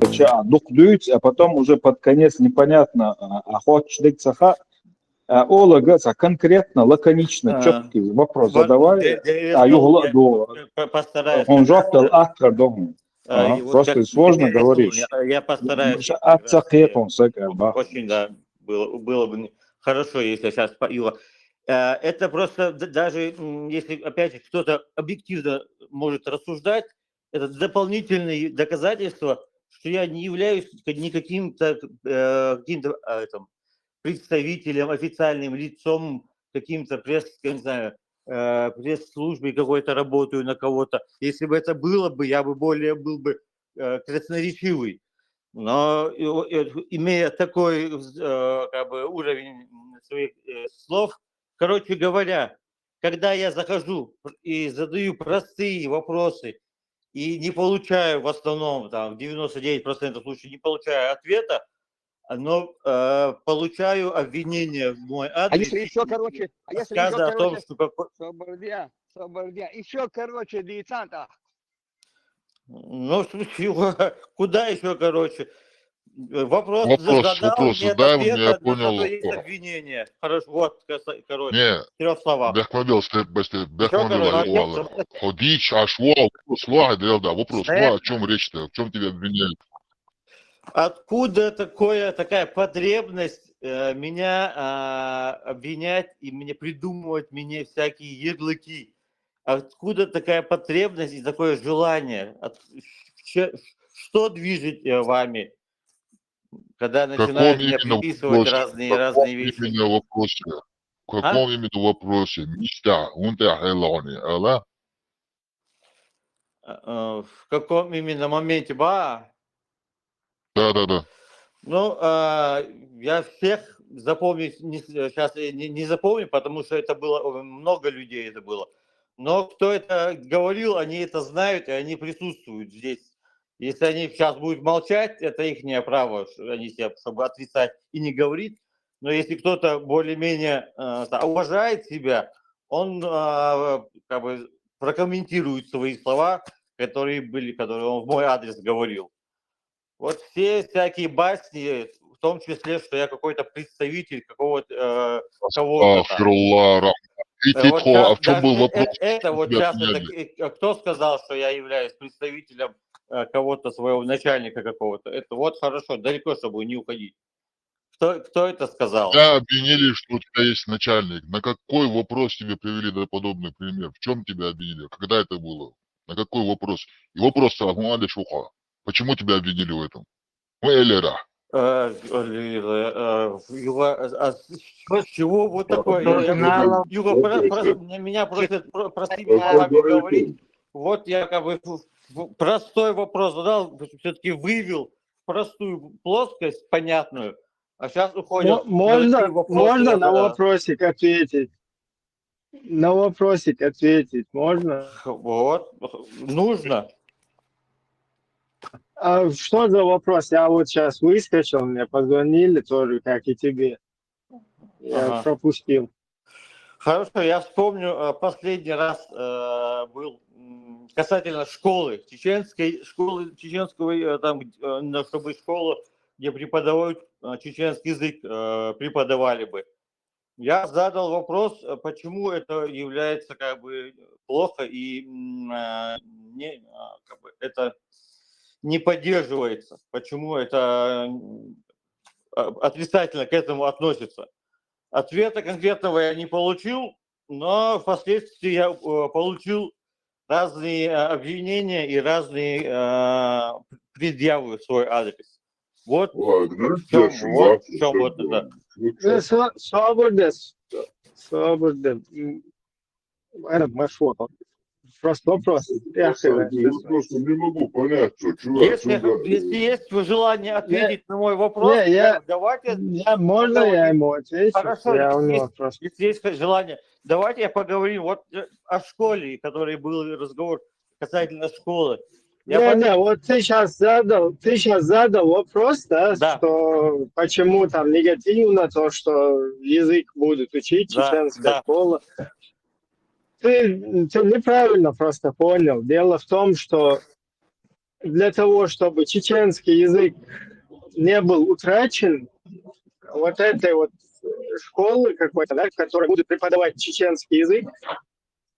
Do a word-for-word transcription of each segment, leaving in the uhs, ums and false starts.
Че, а, дукъдуйц, а потом уже под конец непонятно, а, а хочешь дык саха, а, олага, са конкретно, лаконично, А, четкий вопрос вот, задавай, де- де- а, я- югла я до, по- постараюсь. он жёг дал ахкар дом. А, А, и вот просто как сложно Михаил, говоришь. Я, я постараюсь. Ша- а, цакъетон, сак, а, ба. Очень, да, было, было бы хорошо, если сейчас по- его. Э, Это просто д- даже м, если, опять же, кто-то объективно может рассуждать, это дополнительное доказательство, что я не являюсь никаким-то э, каким-то а, там, представителем, официальным лицом, каким-то пресс, я не знаю, э, пресс-службой какой-то работаю на кого-то. Если бы это было бы, я бы более был бы э, красноречивый. Но и- и- имея такой э, как бы уровень своих э, слов, короче говоря, когда я захожу и задаю простые вопросы и не получаю в основном, там, в девяносто девять процентов случаев не получаю ответа, но э, получаю обвинение в мой А адрес. если еще короче, а если Рассказы еще о том, короче, что какой... Собордя, Собордя, еще короче, децанта. Ну, слушай, куда еще, короче? Вопрос, Вопрос, задал, вопрос нет задай мне, ответа, я на понял. зато есть О. Обвинение. Хорошо, вот, каса- короче, Не, в трех словах. бехмабил, степ бай степ, Ещё, короче, бехмабил. вот, Ходич, ашвал, слуха, да, да, вопрос, Стоять. О чем речь-то, в чем тебя обвиняют? Откуда такое, такая потребность э, меня а, обвинять и мне придумывать мне всякие ярлыки? Откуда такая потребность и такое желание? От- че- что движет э, вами, когда В каком начинают мне именно приписывать вопросе? разные В каком разные вещи? Именно вопросе? В А? Каком именно вопросе? Мишта, унта хайлони, ала? Э, В каком именно моменте? Ба, Да, да, да. Ну, а, я всех запомнить не, сейчас не, не запомню, потому что это было э, много людей, это было. Но кто это говорил, они это знают, и они присутствуют здесь. Если они сейчас будут молчать, это их право, что они себя, чтобы отрицать и не говорить. Но если кто-то более-менее э, та- уважает себя, он а, как бы прокомментирует свои слова, которые были, которые он в мой адрес говорил. Вот все всякие басни, в том числе, что я какой-то представитель какого-то э, кого-то там. Астагфируллах, рахмат. Э, вот Ититхо, щас а в чем даже был э- вопрос? э- это вот Тебя сейчас обвиняли. это, э, кто сказал, что я являюсь представителем э, кого-то своего начальника какого-то? Это вот хорошо, далеко, чтобы не уходить. Кто, кто это сказал? Тебя обвинили, что у тебя есть начальник. На какой вопрос тебе привели да подобный пример? В чем тебя обвинили? Когда это было? На какой вопрос? И вопрос сразу надо шуха. Почему тебя обвинили в этом? Ну, Элера. Э, э, э, Юга, а с с чего вот такое? Кто Я- я- знал? Юга, про- про- мне- меня просят про- простыми словами говорить. Вот я как бы в- в- простой вопрос задал, все-таки вывел в простую плоскость, понятную. А сейчас уходим. Мо- Можно, можно на вопросик ответить? На вопросик ответить можно? Вот, нужно. А что за вопрос? Я вот сейчас выскочил, мне позвонили тоже, как и тебе. Я Ага. Пропустил. Хорошо, я вспомню э, последний раз э, был м, касательно школы, чеченской школы, чеченского, э, там, э, на- чтобы школу, где преподавают э, чеченский язык, э, преподавали бы. Я задал вопрос, э, почему это является как бы плохо и м, э, не, а, как бы это не поддерживается, почему это м, а, отрицательно к этому относится. Ответа конкретного я не получил, но впоследствии я э, получил разные э, обвинения и разные э, предъявы в свой адрес. Вот Ой, ну, в чем, слушай, вот ладно, в чем вот что это. Ну, Э, со- Соболдес. Соболдес. М, Этот маршрут. Просто вопрос. Я Просто, хз, я что- просто не могу понять, что чувак, Если, что за- если есть желание ответить на мой вопрос, Не, я- да, давайте, Я, можно я ему отвечу? Хорошо, Я у если него есть- просто... если есть желание, давайте я поговорим вот э, о школе, который был разговор касательно школы. Я Не, пон- не, вот ты сейчас задал, ты сейчас задал вопрос, да, Да. Что почему там негативно то, что язык будет учить Да, чеченская да. Школа. Ты, ты неправильно просто понял. Дело в том, что для того, чтобы чеченский язык не был утрачен, вот этой вот школы какой-то, да, которая будет преподавать чеченский язык,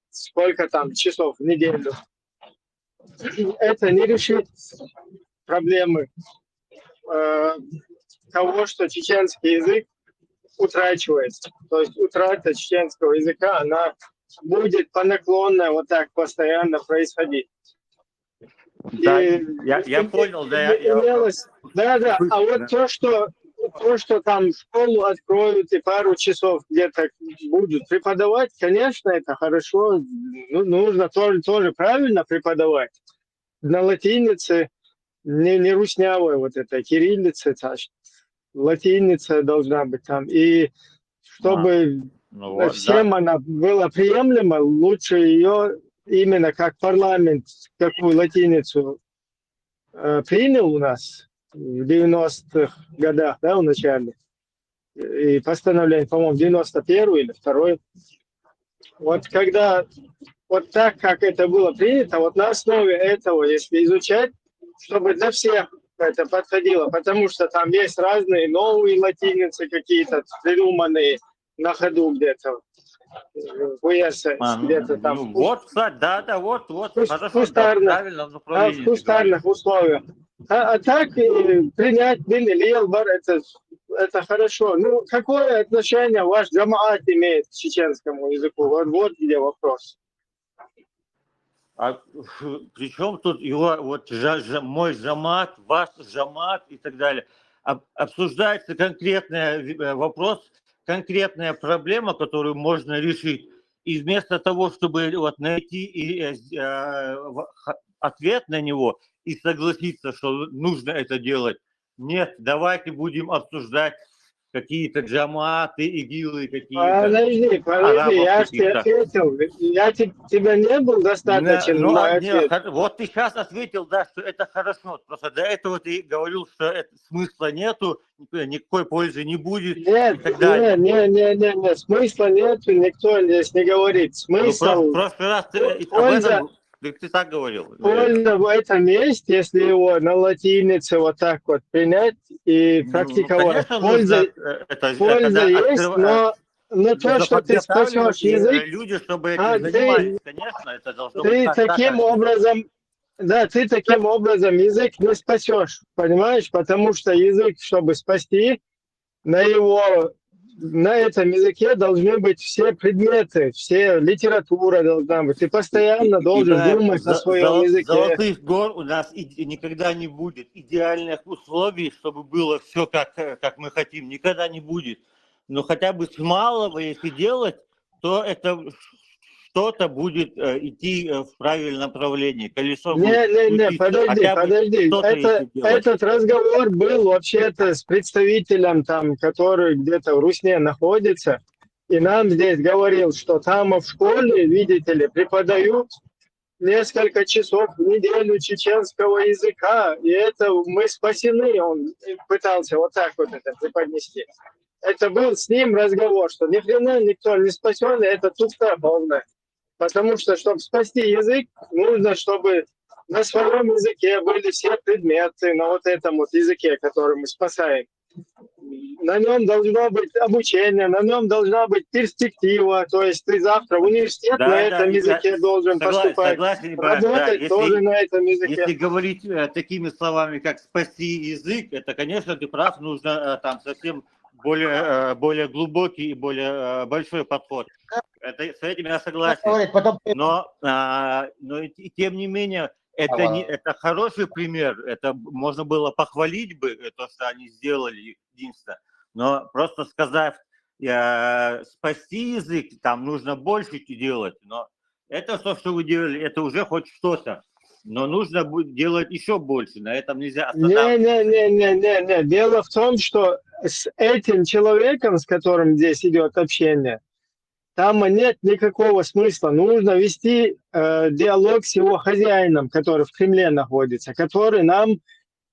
сколько там часов в неделю, это не решит проблемы э, того, что чеченский язык утрачивается. То есть утрата чеченского языка, она будет по наклонной вот так постоянно происходить. Да, я, я понял, да, я, я имелось, да, да. А вот то, что то, что там школу откроют и пару часов где-то будут преподавать, конечно, это хорошо, ну, нужно тоже, тоже правильно преподавать. На латинице, не, не руснявая вот эта кириллица, та, латиница должна быть там. И чтобы ну вот, всем да. Она была приемлема, лучше ее именно как парламент, какую латиницу э, принял у нас в девяностых годах, да, в начале. И постановление, по-моему, девяносто первый или второй. Вот когда, вот так, как это было принято, вот на основе этого, если изучать, чтобы для всех это подходило, потому что там есть разные новые латиницы какие-то придуманные на ходу где-то, э, в Уэсе, А, ну, где-то там. ну, вот, кстати, да, да, вот, вот, Кус- хорошо, да, кустарно. Правильно А, направление в ты кустарных говоришь. Условиях. А, а так э, принять дин или елбар, это, это хорошо. Ну, какое отношение ваш джамаат имеет к чеченскому языку? Вот, вот где вопрос. А причем тут его вот жа- жа- мой джамаат, ваш джамаат и так далее. Об- обсуждается конкретный э, вопрос, конкретная проблема, которую можно решить. И вместо того, чтобы вот найти и, э, с- э, в- х- ответ на него и согласиться, что нужно это делать, нет, давайте будем обсуждать какие-то джамааты, игилы, какие-то. Подожди, подожди, я же тебе Арабов каких-то. Ответил. Я те- тебя не был достаточен Ну, мой а, не, ответ. хор- вот ты сейчас ответил, да, что это хорошо. Просто до этого ты говорил, что это, смысла нету, никакой пользы не будет Нет, и так далее. Нет, нет, нет, нет, нет, смысла нету, никто здесь не говорит. Ну, Смысл, в прошлый раз ты об польза- этом ты, ты так говорил. Польза в этом есть, если его на латинице вот так вот принять и Ну, практиковать. Конечно, Польза, нужно, э, это, польза это есть, открыва- но, но то, нужно что ты подготавливать, спасешь э, язык, люди, чтобы А, этим ты- занимались, конечно, это должно быть ты так, таким так. Образом, да, ты таким образом язык не спасешь, понимаешь? Потому что язык, чтобы спасти, на его на этом языке должны быть все предметы, все литература должна быть. Ты постоянно должен Ибо думать на за- своем золо- языке. Золотых гор у нас и, и никогда не будет. Идеальных условий, чтобы было все как, э, как мы хотим, никогда не будет. Но хотя бы с малого, если делать, то это что-то будет э, идти э, в правильном направлении. Колесо будет Не, не, не, крутиться. подожди, Хотя бы подожди. что-то Это, если делать. Этот разговор был вообще-то с представителем там, который где-то в Русне находится, и нам здесь говорил, что там в школе, видите ли, преподают несколько часов в неделю чеченского языка, и это мы спасены, он пытался вот так вот это преподнести. Это был с ним разговор, что ни хрена никто не спасен, и это туфта полная. Потому что, чтобы спасти язык, нужно, чтобы на своем языке были все предметы, на вот этом вот языке, который мы спасаем. На нем должно быть обучение, на нем должна быть перспектива. То есть ты завтра в университет Да, на да, этом я языке должен согла- поступать, согласен, Ибрагим, да, работать если- тоже на этом языке. Если говорить э, такими словами, как спасти язык, это, конечно, ты прав, нужно э, там совсем более, э, более глубокий и более э, большой подход. Это, с этим я согласен. Говорить, потом Но, а, но и, и тем не менее, это, не, Ага. Это хороший пример. Это можно было похвалить бы, э, то, что они сделали, единственное. Но просто сказав, э, спасти язык, там нужно больше делать. Но это то, что вы делали, это уже хоть что-то. Но нужно будет делать еще больше. На этом нельзя Не, останавливаться. не, не, не, не, не. Дело в том, что с этим человеком, с которым здесь идет общение, там нет никакого смысла. Нужно вести э, диалог с его хозяином, который в Кремле находится, который нам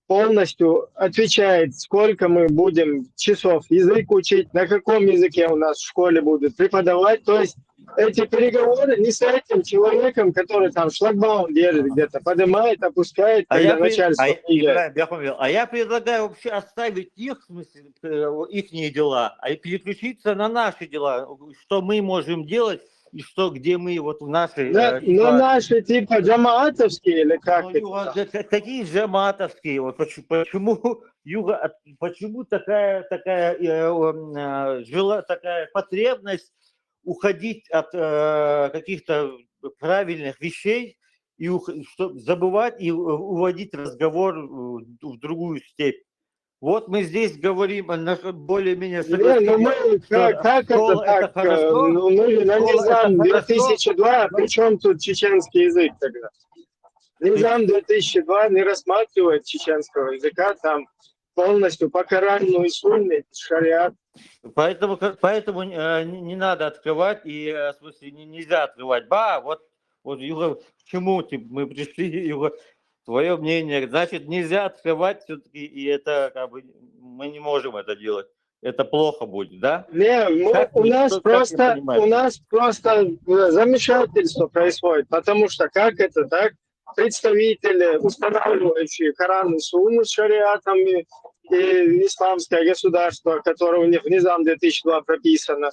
полностью отвечает, сколько мы будем часов язык учить, на каком языке у нас в школе будут преподавать. То есть эти переговоры не с этим человеком, который там шлагбаум держит где-то, поднимает, опускает, А когда я, пред- а, начальство я- приезжает. Ибраим, я понял. А я предлагаю вообще оставить их, в смысле, их дела, а и переключиться на наши дела, что мы можем делать и что, где мы вот в нашей На, э, на ситуации. наши типа джамаатовские или как Ну, это? Юга, да, та- такие же матовские. Вот почему, почему, Юга, от- почему такая, такая, э, м, э, жела, такая потребность уходить от э, каких-то правильных вещей и ух- чтоб забывать и у- уводить разговор э, в другую степь. Вот мы здесь говорим о наш- более-менее Не, ну согласились, мы, что как, как это школа это так? э, хорошо, Ну, мы же на школа это Низам хорошо. две тысячи два, при чем тут чеченский язык тогда? Низам две тысячи два не рассматривает чеченского языка, там полностью по Корану и Сунне, шариат. Поэтому, как- поэтому э, не не надо открывать, и э, в смысле не- нельзя открывать. Ба, вот, вот Юга, к чему ты- мы пришли, Юга, твое мнение. Значит, нельзя открывать все-таки, и это как бы мы не можем это делать. Это плохо будет, да? Не, мы- Как у вы- нас что- как вы просто понимаете? у нас просто э, замешательство происходит, потому что как это так? Представители, устанавливающие Коран и Сунну с шариатами и исламское государство, которое у них в Низам две тысячи два прописано.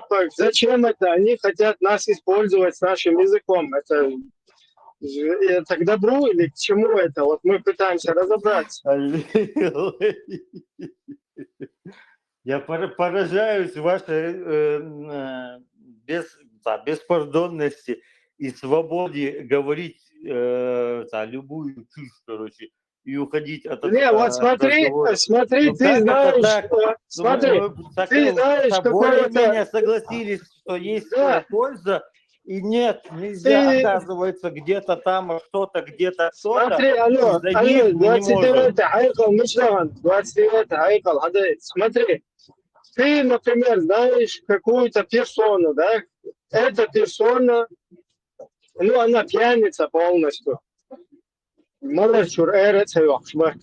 Так, зачем это? Они хотят нас использовать с нашим языком. Это, это к добру или к чему это? Вот мы пытаемся разобраться. Я пора- поражаюсь вашей э, м, э, без, да, беспардонности и свободе говорить э, да, любую чушь, короче, и уходить от этого Не, вот смотри, разговора. смотри, Ну, ты как это знаешь, так? что- смотри, Ну, так, ты знаешь, так, какой-то- более-менее согласились, что есть Да. э, польза, и нет, нельзя, Ты- оказывается, где-то там что-то, где-то что-то. Смотри, алло, из-за алло, них мы не двадцать девятое, айкал, мичлаган, двадцать девятое, айкал, смотри, ты, например, знаешь какую-то персону, да? Эта персона, ну, она пьяница полностью. Малашур, эрец, ёхшмак.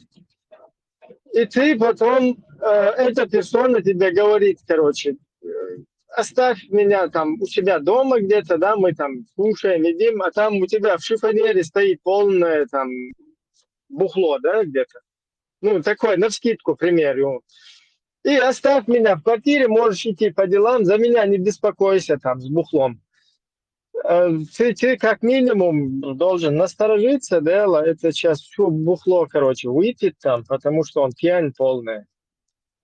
И ты потом, э, эта персона тебе говорит, короче, э, оставь меня там у себя дома где-то, да, мы там кушаем, едим, а там у тебя в шифоньере стоит полное там бухло, да, где-то. Ну, такой, навскидку, пример. И оставь меня в квартире, можешь идти по делам, за меня не беспокойся там с бухлом. Э, Ты, ты как минимум должен насторожиться, да, это сейчас все бухло, короче, выпьет там, потому что он пьян полный.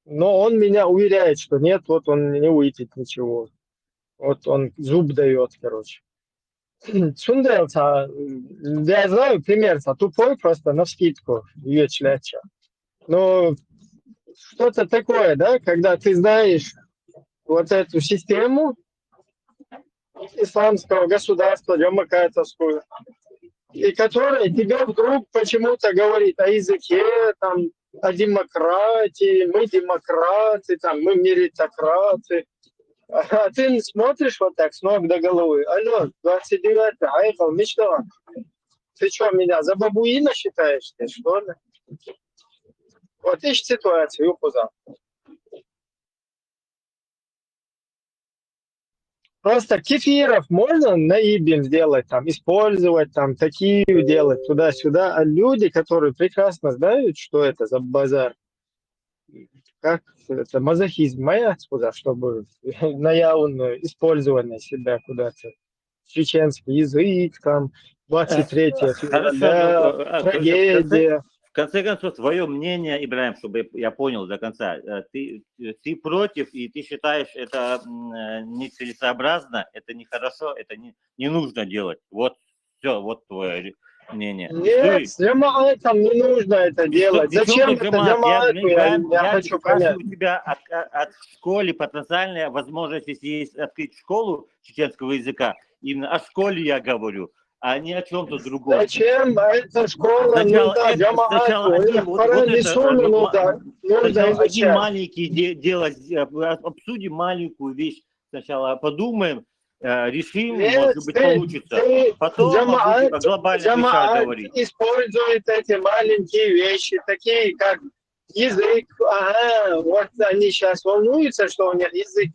Но он меня уверяет, что нет, вот он не выпьет ничего. Вот он зуб дает, короче. Цундел, я знаю пример, тупой просто навскидку, вечляча. Но что-то такое, да, когда ты знаешь вот эту систему исламского государства, демократическую, и которая тебе вдруг почему-то говорит о языке, там, о демократии, мы демократы, там, мы меритократы. А ты смотришь вот так с ног до головы. Алло, двадцать девятое, айкал, мечта. Ты что, меня за бабуина считаешь, ты, что ли? Вот ищи ситуацию, Юхуза. Просто кефиров можно на Ибин сделать, там, использовать, там, такие делать, туда-сюда. А люди, которые прекрасно знают, что это за базар, как это мазохизм моя, куда, чтобы на явное использование себя куда-то, чеченский язык, там, двадцать третье Хорошо, февраля, ну, а, а, трагедия. В конце концов, твое мнение, Ибраим, чтобы я понял до конца. Э, Ты, ты против, и ты считаешь это м, э, нецелесообразно, это нехорошо, это не, не нужно делать. Вот все, вот твое мнение. Нет, джамаатам не нужно это И что- делать. и что Зачем ты, это джамаат? Я, джамаату? Я, Ибраим, я я хочу спрашиваю понять. тебя от, от, от школы потенциальная возможность, если есть открыть школу чеченского языка, именно о школе я говорю, а не о чем-то другом. Зачем эта школа Сначала нужна это- джамаату? сначала Или один, вот- Коран вот и это, Сунну э, нужно, нужно Сначала один изучать. маленький де- дело, э, обсудим маленькую вещь сначала, подумаем, э, решим, Нет, может быть, ты- получится. ты- Потом джамаат, будем о глобальных вещах джамаат говорить. Использует эти маленькие вещи, такие как язык. Ага, вот они сейчас волнуются, что у них язык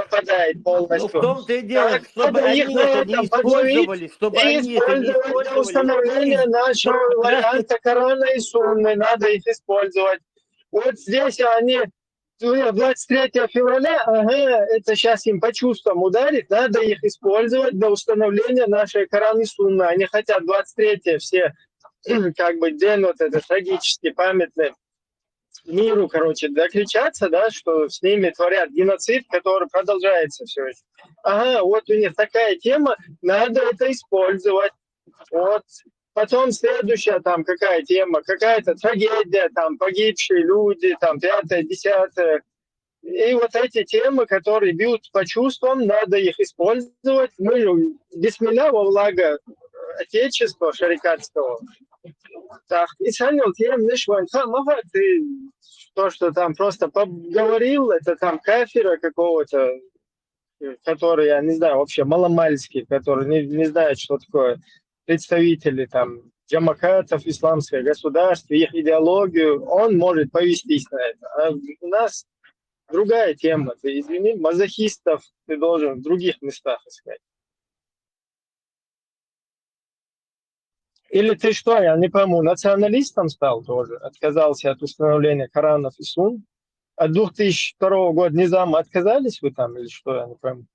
попадает Ну, в полностью. том-то и дело, Так, чтобы надо их они на это не этом подловить использовали, чтобы и они это не использовать для использовали. установления И нашего как раз варианта Корана и Сунны. Надо их использовать. Вот здесь они, двадцать третьего февраля, ага, это сейчас им по чувствам ударит, надо их использовать для установления нашей Коран и Сунны. Они хотят двадцать третье все, как бы день вот этот трагический, памятный миру, короче, докричаться, да, что с ними творят геноцид, который продолжается все еще. Ага, вот у них такая тема, надо это использовать. Вот. Потом следующая там какая тема, какая-то трагедия, там погибшие люди, там пятое, десятое. И вот эти темы, которые бьют по чувствам, надо их использовать. Мы, бисмилля, во благо Отечества шарикатского. Так, и Саня, вот я, знаешь, вон, ха, мага, ты то, что там просто поговорил, это там кафира какого-то, э, который, я не знаю, вообще маломальский, который не, не знает, что такое представители там джамаатов, исламское государство, их идеологию, он может повестись на это. А у нас другая тема. Ты извини, мазохистов ты должен в других местах искать. Или ты что, я не пойму, националистом стал тоже, отказался от установления Коранов и Сунн? От две тысячи второго года низама отказались вы там или что, я не пойму.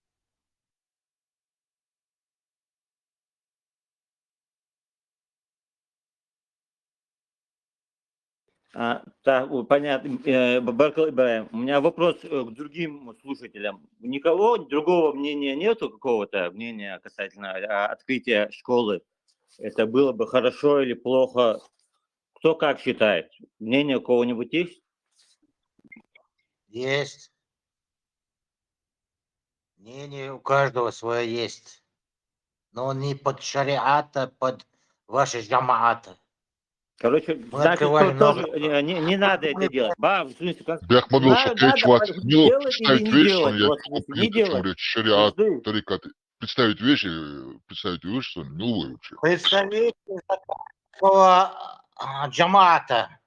А, так, у- понятно. Э, Б- Баркал Ибраим, у меня вопрос э, к другим слушателям. Никого другого мнения нету, какого-то мнения касательно а, открытия школы? Это было бы хорошо или плохо? Кто как считает? Мнение у кого-нибудь есть? Есть. Мнение у каждого свое есть. Но не под шариата, под ваши джамааты. Короче, Мы значит, открывали то- тоже новый э, не, не надо это делать. Ба, в смысле, как- Бяхмадулша надо, надо кечват делать милу или не представить делать? вешан, я Вот, купил не делать. Шариат, Жди. Тарикат. Представить вещи, представить вещи, ну, лучше. Представитель такого а, джамаата.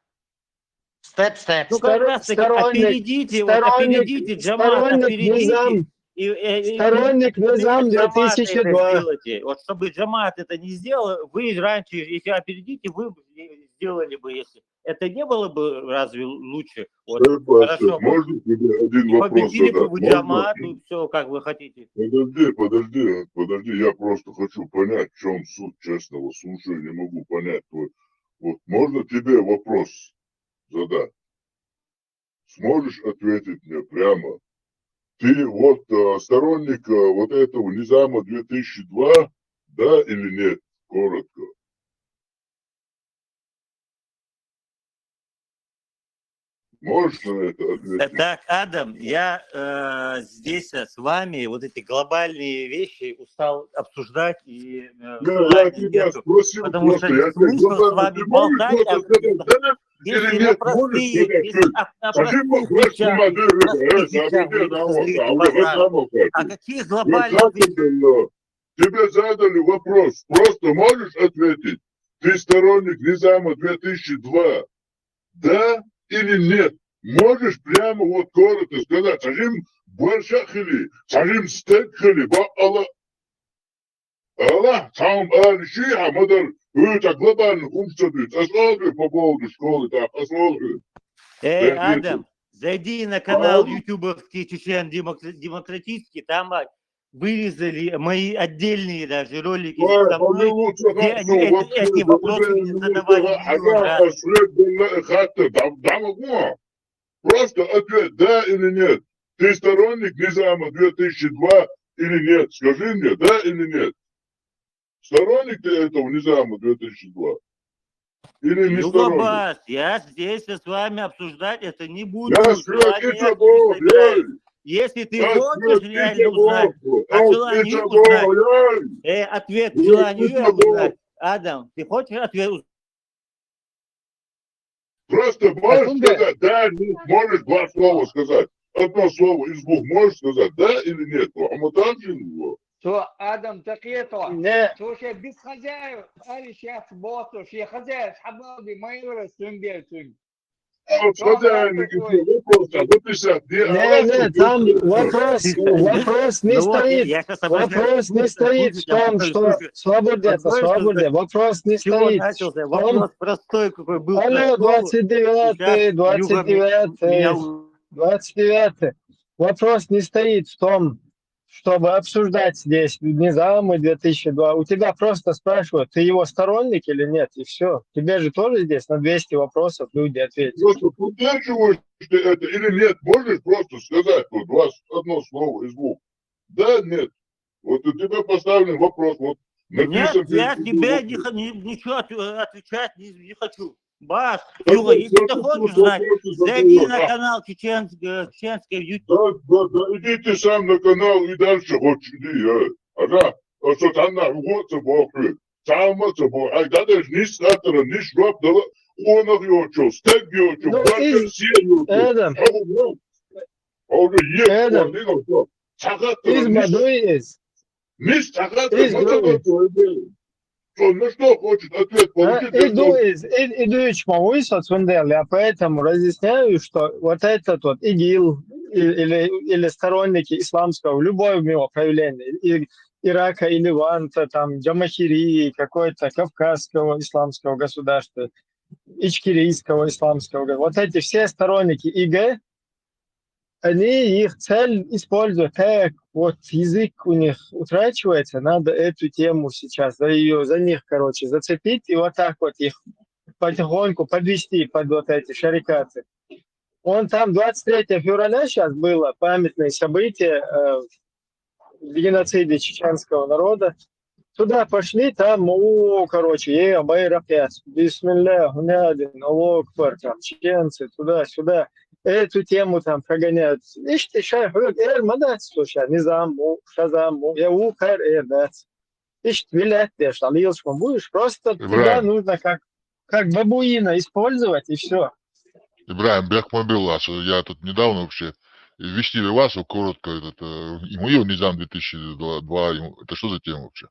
Степ, степ. Ну, как Стор- раз таки сторонник- опередите, вот сторонник- опередите, джамаат, сторонник опередите. низам, И, э, и- сторонник и низам джамаат это две тысячи два. сделайте. Вот чтобы джамаат это не сделал, вы раньше, если опередите, вы сделали бы, если это не было бы разве лучше? Вот, Степ, хорошо. Степ, можно тебе один И вопрос победили бы задать? вы Можно? джамаат, и все, как вы хотите. Подожди, подожди, подожди, я просто хочу понять, в чем суть честного, слушаю, не могу понять. Вот, вот можно тебе вопрос задать? Сможешь ответить мне прямо? Ты вот э, сторонник э, вот этого низама две тысячи два, да или нет? Коротко. Можешь на это ответить? Так, Адам, я э, здесь э, с вами вот эти глобальные вещи устал обсуждать и э, Да, я желания тебя нету. спросил Потому что просто, я смысл тебя с вами ты можешь болтать, просто сказать, да если или на нет, можешь простые, сказать, если что на, на скажи, простых просто вещах, смотри, простых э, вещах э, вы э, скажите, э, пожалуйста. э, А какие э, глобальные как это, э, тебе задали вопрос, просто можешь ответить? Ты сторонник низама две тысячи два, да или нет? Можешь прямо вот коротко сказать, сажим больше хили, сажим стек хили, ба Аллах. Аллах, там али ши, а мадар, это глобальный хумсадит, а сколько по поводу школы, так, а сколько? Эй, Да, Адам, зайди на канал Ладно. ютубовский Чечен Демокра- Демократический, там а, вырезали мои отдельные даже ролики Ой, со мной, лучше где они ну, эти, вообще, эти ну, вопросы ну, мне ну, задавали ну, миллион а раз. я, а свет был, э, хатта, да, да, могу. Просто ответ, да или нет. Ты сторонник низама две тысячи два или нет? Скажи мне, да или нет? Сторонник ты этого низама две тысячи два? Или не сторонник? Юлабас, я здесь с вами обсуждать это не буду. Я Желание свет, не это собираюсь. был, Если ты я хочешь свет, реально это узнать, был, а я желание это узнать, был, я. э, ответ Ну, желанию это было. Узнать. Адам, ты хочешь ответ узнать? Просто можешь Секунда. Сказать, да, нет, можешь два слова сказать. Одно слово из двух можешь сказать, да или нет? А мы там же его. Цо Адам такие-то. Не, Слушай, без хозяев, али сейчас боссу, ши хозяев, схабалди, майора, сюнгер, сюнг. А вот хозяин, вопрос, а вот и всё. Не, а Не, вот не, тут там вопрос. Вопрос, вопрос не Ну вот, я, стоит. я щас обращаюсь Вопрос к не слушателю, стоит в слушателю, том, слушателю, что слушателю. Свободец, Вопрос, свободец. Вопрос не чего стоит начался? в том, Вопрос простой какой был. Алло, Простого двадцать девятый, сейчас двадцать девятый, Юга меня у- двадцать девятый. Вопрос не стоит в том, чтобы обсуждать здесь Низамы две тысячи два. У тебя просто спрашивают, ты его сторонник или нет, и все. Тебе же тоже здесь на двести вопросов люди ответят. Просто поддерживаешь ты это или нет? Можешь просто сказать вот два, одно слово из двух? Да, нет. Вот у тебя поставлен вопрос, вот Нет, написан я перед тебе тобой. не, ха- не- ничего отв- отвечать не, не хочу. Баш, Да Юга, нет, если я ты тут хочешь вот знать, вопросы зайди задаю. на А, канал чеченск- э, чеченской YouTube. Да, да, да, иди ты сам на канал и дальше хочешь, иди, а. А да, а что там на угодца бохы. Сама ца бо, ай, да даже не с хатера, не с жоп дала, он их йочу, стег йочу, Ну, бартер из- сия йочу. Эдем. А вот, ну, а уже есть, Эдем. он не должен. Сахатера, Из не с- Мадуи из. Миш, чакай, Из мото Грузии. Мото, он на что хочет ответ А, получить? Иду из, и- иду ичмауи соцунделя, я поэтому разъясняю, что вот этот вот ИГИЛ и- или, или сторонники исламского, любого его проявления, и Ирака, и Леванта, там, Джамахирии, какой-то кавказского исламского государства, ичкерийского исламского, вот эти все сторонники ИГ, они их цель используют, так вот язык у них утрачивается, надо эту тему сейчас, за ее, за них, короче, зацепить и вот так вот их потихоньку подвести под вот эти шарикаты. Он там двадцать третьего февраля сейчас было памятное событие э, в геноциде чеченского народа. Туда пошли, там, о, короче, е, байрак яс, бисмилля, гунядин, Аллаху акбар, там, чеченцы, туда-сюда. Эту тему там прогоняют. Ишти шай, хуй, эр, мадат, слушай, низам, у, шазам, у, я, у, кар, эр, да. Ишти, вилят, деш, алилшком будешь. Просто тебя Ибраим. нужно как, как бабуина использовать, и все. Ибраим, бек мобил, а что я тут недавно вообще, и вести вас, вот коротко, этот, э, и мою низам две тысячи два, ему- это что за тема вообще?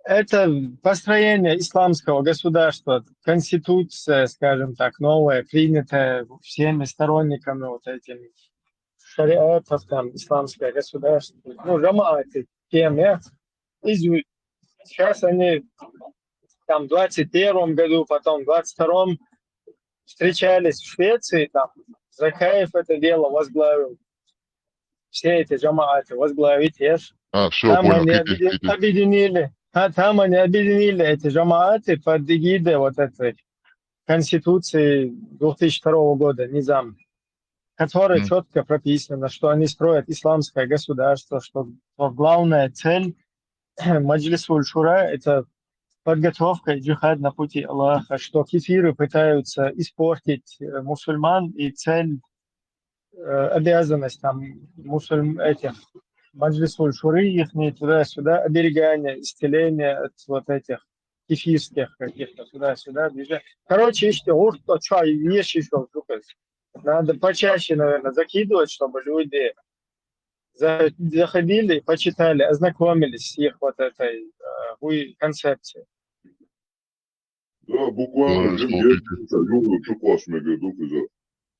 Это построение исламского государства, конституция, скажем так, новая, принятая всеми сторонниками вот этими шариатов, там, исламское государство, ну, жамааты, тем, я, извините. Сейчас они там в двадцать первом году, потом в двадцать втором встречались в Швеции, там, Закаев это дело возглавил. Все эти жамааты возглавить, еш. А, все, Там понял. они Кити, объедин- кити. объединили, а, там они объединили эти жамааты под эгидой вот этой конституции две тысячи второго года, низам, которой Мгм. четко прописано, что они строят исламское государство, что, что главная цель Маджлисуль Шура — это подготовка и джихад на пути Аллаха, что кефиры пытаются испортить э, мусульман, и цель, э, обязанность там мусульм этих Маджлисуль Шуры их туда-сюда, оберегание, исцеление от вот этих кефирских каких-то туда-сюда движений. Короче, ишти урт, то что, еши шо, надо почаще, наверное, закидывать, чтобы люди за- заходили, почитали, ознакомились с их вот этой э, уй- концепцией. Да, буквально Здорово, лет что десять, ты- лучше класс мега дух из-за,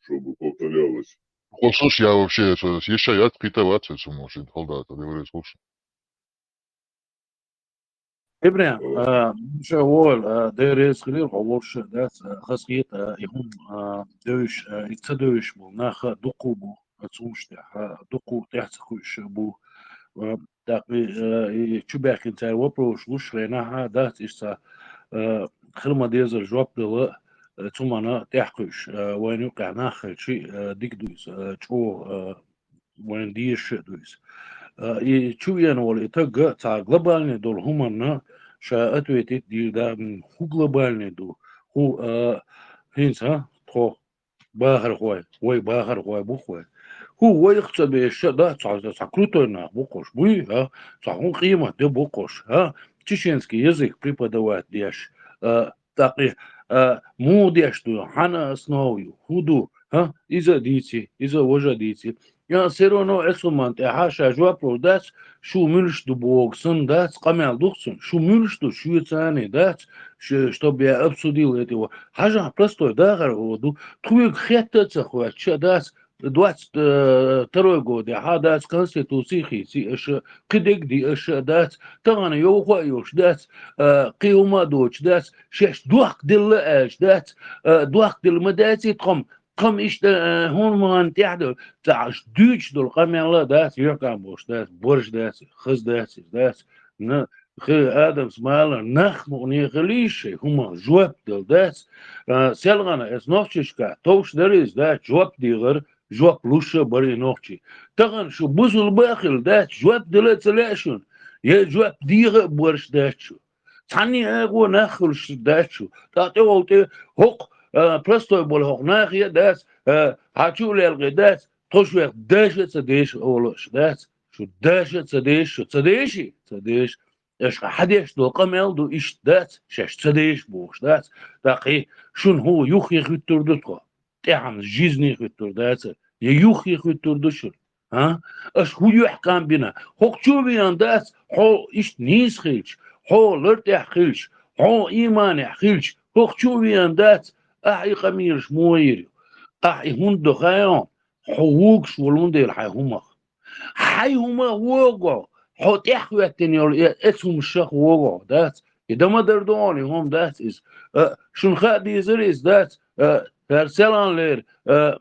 чтобы повторялось. Вот слушай, я вообще, это, ещё я питоваться, если можно, холда, это говорю, слушай. Ибрахим, Э. а, ша вол, а, дерес хилир, хавор ша, да, а, хасхит, а, ихун, а, дойш, а, ица дойш бу, наха дукубу, а, цумште, а, дуку тяхца хуш бу, а, так, и, а, и чубяхин царь вопрос луш, рена, а, да, ишца, а, хилма деза жоп дала, а, цумана тяхкуш, а, вайну кана хачи, а, дик дуйс, а, чо, а, вайн дийша дуйс. А, и чу ян вал и тагга ца глобальный дол хуманна ша ответить дир да, м, ху глобальный ду. Ху, а, хинца, тхо, бахар хой, вай бахар хой, бу хой. Ху вай хца беша да, ца, ца, ца крутой на, бу кош, буй, а, ца хун къимат де бу кош, а, чеченский язык преподавать деш, а, так и, а, му деш ду, хана основу, худу, а, иза дици, иза вожа дици. Я, всё равно эсуман тӀехьа ша жоп лур дац, шу муьлш ду богу санна дац, къамел ду цунна, шу муьлш ду, шуьца а дац, ш-, чтоб я обсудил это его. Хьажахь простой дахар а ду, тхоьга хетта а ца хоьттуш а дац, двадцать второй годехь а дац, конституций хийций аша, кхидерг ди аша а дац, тахана йовха а йолуш дац, а, кхин хӀума а доцуш дац, шаьш дохка делла а аьлча дац, а, дохка делла ма дац и тхо-м, тхо-м иштта, а, хӀума ма-ханна тӀехь а ду, цхьа аша дуьйцуш долу къамел а дац, юьхькӀам болуш дац, борш дац, хаза дац, иза дац. На, хи, Адамс ма-аллара, нах мукъане хилийша шайн хӀумах жоп дала дац. А, селхана эс нохчашка товш дара иза дац, жоп дийгӀар, жоп луш а бара и нохчий. Тахана шу бусулба а хилла дац, жоп дала а ца лаьа шуна, я жоп дийгӀа а борш дац шу. Цхьанне а агӀо нах хуьлуш дац шу. ТӀаккха тӀехула тӀе хӀокху, а, простой болу хӀокху нахе а дац, а, хьан чу а лелкъе дац, тхо шуьх даша а ца деша олуш дац. Шу даша а ца деша, шу ца деший? Ца деша. Аша хьан деш долу къамел ду иштта дац, шаьш ца деша бохуш дац. ТӀаккха и шуна хӀун юххе хуьттур ду тхо? ТӀаьхьанна жизни хуьттур дац, я юххе хуьттур ду шуна? А? Аша хӀун юьхькӀам бина? ХӀокху чу а веана дац, хьо иштта нийса хилча, хьо лар тӀехь хилча, хьо ийманехь хилча, хӀокху чу а веана дац, ахьа и къамелаш муха йийр ю? Ахьа и хӀунда до хаьий хьуна? Хьо вугуш волун дела хьайн хӀумах. Хьайн хӀумах вогӀу, хьо тӀехь хӀоьттина йолу и эцу хӀумашах вогӀу, дац? И дан ма-дарра ду хьуна и хӀума, дац иза? А, шуна хаа дезара иза, дац? А, хӀара селханлера, а,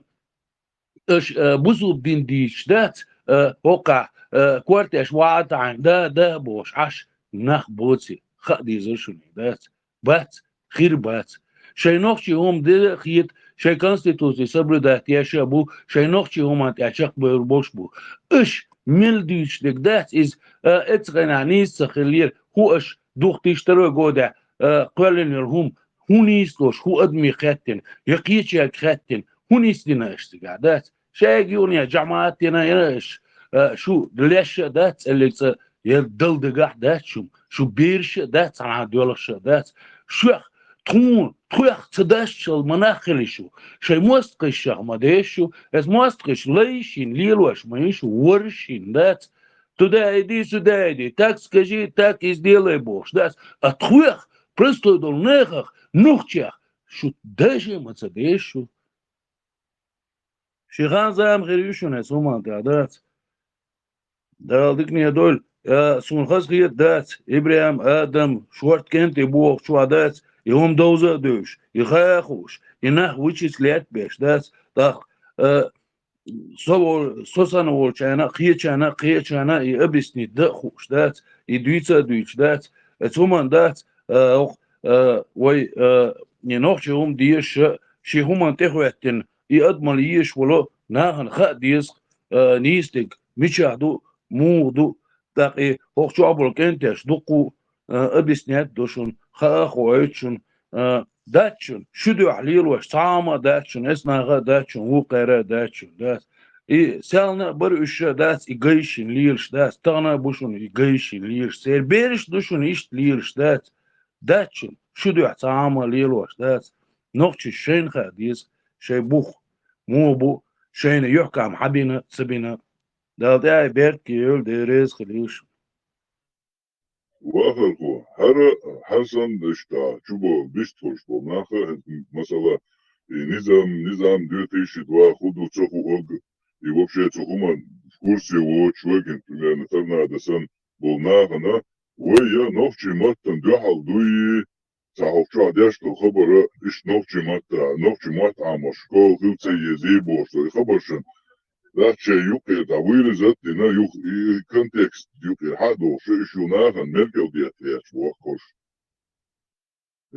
аша, а, бусулба дин дийцуш дац, а, хӀокхахь, а, кортеш ваӀа а таӀийна, да, да а бохуш, Ӏаш нах боций, хаа дезара шуна, дац? Бац, хир бац. Шайн нохчийн хӀума де а хета, шайн конституций соблюдать еш а бу, шайн нохчийн хӀуманна тӀехь чекхбевр болуш бу. Аша мел дуьйцуш дерг дац иза, а, эццахь нийса ца хиллера, хӀун аша духтийш таро года, а, кхоьллина йолу хӀума, хӀун нийса долуш, хӀун адамийн хаьттина, я кхечерга хаьттина, хӀун нисдина аша цигахь, дац? Шайга юхана я жамаӀат дина, я аша, а, шу леш а дац, цӀеллиг цӀа, я дала дагахь дац шу, шу бераш а дац, цхьана доьлхуш а дац. Шух, тхуна, тхох ца дашчул ма нах хили шу, шайн мостагӀашах ма деша шу, эс мостагӀаш лайшин лелош ма ю шу, воршин, дац? Туда иди, сюда иди, так скажи, так и сделай бохуш, дац? А тхох, простой долу нахах, нухчех, шу даже ма ца деша шу. Ши хан зама хир ю шуна эс хӀуманна тӀехь, дац? Дала дикане дойла, я, суна хаза хета, дац, ИбрахӀим, Адам, шорта кӀентий бохучохь, дац, и хӀума довза а девзаш, и хаа а хууш, и нах вичица летта беш, дац, тӀаккха, а, со вол-, со санна волчарна а, кхечарна а, кхечарна а и объяснить дан а хууш, дац, и дуьйца а дуьйцуш, дац, эцу хӀуманна, дац, а, хӀокху, а, вай, а, и нохчийн хӀума дезаш а, шен хӀуманна тӀехӀоьттина, и адамал езаш волу нахана хаа деза, а, нийса дерг мичахь ду, муха ду, тӀаккха и хӀокху чохь болу кӀентеш дуккха а, а, объяснять до шуна, хаа а хоуьйту шуна, а, дац шуна, шу дуьхьа лелош цхьа хӀума а дац шуна, эс наха а дац шуна, вукхара а дац шуна, дац. И селхана а бара уьш а, дац, и гайшин лелаш, дац, тахана а бу шуна и гайшин лелаш, церан бераш а ду шуна иштта лелаш, дац. Дац шуна, шу дуьхьа цхьа хӀума а лелош, дац. Нохчаша шайна хаа деза, шайн бух муха бу, шайна юьхькӀам хьан бина, ца бина. Дала тӀаьхье беркате йойла, Дела реза хила веза шуна. Вахархо, хӀара, хӀара санна иштта чу бо-, бистхуьлуш болу нах а, хӀинца, масала, и низам, низам две тысячи два хӀун ду, ца хуург, и вообще цу хӀуман в курсе воцуш вай, примерно, торнадо санна болу нахана, вай я нохчийн маттана дуьхьал дуй, цхьа хӀокху чохь деш долу хабар а, иштта нохчийн матта, нохчийн мотт Ӏамош школа хила ца езий бохуш долу и хабаршна, дац, шайн юккъера дӀавийриза а дина, юха и контекст юккъера хьа а дохуш, и шу нахана мел кӀел детта гӀерташ боху хӀорш.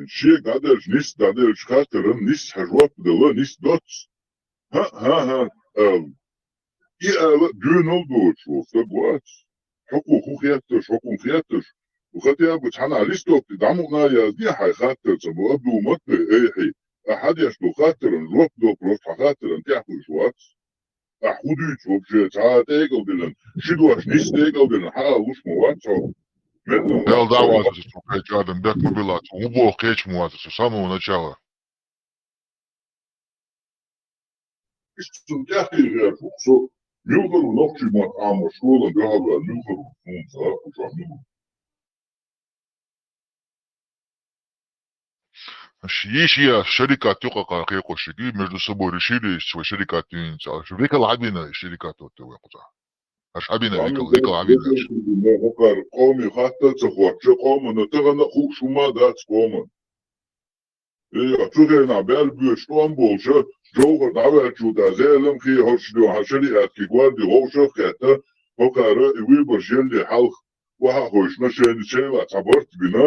Шега дӀаделча, нисса дӀаделча хаттаран нисса хьан жоп дала, нисса доц. ХӀаъ, хӀан-хӀа, ала. И ала а доьналла доцуш волу стаг вац. Хьо кху хӀун хетташ, хьо кхунна хетташ. Хотя бы цхьана листок тӀе дӀа мукъана а язде хьайн хаттар ца бу, а ду ма-кх, ай хьи, ахьа деш долу хаттаран жоп до, просто хьан хаттаран тӀехь хуьлуш вац. Ахьа хӀун дуьйцу вообще, цхьа а тӀекӀалбиллина, ши дош нисса тӀекӀалбиллина, хьан а луш ма вац хьо. Мел а Эл дӀа ваза цу кхечу адам, бек ма билла, цу хӀун боху кхечу ма ваза цу самого начала. Иштта цунна тӀаьхье гӀерташ ву со. Муьлхара ву нохчий мотт Ӏамош школан дуьхьал ваьлла, муьлхара ву, хӀунца, а, уж муьлхара ву? Ш-, йиш я, шерикат юкъа кхайкхош шиги, между собой решили, иш вай шерикат юнца. Аш векал хьабина, шерикат отта вай кхуза. Аш хьабина, векал, векал хьабина аш. ХӀокхар къоме хатта ца хоттача, къома, но тахана хууш хӀума дац къома. Э, цу хенахь баьлла боьдуш тӀом болуша, жовхӀар дӀаваьллачул тӀаьхьа Зелам хи хӀорш ду, хьан шариатский гварди вовшах а кхетта, хӀокхара и выбораш елле хьалха, вахьа а хойшна шайна шайла цхьа барт бина,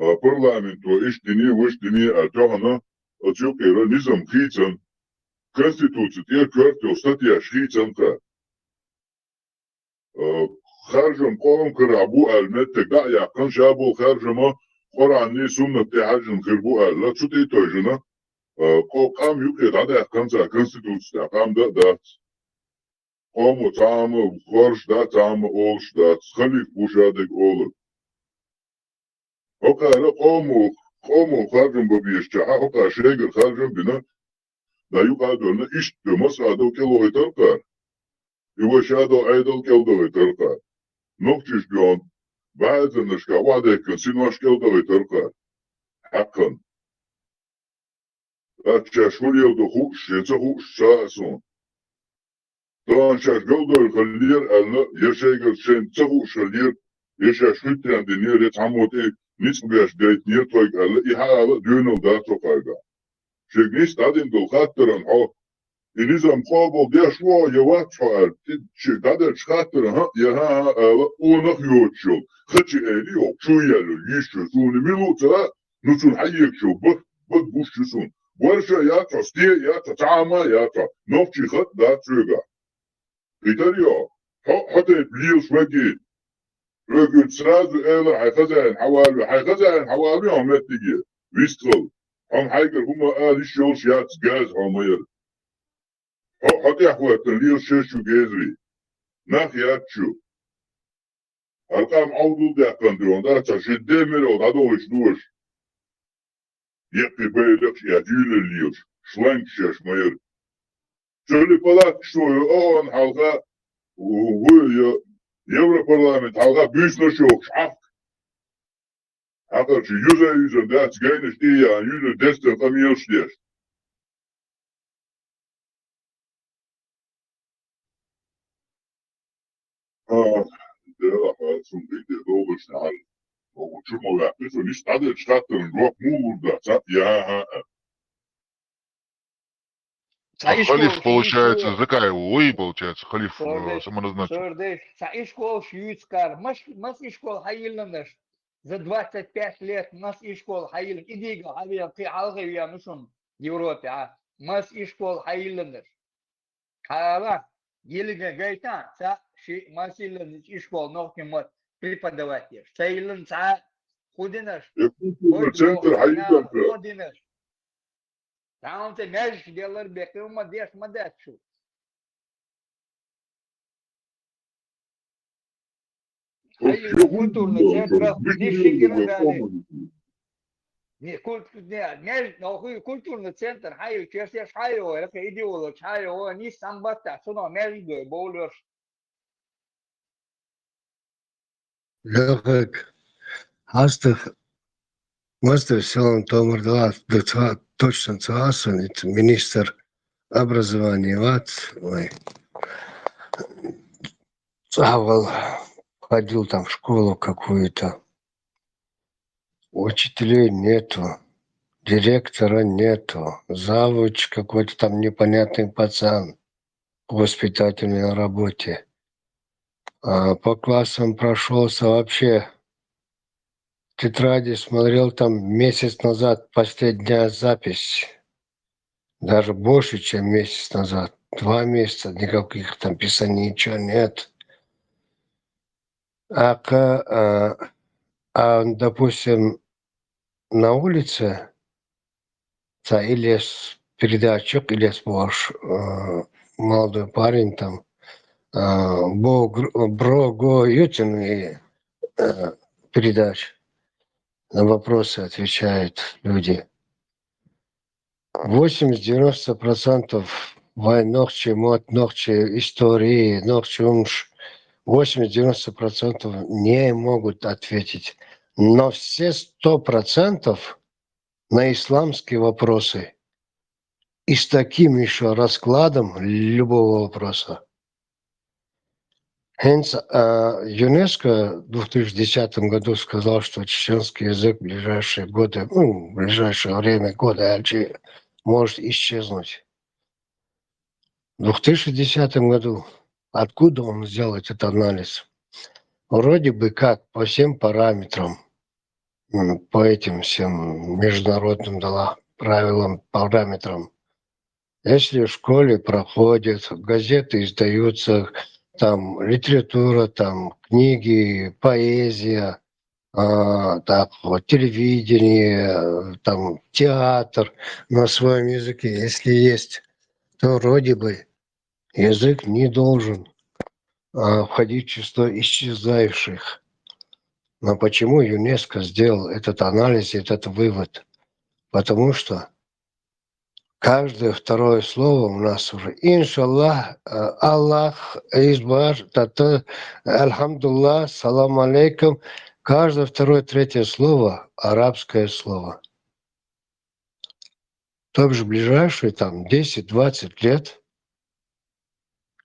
а, парламенто иштта диний, вуьш диний а тохана, оцу юкъера низам хийцан, конституци тӀера коьрта йолу статьяш хийцан кха. Э, харжам къоман карахь бу аьлла меттиг дӀа а яьккхина, ша болу харжама Къуръанний, суннат тӀе хьаьжжина хир бу аьлла, цу тӀе а тойжина, э, къо-, къам юкъе дӀадаьккхина цара конституци тӀехь, къам дан а дац. Къомо цхьа а ма хоржуш дац, цхьа а ма олуш дац, халиф ву ша дерг олург. ХӀокхара къомо, къомо харжам бан безачохь, хӀокхара шайгара харжам бина, да юкъа а доьллина, иштта масса а дов кӀелхьайтар кхара. И вай ша дов Ӏедал кӀелдахийтар кхара. Нохчийчу дуьхьа баьхьазанашка охьадехкина синош кӀелдахийтар кхара. Хьаькхна. ТӀаккха шаьш хӀун леладо хууш, я ца хууш, ца хаьа суна. Тахана шаьш галдойла хиллера аьлла, я шайгара шайна ца хууш хиллера, я шаьш хӀуьттаренна динера, я цхьаммо тӀе ницкъ беш гайтинера тхойга аьлла, и хьаала а доьналла дац хӀокхарга. Шега нийса дӀадина долу хаттаран хьо, и низам къобал деш ву хьо я вац хьо аьлла, шега дӀаделлачу хаттаран хӀаъ я хӀан-хӀа ала, къонах йоцуш йолу хачи эли йоху чу яьлла йиш ю суна мила ву ца, ну цунна хьаегаш йолу бат, бат гуш ю суна. Варша яц хьо, стен а яц хьо, цхьа а ма яц хьо, нохчий хатӀ дац соьгахь. Питар йо, хьо, хьо тайпа лелаш ваги. Хьоьга сразу эла, хьайн хазаин хьавалви, хьайн хазаин хьавалви хьо меттиге, вистхала. Хьо хьайгара хӀума ала йиш йолуш яц, газа хьо ма яра. Хьо, хьо тӀехӀоьттина лелаш шераш ю гезарий. Нах яц шу. ХӀара къам Ӏовдал даьккхина дуьхьа, да, ца ши де мел дӀадовлуш ду аша. Еккхий байракхаш а эцна юьйлалла лелаш, шлангаш еш ма яра. Цуьнан палаткаш ю ООН хьалха, ву, ву, Европарламент хьалха буьйсанаш йохуш Ӏахка. Хьакхарчу юза-юзар дац гайнаш тӀе а яхьана, юьзар дестар къамелаш деш. А, дела, а, цунна дийде догӀуш нахьал. Богу чу ма ваьккхи, цунна иштта дӀаделлачу хаттаран жоп муха лур дац, а? Я, а, а. Цхьа А ишкол халиф, получается, хӀинца закай, ой, получается, халиф, э, Сордеш, самоназначен. Сордеш, цхьа ишколаш юьйцу кхара. Маш-, мас ишкол хьайилланаш? За двадцать пять лет мас ишкол хьайилла? И дийга хьавеана, кхин хьалхе веана шуна Европе, а? Мас ишкол хьайилланаш? Хьала, йилга гайта, ца ши масилланаш ишкол нохчийн мотт преподавать еш. Ца йиллина цхьа хӀун динаш? Я культурный центр хьайилланаш. ХӀун динаш? Тахана тӀе маьждиг деллар беккхи, хӀума деш ма дац шу. Хьайилла культурный центр, не шигира дали. Не, культ-, не, меж-, но хуй культурный центр, хьайилла чешеш хьайо, это идеолог хьайо, не самбатта, суно между болёшь. Лёхак, астах, мастер селом томар дала, да ца-, точно ца асан, это министр образования вац, ой. Цавал ходил там в школу какую-то. Учителей нету, директора нету, завуч какой-то там непонятный пацан в воспитательной работе. А по классам прошёлся вообще. Тетради смотрел там месяц назад, последняя запись. Даже больше, чем месяц назад. Два месяца никаких там писаний, ничего нет. А, ка-, а, а, допустим, на улице ца илес передача, илес бохуш, э, молодой парень там, э, бо-, гр-, бро-, го ютин и, э, передача. На вопросы отвечают люди. Восемьдесят-девяносто процентов вай нохчий мот, нохчий истории, нохчий умш, восемьдесят-девяносто процентов не могут ответить. Но все сто процентов на исламские вопросы и с таким ещё раскладом любого вопроса. Хинц, а, ЮНЕСКО в две тысячи десятом году сказал, что чеченский язык в ближайшие годы, ну, в ближайшее время, годы, а чи-, может исчезнуть. В две тысячи десятом году. Откуда он взял этот анализ? Вроде бы как по всем параметрам, м, по этим всем международным дела, правилам, параметрам. Если в школе проходят, газеты издаются, там литература, там книги, поэзия, а, так вот, телевидение, э, там театр на своем языке, если есть, то вроде бы язык не должен, а, входить в число исчезающих. Но почему ЮНЕСКО сделал этот анализ, этот вывод? Потому что каждое второе слово у нас уже: «Иншаллах», э, «Аллах», «Избар», «Тата», «Альхамдулилла», «Салам алейкум». Каждое второе, третье слово — арабское слово. То бишь в ближайшие там десять-двадцать лет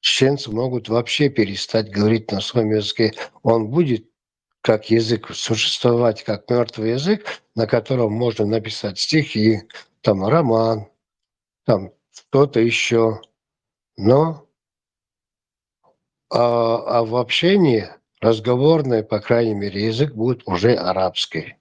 чеченцы могут вообще перестать говорить на своём языке. Он будет как язык существовать, как мёртвый язык, на котором можно написать стихи, там, роман, там, что-то ещё. Но, а, а в общении разговорный, по крайней мере, язык будет уже арабский.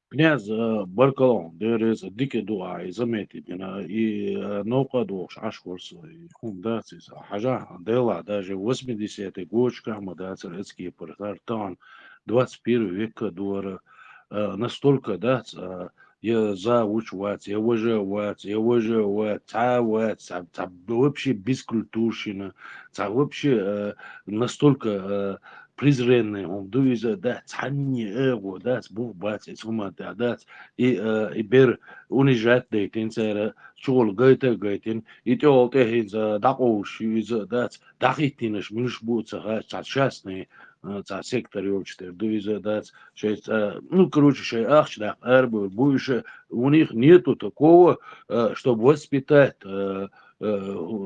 Князь, э, баркалла, дерригаш дика ду Ӏа из заметить дина, и, э, новкъа дохуш Ӏаш хурса, и хӀума дац иза. Хьажахьа, делахь, даже восьмидесятые годашкахь ма дацара эцкий парсар, тахана двадцать первый век дора, э, настолько дац, э, я завуч вац, я вожа вац, я вожа вац, цхьа вац, цхьа, цхьа вообще бескультурщина, цхьа вообще, э, настолько, э, презренный хӀума ду иза, дац, цхьанне эгӀо дац, бух бац, эца хӀуманна тӀехь дац, и, э, и бер унижать дайтина цара, чугӀула гайта а гайтина, и тӀехула тӀе хӀинца дӀакъовлуш ю иза, дац, дӀахӀиттинарш муьлш бу ца хаьа, цхьа частный, э, цхьа сектор йолчу тера ду иза, дац, шайн, э, ну, короче, шайн ахча даккха арабевр бу уьш, у них нету такого, э, чтобы воспитать, э, э,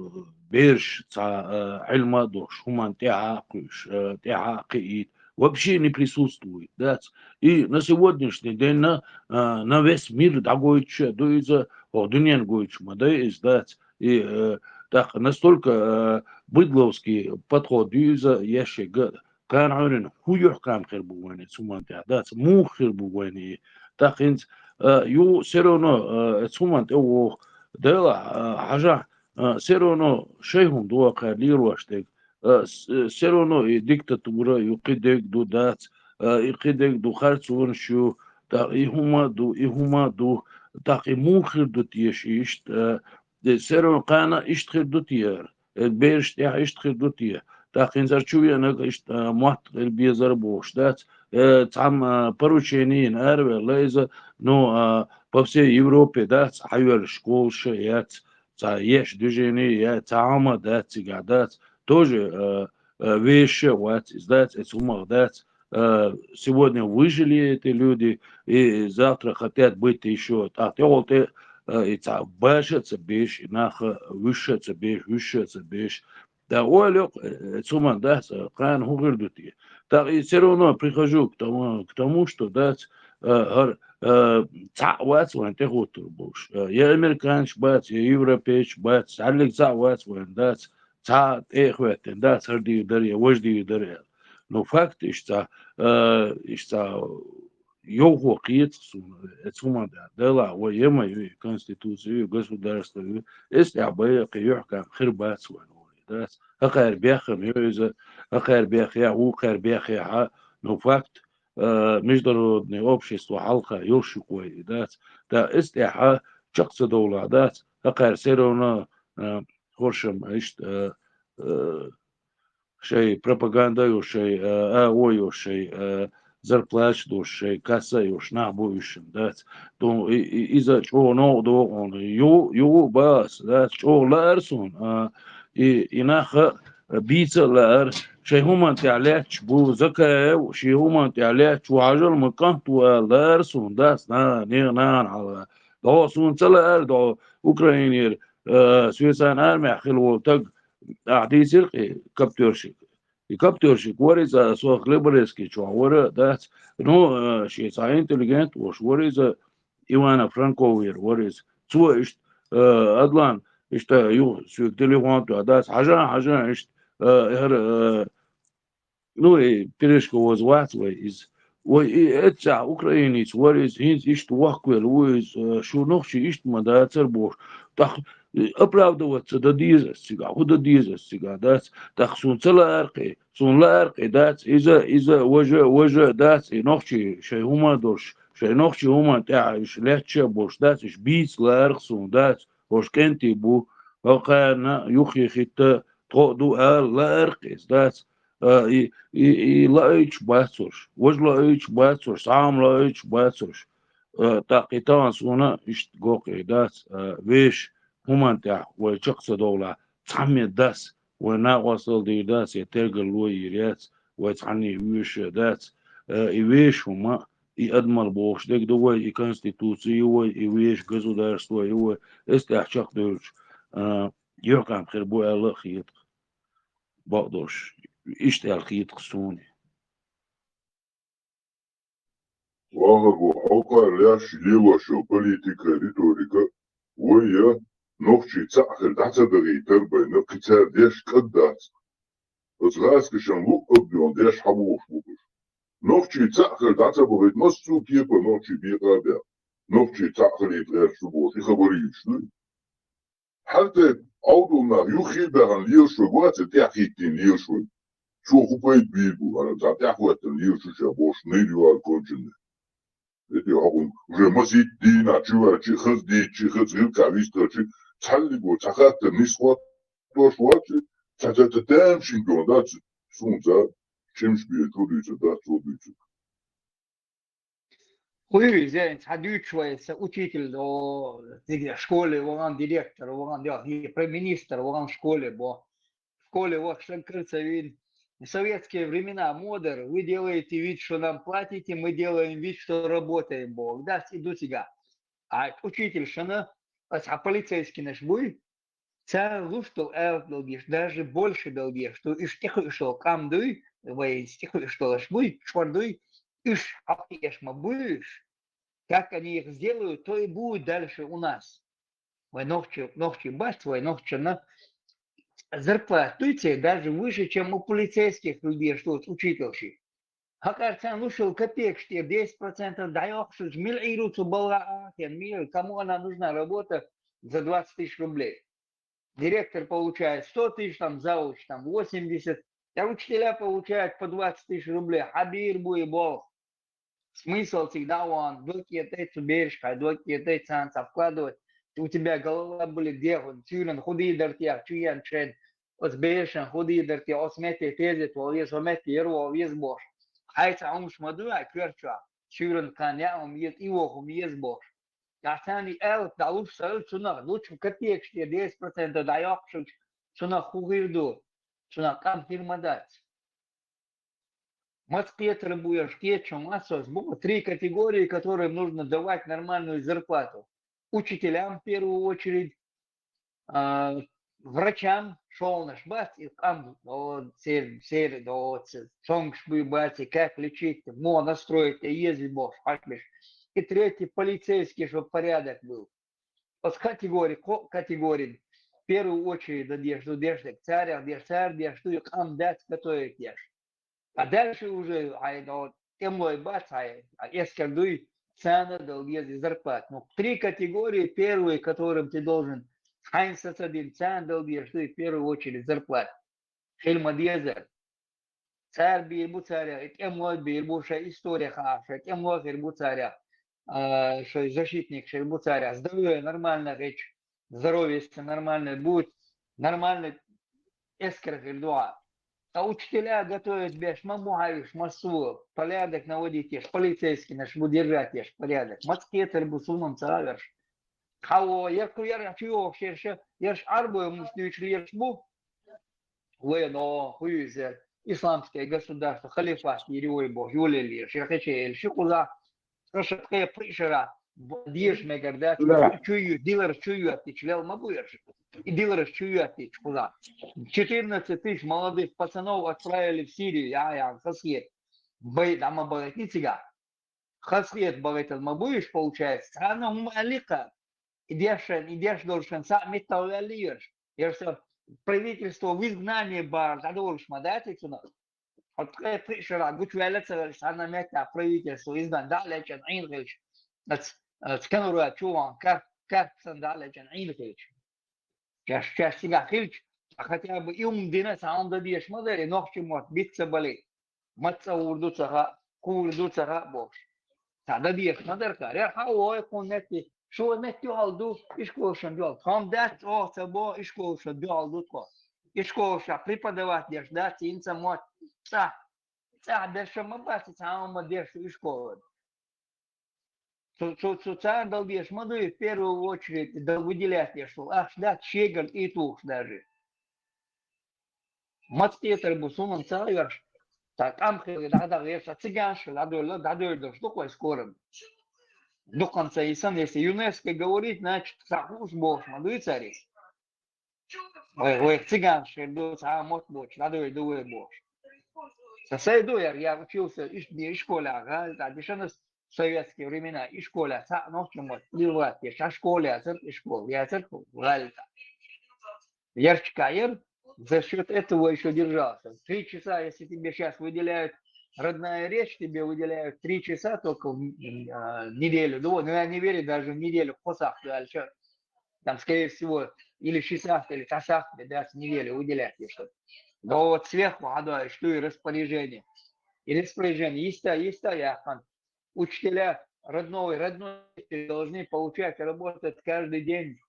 бераш цхьа, э, Ӏилма а дохуш, хӀуманна тӀаьхьа а кхуьуш, э, тӀаьхьа а кхиийта, вообще не присутствует, дац. И на сегодняшний день на, э, на весь мир дӀагойтуш а ду иза, хӀокху дуьненна гойтуш ма дай иза, дац. И, э, тӀаккха настолько, э, быдловский подход ю иза еш шега, кхана Ӏуьйранна хӀун юьхькӀам хир бу вайна эца хӀуманна тӀехь, дац, муха хир бу вайна и. ТӀаккха хӀинца, э, ю все равно, э, эца хӀуманна тӀе вогӀу, делахь, э, хьажахь, э, все равно шайн хӀума ду кхара лелош дерг, э, с-, э, все равно и диктатура ю, кхидерг ду, дац, э, и кхидерг ду, харцонаш ю, тӀаккха и хӀума а ду, и хӀума а ду, тӀаккха и муха хир ду теша иштта, э, де, все равно кхана иштта хир ду те, э, бераш тӀехь иштта хир ду те. ТӀаккха хӀинца чу веанарг иштта, э, мотт хир безар бохуш, дац, э, цхьамма, э, поручение йина араваьлла иза, ну, э, по всей Европе, дац, хьайоьллуш школаш а яц, цхьа еш движение я, цхьа хӀума а дац цигахь, дац, тоже, э, э, вешаш а вац иза, дац, эца хӀумах дац, э, сегодня выжили эти люди, и завтра хотят быть ещё. ТӀаккха тӀехула тӀе, э, и цхьа баша а ца беш, и нах вуьйш а ца беш, вуьйш а ца беш. Да, ойла йо, э, эца хӀуманна дац, э, кхана хӀун хир ду те? ТӀаккха и все равно прихожу к тому, к тому, что, дац, э, хӀара, э, цхьаъ вац вайн тӀехӀуттур болуш. Э, я американцаш бац, я европейцаш бац, цхьаьллиг цхьаъ вац вайн, дац, цхьа тӀе а хӀоьттина, дац, хӀара дийр дара, я важа дийр дара аьлла. Но факт иштта, э, иштта йовхо кхета суна, эца хӀуманна тӀехь, делахь, вай ема ю, и конституция ю, и государство ю, эца тӀехь бен а кхин юьхькӀам хир бац вайн, олий, дац. ХӀокхара беххам ю иза, хӀокхара бехъяхь, вукхара бехъяхь, но факт, э, международное общество хьалха йолуш ю-кх вай и, дац. Да, эца тӀехь чекх ца довлахь, дац, хӀокхара все равно, э, хӀоршам иштта, э, э, шайн пропаганда а йолуш, шайн, э, а, о йолуш, шайн, э, зарплата долуш, шайн касса а йолуш нах бу уьш, дац. Ту-, и, и, иза чӀогӀа новкъа догӀу хьуна. Югу, югу а бац, дац, чӀогӀа лаьара суна, а, и, и нах а бийца а лаьара, шайн хӀуманна тӀехь лаьтташ бу, Закаев шен хӀуманна тӀехь лаьтташ ву, хьажал ма кӀант ву аьлла лаьара суна, дац, на-, нехан нахана хьалха. ДогӀу суна ца лаьара, догӀу Украинера, а, Швейцарин армехь хилла волу таг, ахь дийцира-кх и каптёрщик. И каптёрщик вара иза, со Хлеборезкий чохь вара, дац. Ну, э, шен цхьа интеллигент волуш вара иза, Ивано-Франковера вара иза. Цо иштта, э, Адлан, иштта юха соьга телефон тоьхна, дац, хьажа, хьажа, иштта, э, хӀара, э, ну, и пирожков ваза вац вай иза. Вай и эццахь украинец вара иза, хӀинца иштта воккхавелла ву иза, э, шу нохчий иштта ма дацара бохуш. ТӀаккха, э, оправдываться дан деза ас цигахь, хӀун дан деза ас цигахь, дац? ТӀаккха суна ца лаьара-кх и, суна лаьара-кх и, дац? Иза, иза, важа, важа, дац? И нохчий шайн хӀума а долуш, шайн нохчий хӀуманна тӀехь уьш лаьтташ а болуш, дац? Уьш бийца лаьара-кх суна, дац? ХӀорш кӀентий бу, хӀокхарна юххе хӀитта тхо а ду ала лаьара-кх иза, дац? А, и, и, и лаойтуш бац уьш, важа лаойтуш бац уьш, схьа а ма лаойтуш бац уьш. А, тӀаккха и тахана суна иштта го-кх и, дац, а, вешан хӀуманна тӀехь вай чекх ца довлахь, цхьаммо а дас вайн накъосталла дийр дац, я тергалло йийр яц, вай цхьанне а воьшуш а дац. А, и вешан хӀума, и адамалла бохуш дерг ду вай, и конституци ю вай, и вешан государство ю вай, эс тӀехь чекхдевлча, а, юьхькӀам хир бу аьлла а хета-кх. Бакъдолуш, иштта аьлла хета-кх суна. Вахархо, хьо кхара леш лелош йолу политика, риторика, вай я нохчий цхьаъ хир дӀа ца дахийтар байна, кхин цара деш кӀад дац. Оцу гӀазкашан луъ а бен деш хьан бохуш бу уьш? Нохчий цхьаъ хир дӀа ца бахийта, массо а кепара нохчий бекъа а баьхна, нохчий цхьаъ хилийта гӀерташ ду бохуш, и хабар юьйцуш дуй? Хьан тӀе Ӏовдал нах юххе а баьхна лелаш вай вац, тӀаьхьахӀиттийна лелаш вай. Цо хӀун пайда бийр бу, хӀара цхьа тӀаьхьахӀоьттина лелаш ву ша бохуш, нейр ю ара кончунна. Эти хьокхунна уже масийтта дийнахь чу ваьлча, хаза дийцча, хаза гӀиллакхехь вистхилча, цхьаллиг ву цхьа хаттар нисхо тош вац, цхьа, цхьа, цхьа тамашийна дона дац, суна ца чимаш бен чу дуьйцур дац, цо дуьйцур. Хуй, иза, цхьа дуьйцуш вай, сан учитель, о, дигна школе вахана, директор вахана, я, и премьер-министр вахана школе бо. Школе вахча стаг карца вийна. В советские времена мода ра: «Вы делаете вид, что нам платите, мы делаем вид, что работаем», боху. Дац и ду цигахь. А учительшна, аса полицейскийнаш буй, цара луш долу аьлла дала дезаш, даже больше дала дезаш ду, уьш тӀекхуьуш долу къам дуй, вай тӀекхуьуш долуш буй, чкъор дуй, уьш хьакхиэш ма буй уьш. Как они их сделают, то и будет дальше у нас. Вай нохчи, нохчи бац, вай нохчанна зарплата дуй церан даже выше, чем у полицейских, хила дезаш ду оцу учительши. Хьакъара царна луш йолу капекаш тӀера десять процентов дӀайоккхуш, мила Ӏийр ву цу балха ахен, мила, кому она нужна работа за двадцать тысяч рублей? Директор получает сто тысяч, там, завуч, там, восемьдесят, а учителя получают по двадцать тысяч рублей, хьан бийр бу и болх? Смысл цига дӀа а вахана, дог кӀе тӀе цу берашка, дог кӀе тӀе царна ца вкладывать, у тебя голова болит, дехун, суьйранна хӀун дийр дара техьа, чу ен шайн, оцу берашан хӀун дийр дара техьа, оцу метте тезет вала веза, хӀо метте яр вала веза бохуш. Хьайн цхьа хӀумаш ма ду вай коьрта чохь, суьйранна кхана яа хӀума еза, и воху хӀума еза бохуш. Ахь царна и аьлла дӀалуш ца хилча, цунах лучу капекаш тӀера десять процентов дӀайоккхуш хилча, цунах хӀун хир ду? Цунах къам хир ма дац. Маца кхетар бу аша, кхеташ ма вац аса, бу три категории, которым нужно давать нормальную зарплату. Учителям в первую очередь, а, врачам, шолгӀанаш бац, и къам, о, сер-, сер-, о, ц-, цомгаш буй бац, и как лечить, муха настроить, и еза бохуш хьаьшбеш. И третий, полицейский, чтоб порядок был. Оцу категори, кхо категорин в первую очередь дан дезаш ду деш дерг, царах деш, цара деш ду, и къам дац готовить деш. А дальше уже, хьайн, о, тӀемалой бац, хьайн, а эскар дуй, царна а дала деза и зарплата. Ну, три категории первые, которым ты должен, хьайн сацадина, царна дала дезаш ду и в первую очередь зарплата. Хила ма дезара. Цара бийр бу царах, и тӀемалой бийр бу, шайн истори хаьа, шайн тӀемалой хир бу царах, а, шайн защитник хир бу царах, здоровье нормально хилча, здоровье если нормально будет, нормально эскар хир ду хьан. Ткъа учителя готовить беш ма бу хьаьвсаш массо а порядок наводить еш, полицейскийнаш бу держать еш порядок. Маца кхетар бу суна-м ца гӀераш. Хьаво, яку яра чу йогӀуш ераш, ераш Ӏарбой муш дуьйцуш лераш бу. Вай, но, хӀу иза, исламское государство, халифат йир вай бохуш, йолаеллера, ши кхече элли ши кхуза, ткъа ша ткъе пхиъ шера, б-, деша мегар дац, Да. чу ю-, дилараш чу йоьттича лел ма бу ераш. И дилараш чу йоьттича кхуза. Четырнадцать тысяч молодых пацанов отправили в Сирию, я, я, хасхет. Бай, да ма байтни цига. Хасхет байтал ма бу уьш, получается. Царна хӀума аликха. И дешан, и деш долшан са меттал ваьлли ераш. Ераш са правительство в изгнании бар, дӀадолуш ма дац и цунах. Хьо ткъе пхиъ шера гучуваьлла ца велаш, цхьанна меттехь правительство изгнан дӀа а лечкъина Ӏийна хилча, ац, ац канура чу ван, кар-, карпсан дӀа а лечкъина Ӏийна хилча. Шаьш, шаьш цигахь хилча, ца хотя бы и хӀума дина, цхьа хӀума дан дезаш ма дара, и нохчийн мотт бицца бале. Маца гӀур ду ца хаьа, кхур ду ца хаьа бохуш. Ца дан дезаш ма дара кхара. Я хьан вой кхунна метте, шу метте юхьал ду, ишколшан дуьхьал. Тхьом дац, оха ца бо, ишколшан дуьхьал ду тхо. Ишколша преподавать деш дац, хӀинца мотт цӀа. ЦӀа дешан ма бац, цхьа хӀума деш ду ишколан. Цу, цу, цу царна дала дезаш ма дуй, в первую очередь, дала выделять деш ду. Ахча дац, шегара тӀе тухуш даже. Маца кхетар бу суна-м ца гӀераш, ца къам хилла дӀадагӀа ераш, ца циганаш хилла дӀадоьлла, дӀадоьлла долуш ду кхой скоро. Дукханца и санна, если ЮНЕСКО говорит, значит, ца хууш бохуш ма дуй цаьрга. Вай, вай циганаш хир ду, цхьа а мотт боцуш, дӀадоьлла ду вай бохуш. Сан сай ду яра, я учился иш-, ишколехь гӀала тӀехь, дешана советские времена ишколехь цхьаъ нохчийн мотт плевать деш, цхьа школа яцара, ишкола яцара гӀала тӀехь. Ярчка яра, за счёт этого ещё держался. Три часа, если тебе щас выделяют, родная речь, тебе выделяют три часа только в, а, неделю. Ну, вот, ну, я не верю, даже в неделю кхо сахьт аьлча, там, скорее всего, или ши сахьт, или цхьа сахьт тебе дац неделю выделять, и что. Но вот сверху хьадоуьйтуш ду и распоряжение. И распоряжение йиста, йиста яьккхина. Учителя родного, родной должны получать, работать каждый день.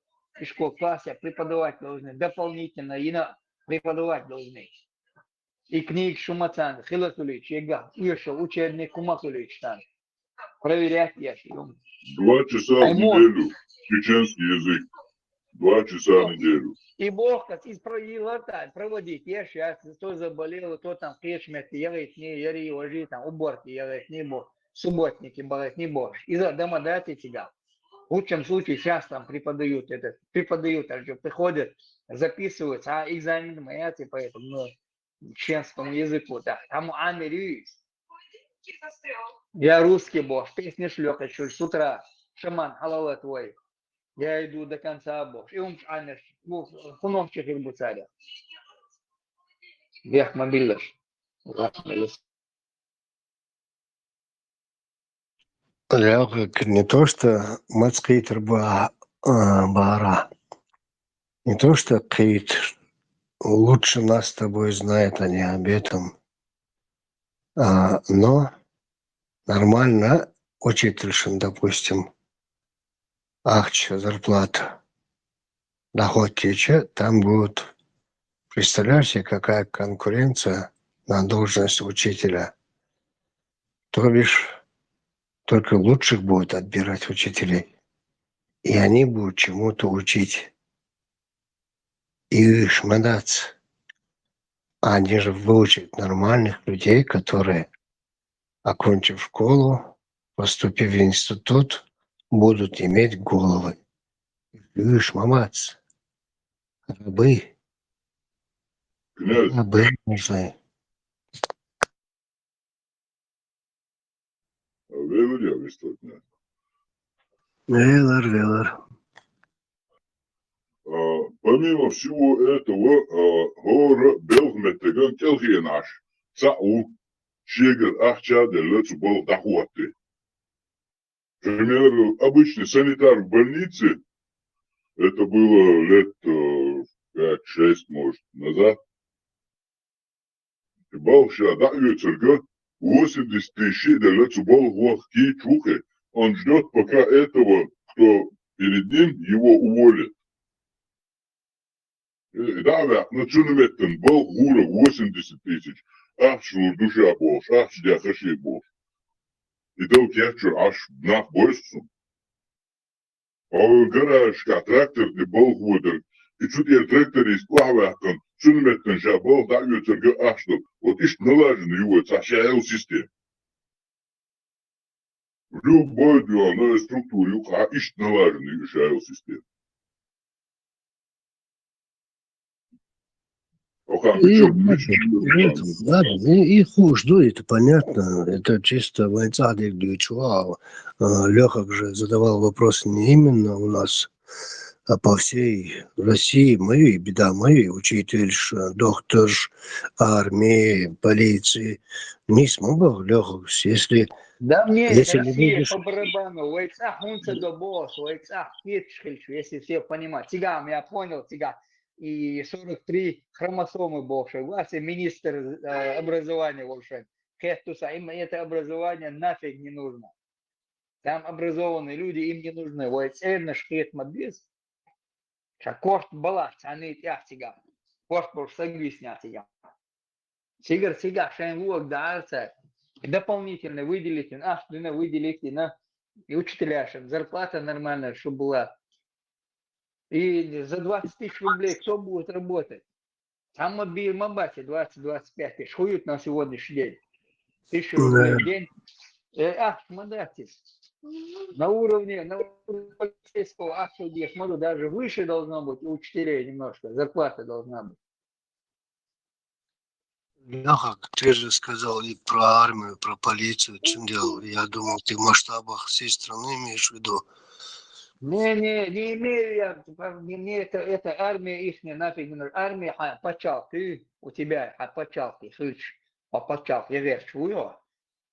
И школ классе преподавать должны, дополнительно и на преподавать должны. И книги шу ма царна хила хуьлуьйтуш, егга, уьшал учебник хӀума хуьлуьйтуш царна. Проверять еш ю. Два часа в Ай, мо- неделю чеченский язык. Два часа в неделю. И бохкас, из про-, и ларта проводить еш, я, кто заболел, кто там кхечу метте яхийтиний, яри, важи, там, уборки яхийтиний бо, субботники бахийтиний бо. Иза дома дати тебя. В лучшем случае сейчас там преподают этот, преподают, а что приходят, записываются, а экзамен моя, типа, это, ну, чеченскому языку, да, там Амир Юис. Я русский бо, песни шлёкать, что с утра шаман халала твой. Я иду до конца бо. И ум Амир, ну, хунов чехир буцаря. Вех мобильлаш. Левка, не то что маца кхетар ба-, а, бара, не то что кхетар, лучше нас с тобой знают они об этом. А, но нормально учительшин, допустим, ахча, зарплата доход тече, там будут, представляешь себе, какая конкуренция на должность учителя. То бишь, только лучших будут отбирать учителей. И они будут чему-то учить. И шмадац. Они же выучат нормальных людей, которые, окончив школу, поступив в институт, будут иметь головы. И шмадац. Рабы. Князь. Рабы нужны. Велар я вистотня. Велар, велар. А, помимо всего этого, а, хӀора белхан меттиган кӀелхенаш цхьаъ ву, шегара ахча а делла, цу балха дӀахӀотти. К примеру, обычный санитар в больнице, это было лет, э, пять-шесть, может, назад. Балха ша дӀаоьцурга, восемьдесят тысяч а делла цу балха ваха кийча ву-кх. Он ждёт, пока этого, кто перед ним, его уволят. ДӀа а ваьккхина, цуьнан меттана балха гӀура восемьдесят тысяч ахча лур ду ша бохуш, ахча дехаш бохуш. И дала кеччуьра Ӏаш нах бойсу суна. Хьо гаражашкахь трактор тӀе балха водар, и цу тӀера тракторист охьаваьккхина, цуьнан меттана ша балха дӀа а оьцург а ахча ду. Вот иштта налажено ю вай цхьа шаьлла система. Любой дуьхьал структура юкъахь иштта налажено ю шаьлла система. Оха И, мича, мича, ладно, и, и хууш ду, это понятно. Это чисто вайн цӀахь дерг дуьйцуш ву хьо. А, Лёха же задавал вопрос не именно у нас, а по всей России. Мы и беда, мы и учительш, докторш, армия, полиция. Нийса ма боху, Лёха, если, Да мне если не Россия будешь по барабану, вай цӀахь хӀунца до босс, вай цӀахь кечаш хилча, если все понимать. Цигахь, я понял, цигахь. И сорок три хромосомы бохуш, вай министр, э, образования волуш. Кхетта ду сан, им это образование нафиг не нужно. Там образованные люди, им не нужны. Вай цӀернаш хета ма беза. Ша корта балахь цхьаьнний тӀехь цигахь. Корта болуш саг висинехь цигахь. Цигара цигахь шайн лога даьра цара. Дополнительно выделить, ахча дина выделить дина. И учителяшна зарплата нормальная, чтобы была. И за двадцать тысяч рублей кто будет работать? Там ма бийр ма бац двадцать, двадцать пять тысяч. Хуют на сегодняшний день. Тысяча рублей в день. Э, а, ма дац. На уровне, на уровне полицейского ахча деш ма ду, даже выше должно быть у учителей немножко. Зарплата должна быть. Лёха, ты же сказал и про армию, про полицию, в чём дело? Я думал, ты в масштабах всей страны имеешь в виду. Не, не, не имею я, не, не, это, это армия ихняя нафиг не нужна. Армия, хьан пачхьалкх, ты, у тебя, хьан пачхьалкх, хилча, хьо пачхьалкх, я верчу, йо.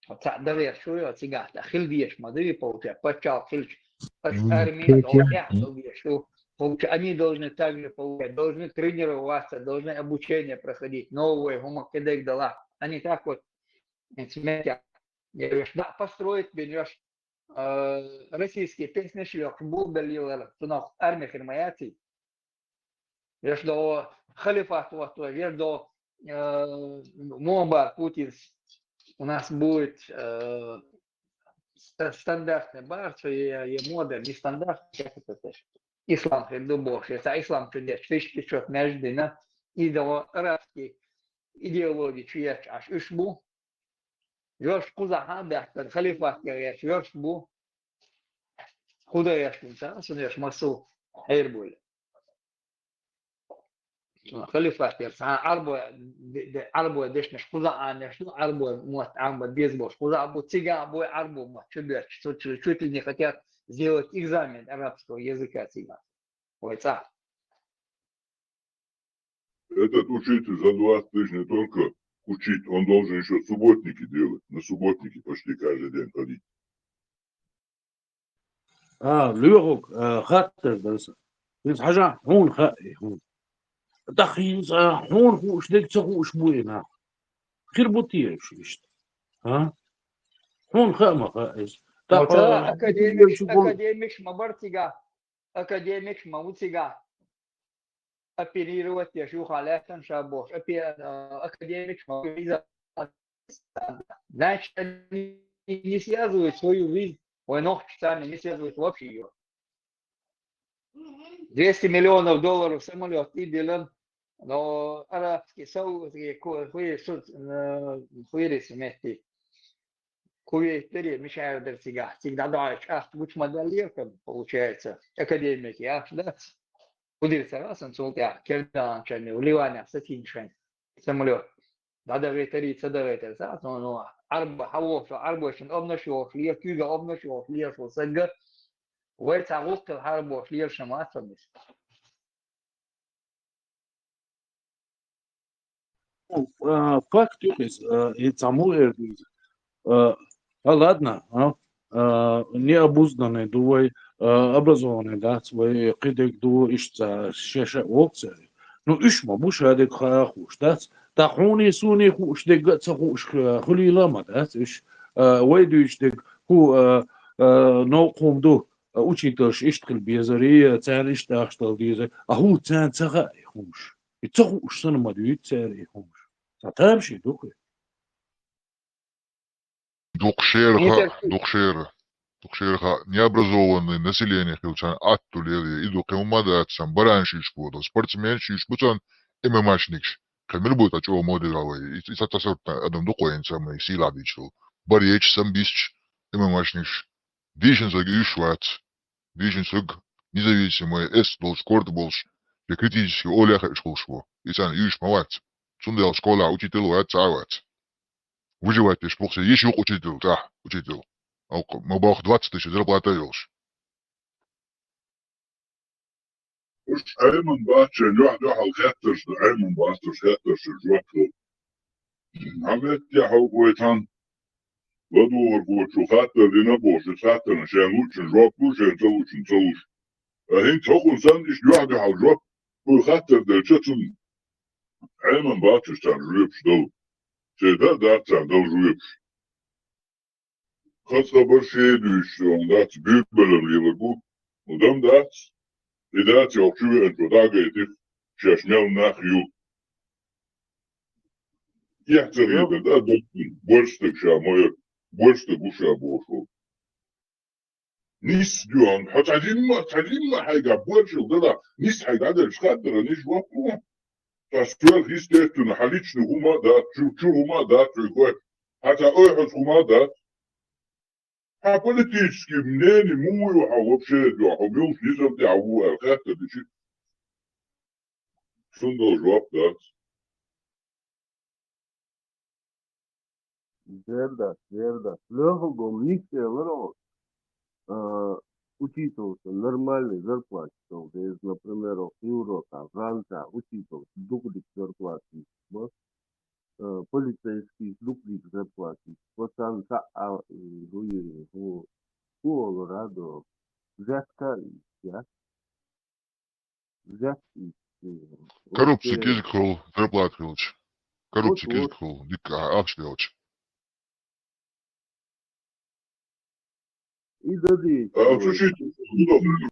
Хьо цхьаъ дан верчу, йо, цигахь, хила дезаш ма ду, получается, пачхьалкх хилча, аш М, армия, кхетий. Хьо тӀехь ду везаш ду. Получается, они должны также получать, должны тренироваться, должны обучение проходить, новое, хӀума кхидерг далахь. Они так вот, эцмет, я, я, да, построить бен, я, э, российские песни шлёх, булдалилар, цунах армия хир ма яций. Веш до халифат, вот, веш до, э, муха бара Путин, у нас будет, э, ста-, стандартный бара, что я, я мода, не стандарт, как это, ислам хир ду бохуш, я ца ислам чу деш, тысяча пятьсот между, и до арабский идеология чу еш, аш уьш бу. Йош кхузахьа а баьхкар, халифат яр еш, йош бу. Худа еш, цунца, сун еш, масу, хьер буйла. Халифат яр, цхьа Ӏарбой, де-, де-, Ӏарбой дешнаш кхуза а неш ду, Ӏарбой мотт Ӏамбар беза болуш кхуза а бу, цига а бой Ӏарбой мотт чу беш, чу-, чу-, чуть ли не хотят сделать экзамен арабского языка цига. Вай цӀа. Этот учитель за двадцать тысяч не только учить, он должен ещё субботники делать, на субботники почти каждый день ходить. А, Лёхук, а, хаттар дан сан. Иза хьажахь, хьуна хаьа, хьуна. ТӀаккха иза хьуна хууш дерг ца хууш бу и нах. Хир бу те уьш иштта? А? Хьуна хаьа ма хаьа иза. ТӀаккха Оцу академикаш, академикаш ма бара цигахь. Академикаш ма ву цигахь. Оперировать деш юха лаьттан ша бохуш. Опе-, а, академикаш ма ву иза. Значит, они не связывают свою жизнь. Вай нохчашца не связывают вообще её. Двести миллионов долларов самолёт и дилан, но арабский Саудовский ку-, хуи-, шу-, э, хуирис вместе. Кувейт даре, мишаьр дар цигахь. Цига дӀадоуьйтуш ахча гучу ма даллера, получается, академик яхаш дац. Кху дира ца хаьа сан цул тӀаьхьа, керданачарна, Ливанехь сацийна шайн самолёт. ДӀадахийтарий, ца дахийтарий ца хаьа, ну, ну, Ӏарба хьан вохуш, Ӏарбойшна обнаш йохуш лела, куьйга обнаш йохуш лела шу сагга, вай цхьа гӀуллакх хилла хьара бохуш лела ша ма ца мис. Ну, а, факт ю иза, а, и цхьа муха эр ду иза. А, а, ладно, а, а, необузданный ду вай, а, образованный дац вай, кхидерг ду, иштта ша-ша воккха цара. Ну, уьш ма бу ша дерг хаа хууш дац. ТӀаккха хьуний суний хууш дерг а ца хууш, а, хуьлийла а ма дац уьш. А, вай дуьйцуш дерг хӀу, а, а, новкъа хӀума ду. А, учительш иштта хила безарий, царна иштта ахча дала дезар. А хӀу царна ца хаьа и хӀумаш? И ца хууш санна ма дуьйцу цара и хӀумаш. Цхьа тамашийна ду-кх. Дукха шера хаьа, дукха шера. Дукха шера хаьа. Необразованный население хилча, атта лелае, и ду кхин хӀума дац, цхьа баранаш йиш бу, спортсменаш йиш бу царна, ММАшникаш. Кхин мила бу цхьа чӀогӀа мода вай? И, и цхьа тасарт адам ду-кх вайна самый сийлахь дийчул. Бар еча, самбисташ, ММАшникаш. Дийшина саг уьш вац. Дийшина саг независимый, эс долуш, корта болуш, я критически олехь хууш ву. И царна уьш ма вац. Цундела школахь учитель вац, цхьа а вац. Выживать деш бу-кх церан йиш, юкъ учитель, тӀехь учитель. Алкъа, ма боху, двадцать тысяч зарплата йолуш. Уьш Ӏеман бац шайн, юьхь-дуьхьал хеттарш ду, Ӏеман бац уьш хеттаршна жоп ло. Хьан меттехь хьо вай тхан ладугӀурхочо хаттар дина бохуш, иза хаттарна шайн лучун жоп лу, шайн ца лучун ца луш. Ткъа хӀинца хӀокхунна санна иштта юьхь-дуьхьал жоп, хӀокхуьнга хаттар делча, цунна Ӏеман бац уьш царна жоьпаш дала. Церан дан а дац царна дала жоьпаш. Хаза хабар шен дуьйцуш хӀума дац, буьйрабалар лелар бу. Ну, дан дац. И дац йоху чу веанчо дӀагайтира, шаьш мел нах ю. Эхь ца хетар, да, доттагӀа, борша стаг ша ма яра, борша стаг ву ша бохуш волу. Нисса дуьхьал, хьо цхьа жимма, цхьа жимма хьайга боршалла дала, нисса хьайга дӀаделча хаттаран нисса жоп лу. Ткъа сверхъестественно, хьан личный хӀума а дац, чу, чу хӀума а дац, хьуьгахь, хьан цхьа ойхьаза хӀума а дац. Хьан политический мнение муха ю хьан вообще, хьо муьлхачу низам тӀехь ву аьлла хаттар дичи? Цундела жоп дац. Дер дац, дер дац. Лоьхург, нисса элира оха, а, учительша нормальный зарплата долу деза, например, оха Европа, Франция, учитель дукха дика зарплата йиш бу, а, полицейский дукха дика зарплата йиш бу, царна цхьаъ а, м, хӀу ю, хӀу, хӀу олура до, взятка а йиш яц. Взятка а йиш. Коррупция кӀезиг хуьлу, зарплата хилча. Коррупция кӀезиг хуьлу, дика ахча делча. И дан дийца. А, слушайте, удобно.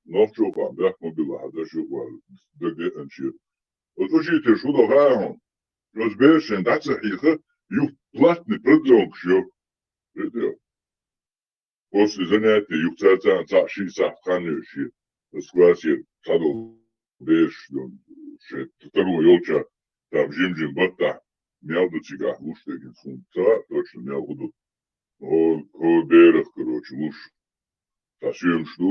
Нохчо бан, бехк ма билла, хьан даш юкъа вала, даг деанчера. Вот учитель, шу до хаьа хьуна. Оцу берашна дӀа ца хьийха, юха платный продукт йо. Видео. После занятия юха царна цхьаъ шиъ сахьт хан йоьшуш, оцу классера цхьадолу бераш, шайн таро йолчохь, там жим-жим баттахь, мел ду цигахь луш дерг хӀинца хӀума ца хаьа, точно мел хӀу ду. ХӀо, хӀо берах, короче, луш. Цхьа соьмаш ду.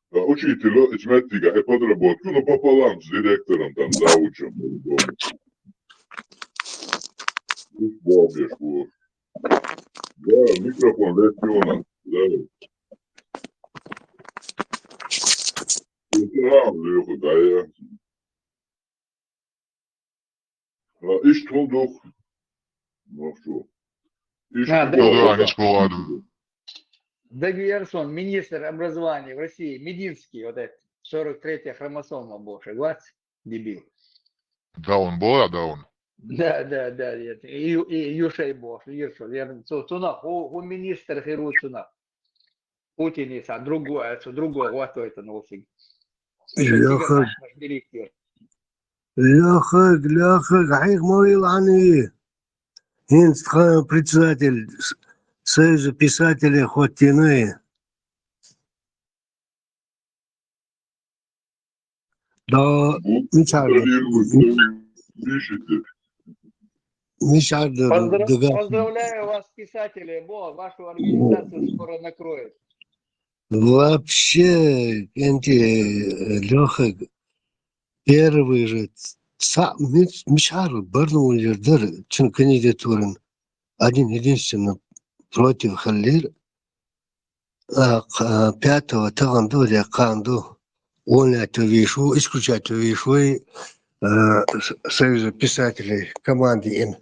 Ткъа учитель, оцу меттигехь и подработка, ну, пополам с директором, там, завучем. Уьш боху беш боху. Да, микрофон летта ю хьуна. Да. Уьш а лоьху, да, я. А, иштта хӀун ду? Ну, что? Иштта хӀун ду? Дагера сон, министр образования в России, Мединский, вот этот, сорок третья хромосома бохуш, вац, дебил. Даун бу, а, даун. Да, да, да, нет. И, и Юшей бохуш, Юшей, я, цу, цунах хӀу, хӀу министр хир ву цунах. Путин, а, другой, а, цу другой хӀоттойту носиг. Лёха. Лёха, Лёха, хьайх ма вилани. ХӀинца тхан председатель с-, Союза писателей хӀоттийна. Да, мичара, мичара дага. Поздравляю вас, писатели, бо, вашу организацию скоро накроет. Вообще, кӀентий, Лёха, первый же, цхьаъ мич-, мичара барна воллера дара, цуьнан кандидатуран один единственный против хиллера. А, кх-, а, пятого тахана ду, я кхана ду, увольнять вийш ву, исключать вийш ву, а, с-, Союза писателей команди ина.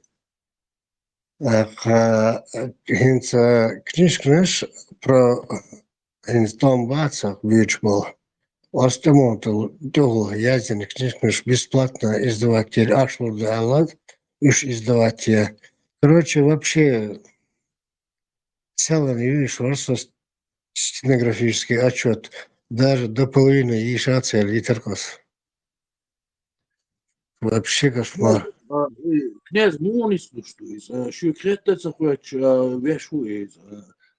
А, кх-, а, хӀинца книжканаш про, хӀинца тӀом бацахь буьйцуш болу. Оцу тӀеман тӀехула яздина книжканаш бесплатно издавать яра, ахча лур ду аьлла, уьш издавать е. Короче, вообще, селан юьйш вара со стенографический отчет. Даже до половины йийшацар йитар-кх аз. Вообще кошмар. А, э, князь, муха нислуш ду иза? Э, шуьга хетта ца хоьттуш, а, веш ву иза?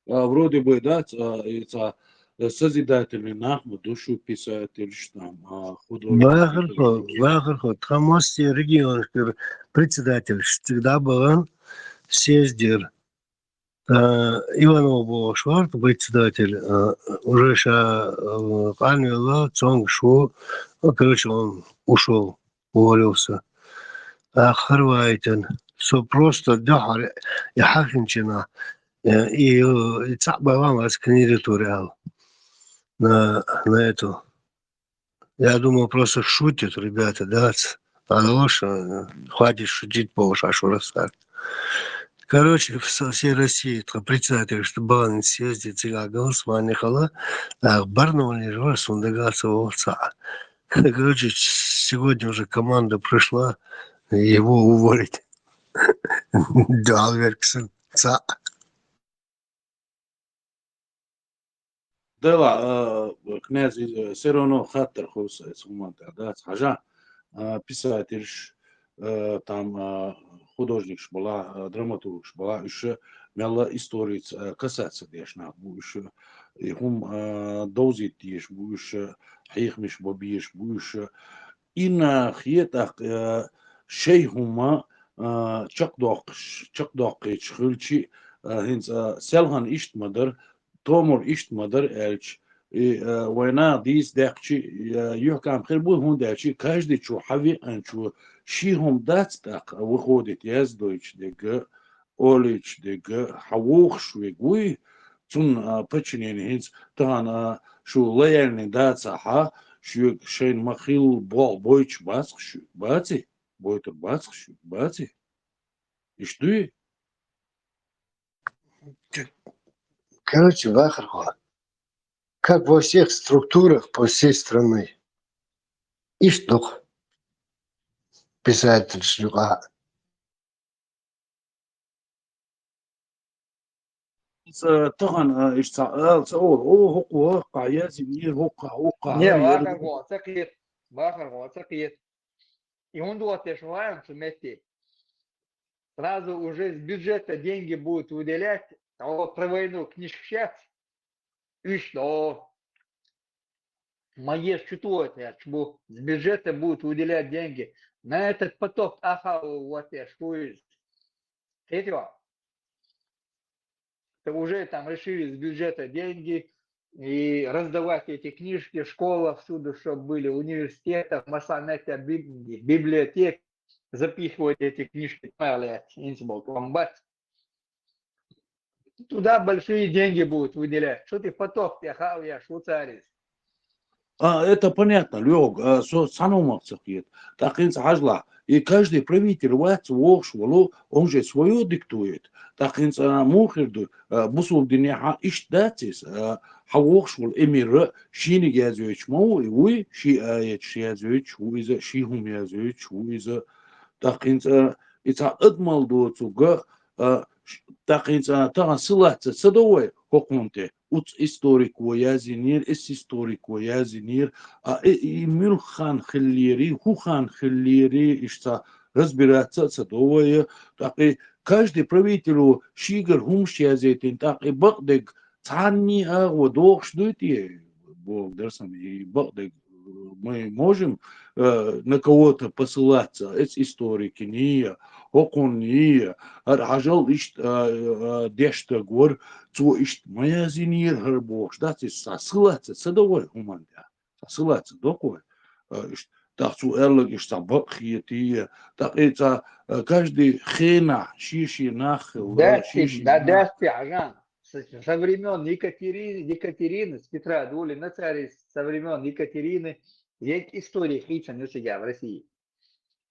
А, вроде бы, да, ца, и ца, э, созидательный нах ма ду шу, писательш там, а, художник. Вахар хо, вахар хо. Тхан массеран регионашкара председательш цига дӀабахана съездера. Э, Иванов бохуш вара-кх председатель, э, уже ша, э, къанвелла, цомгаш ву, ну, короче, он ушёл, уволился. ТӀаккха хӀара вайтина. Со просто дуьххьара и хьаьхначу хенахь, э, и, э, и цхьаъ бан ван вац кандидатура аьлла. На, на эту. Я думал, просто шутят ребята, да, ц-, а лучше, э, хватит шутить, бохуш, аш вара сар. Короче, со всей России тхан председатель, что бан съезде цигахь голосование хилла, а Барнауле же вара, суна дагахь ца вогӀу цхьаъ. Короче, сегодня уже команда пришла его уволить. Дуьхьал верг сан цхьаъ. Дела, э, князь, э, всё равно хаттар хуьлу сан иза хӀуманна тӀехь, дац хьажа, э, писательш, э, там, э, художникаш бала, э, драматургаш бала, уьш мелла историца, э, касаться деш нах бу, уьш и хӀума, э, довзийта дезаш бу, уьш хьехамаш бан безаш бу, уьш и нах е тӀаккха, э, шайн хӀума, э, чекхдоккхуш, чекхдоккхуьйтуш хилчи, э, хӀинца, э, селхана иштта ма дара, томал иштта ма дара аьлча, и, э, вайн наха дийца даьккхичи, э, юьхькӀам хир бу, хӀунда аьлча каждыйчо, хьан веанчо шен хӀума дац тӀаккха, выходит, яздойтуш дерг, олуьйтуш дерг, хьан вогӀуш верг вуй, цунна, а, подчинение хӀинца тахана, а, шу лояльный дацахь, шуьга шайна ма-хиллара болх бойтуш бац-кх шу, баций? Бойтур бац-кх шу, баций? Иштта дуй? Короче, вахар хьо. Как во всех структурах по всей страны. Иштта ду-кх писательш юкъахь. Иза тахана, а, иштта цхьа ала ца олу: «О, хӀокхо хӀокхахь яздинера, хӀокхахь, хӀокхахь». Не, вахар хьо ца кхета, вахар хьо ца кхета. И хӀунда оттаеш ву хьуна цу метте? Сразу уже с бюджета деньги будут выделять, а вот про войну книжкаш яц, уьш до. Ма еш чу тохуьйту аьлча бу, с бюджета будут выделять деньги. На этот поток ахал вот я шуиз. Кхетий? Это уже там решили с бюджета деньги и раздавать эти книжки в школах, всюду, чтобы были, университетах, масанетя, библиотек, запихивать эти книжки, инсбол, бац. Туда большие деньги будут выделять. Что ты поток, я хав, я швейцарец. А, это понятно, Лёг, а, со цхьанна хӀуманах ца кхета. ТӀаккха хӀинца хьажалахь, и каждый правитель вац вогӀуш волу, он же своё диктует. ТӀаккха хӀинца, а, муха хир ду, а, бусулба динехь иштта дац иза, а, хьан вогӀуш волу эмир а шийниг яздойтуш ма ву и, вуй, ши аяташ яздойтуш ву иза, ши хӀума яздойтуш ву иза. ТӀаккха хӀинца, а, и цхьа адамалла доцург а, а, ш-, тӀаккха хӀинца, а, тахана ссылаться ца до вай хӀокхунна тӀе? Оцу историко яздинера, эс историко яздинера, а, и, и муьлха хан хиллера, хӀун хан хиллера, иштта разбираться а ца до вай, тӀаккха и каждый правитель шийгара хӀумаш яздайтина, тӀаккха и бакъдерг цхьанний агӀо дохуш дуй те? Боху дара сан, и бакъдерг мы можем, э, на кого-то посылаться, эс историкиний, хӀокхунний, хӀара хьажал иштта, э, э, деш стаг вара, цо иштта ма яздинера хӀара бохуш дац иза, цхьа ссылаться ца до вай хӀуманна тӀе? Цхьа ссылаться до-кх вай, э, иштта, тӀаккха цо аьлларг иштта цхьа бакъ хетий, тӀаккха и цхьа, э, каждый хенахь шен-шен нах хилла, шен-шен нах. Дац те, хьажа. С-, со времён Екатерины, Екатерины, с Петра Дули на царей, со времён Екатерины, ведь история хийцина ю цига в России.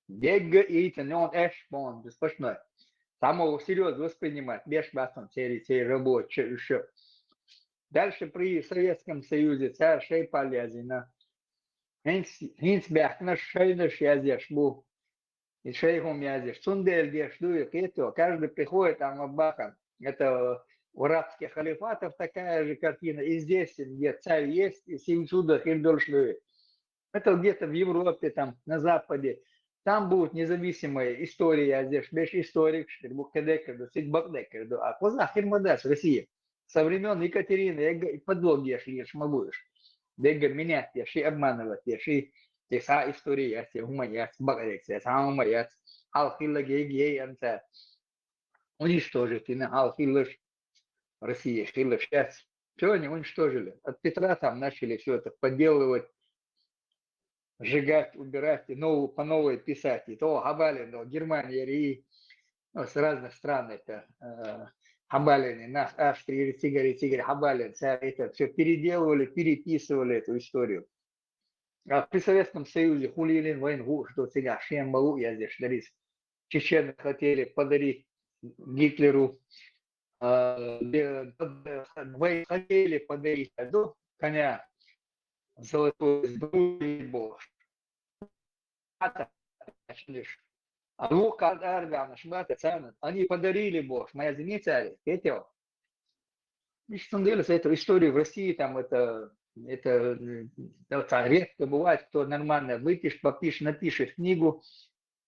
Дегга ийцина, он эш бон, беспочной. Самого серьёзно воспринимать, беш бацан церий, церий рабочий ещё. Дальше при Советском Союзе цара шайн пал яздина. ХӀинц, хӀинц баьхкинарш шайнаш яздеш бу. И шайн хӀума яздеш. Цундела деш ду и, кхетий, каждый приходит, а ма бахан. Это у арабских халифатов такая же картина, и здесь где царь есть, и сим чудо хирдолш левит. Это где-то в Европе, там, на Западе. Там будут независимые истории, а здесь беш историк, что бу кедекер, да сид бакдекер, да. А коза хирмадас Россия. Со времен Екатерины, я г-, подлог я шиеш могуешь. Дега менять я ши, обманывать я ши. Те са история, те умаяц, бакдек, те са умаяц. Ал хилла гей, гей, анца. Уничтожить, и на ал хиллаш. Россия хиллаш. Сейчас все они уничтожили. От Петра там начали все это подделывать, сжигать, убирать, и новую, по новой писать. И то Хабалин, то Германия, и, ну, с разных стран это, э, Хабалин, и наш Австрия, и Тигр, и Тигр, Хабалин, вся это все переделывали, переписывали эту историю. А при Советском Союзе хулилин войн гу, что цига шем балу я здесь дарис. Чеченцы хотели подарить Гитлеру, а, бе-, под-, вы хотели подарить, а, ну, коня золотой сбруи бо. А так, значит, лишь. А ну, как армян, шмата цена. Они подарили бо, моя зеница, Петя. И что делать с этой историей в России, там это, это, м, это редко бывает, кто нормально выпишет, попишет, напишет книгу,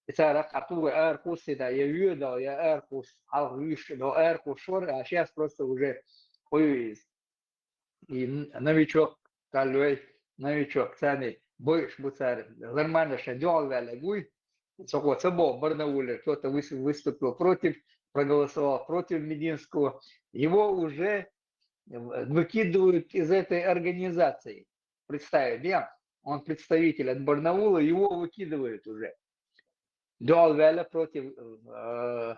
и цара хатуга аркус, и да, я видел, я аркус, а выше, но аркус шор, а сейчас просто уже хуй из. И н-, новичок, талвей, новичок, цани, больше буцар, нормально, что делал, вяли гуй, соко цебо, Барнауле, кто-то выс-, выступил против, проголосовал против Мединского, его уже, э, выкидывают из этой организации. Представь, я, он представитель от Барнаула, его выкидывают уже. Дуал вяля против, э,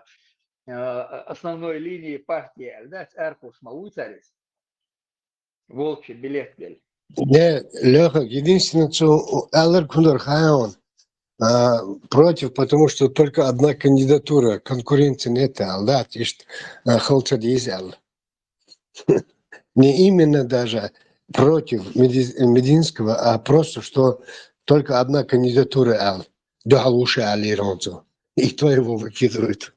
э, основной линии партии, да, Эркус Мауцарис. Волчий билет вяля. Не, Лёха, единственное, что Аллар Кундар Хайон, а, против, потому что только одна кандидатура, конкуренции нет, а, да, ишт, а, Холчадиз, ал. Не именно даже против Меди-, Мединского, а просто, что только одна кандидатура, ал, Духалуша Али Ронцо. И то его выкидывают.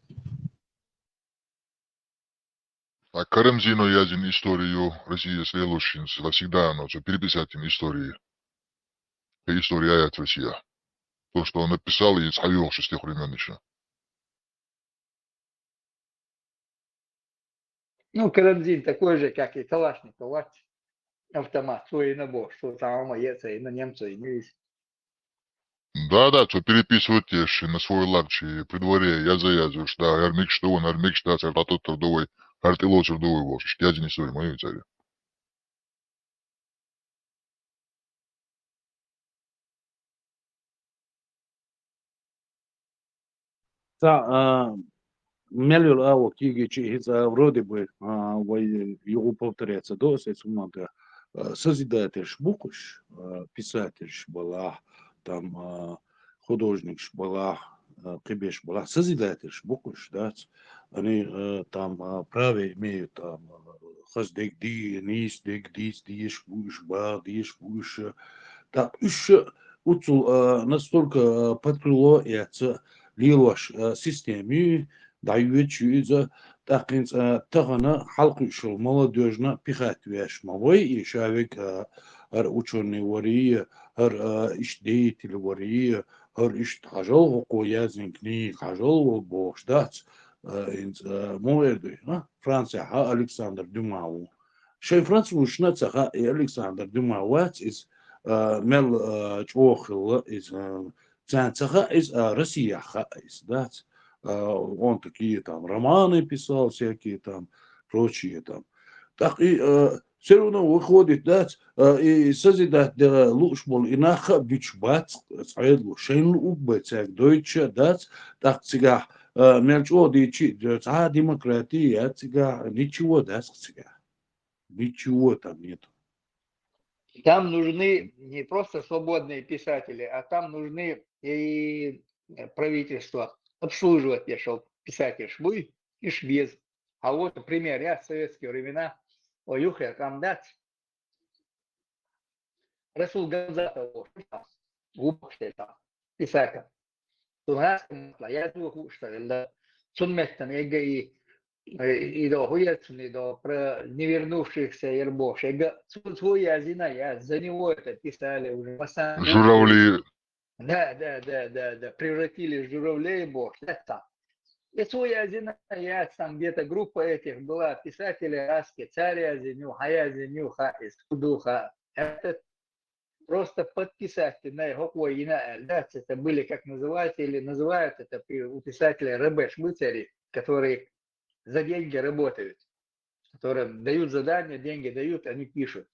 А Карамзино язин историю России следующий, всегда оно, что переписать им истории. История от Россия. То, что он написал, и с Хайохши с тех времен еще. Ну, Карамзин такой же, как и Калашников, вот автомат, свой набор, что там, и это, и на немца, и не весь. Да, да, что переписывать ещё на свой лавчи при дворе, я заязываешь, да, армик что он, армик что, а тот трудовой, артило трудовой вошишь, я не свой, мою царю. Ца, а, мел йола а, ва киги чи хица, а, вроде бы, а, вай югу повторяться до, се суманта, а, созидательш букуш, а, писательш балах, там, а, художникш балах, а, кибеш балах, созидательш букуш, да, они, а, там, а, право имеют, там, а, хаз дег ди, нис дег дис, диш буш, ба, диш буш, а, так, уш, уцул, а, настолько, а, под крыло яца лилош, а, системи, дайвечу иза, такинц, а, тагана халкушул молодёжна пихать веш ма вой, и шавик, а, ар учёный вари, ар, а, иш деятель вари, ар иш хажал гуку язин кни, хажал вол бош дац, а, инц, а, мо эрдуй, а, Франция ха Александр Дюма ву. Шей французшна цаха и Александр Дюма вац из, а, мел, а, чохилла из, а, цан цаха из, а, Россия ха из, дац. А, он такие там романы писал, всякие там, прочие там. Так и, а, всё равно выходит, дац, а, и созидать да луш бол, и наха бич бац, цаедлу, шейн лу уг бай цяг дойча, дац, так цигах, а, мел чо дичи, дац, а, демократия, цигах, ничего, дац, цигах. Ничего там нету. Там нужны не просто свободные писатели, а там нужны и, э, правительство обслуживать, я шел писатель шбуй и шбез. А вот, например, я в советские времена, о, юхер кандидат, Расул Гамзатов, глубоко это, писатель. Тунас, я думаю, что это, сумместно, я говорю, Э, и до хуяцун, и до про невернувшихся ербош. Эга цу, цу язина, я, за него это писали уже. Массан-, Журавли. Да, да, да, да, да. Превратили в журавлей бо. Это. И цу язина, я, там где-то группа этих была, писатели раски, царь язиню, ха язиню, ха, и суду, ха. Это просто подписатели, на его ина, да, это были, как называют, или называют это при- у писателей рыбешмыцари, которые за деньги работают, которые дают задания, деньги дают, они пишут.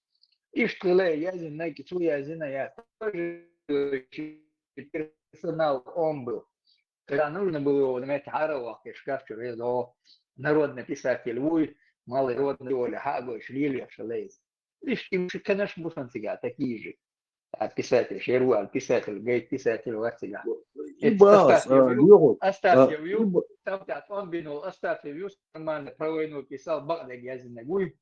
Иштвиле язин, найки цу язина, я тоже персонал он был. Когда нужно было его, знаете, Арава, Кешкафчур, народный писатель, уй, малый родный Оля, Хагой, Шлилья, Шалейс. Ишти уж, конечно, бушан цигара, такие же. А писатель, Шервал, писатель, говорит, писатель, вот цигара. И бас, Астафьев, Лёгу, Астафьев, и б- там, да, он бинул, Астафьев, нормально про войну писал, Багдад я знаю.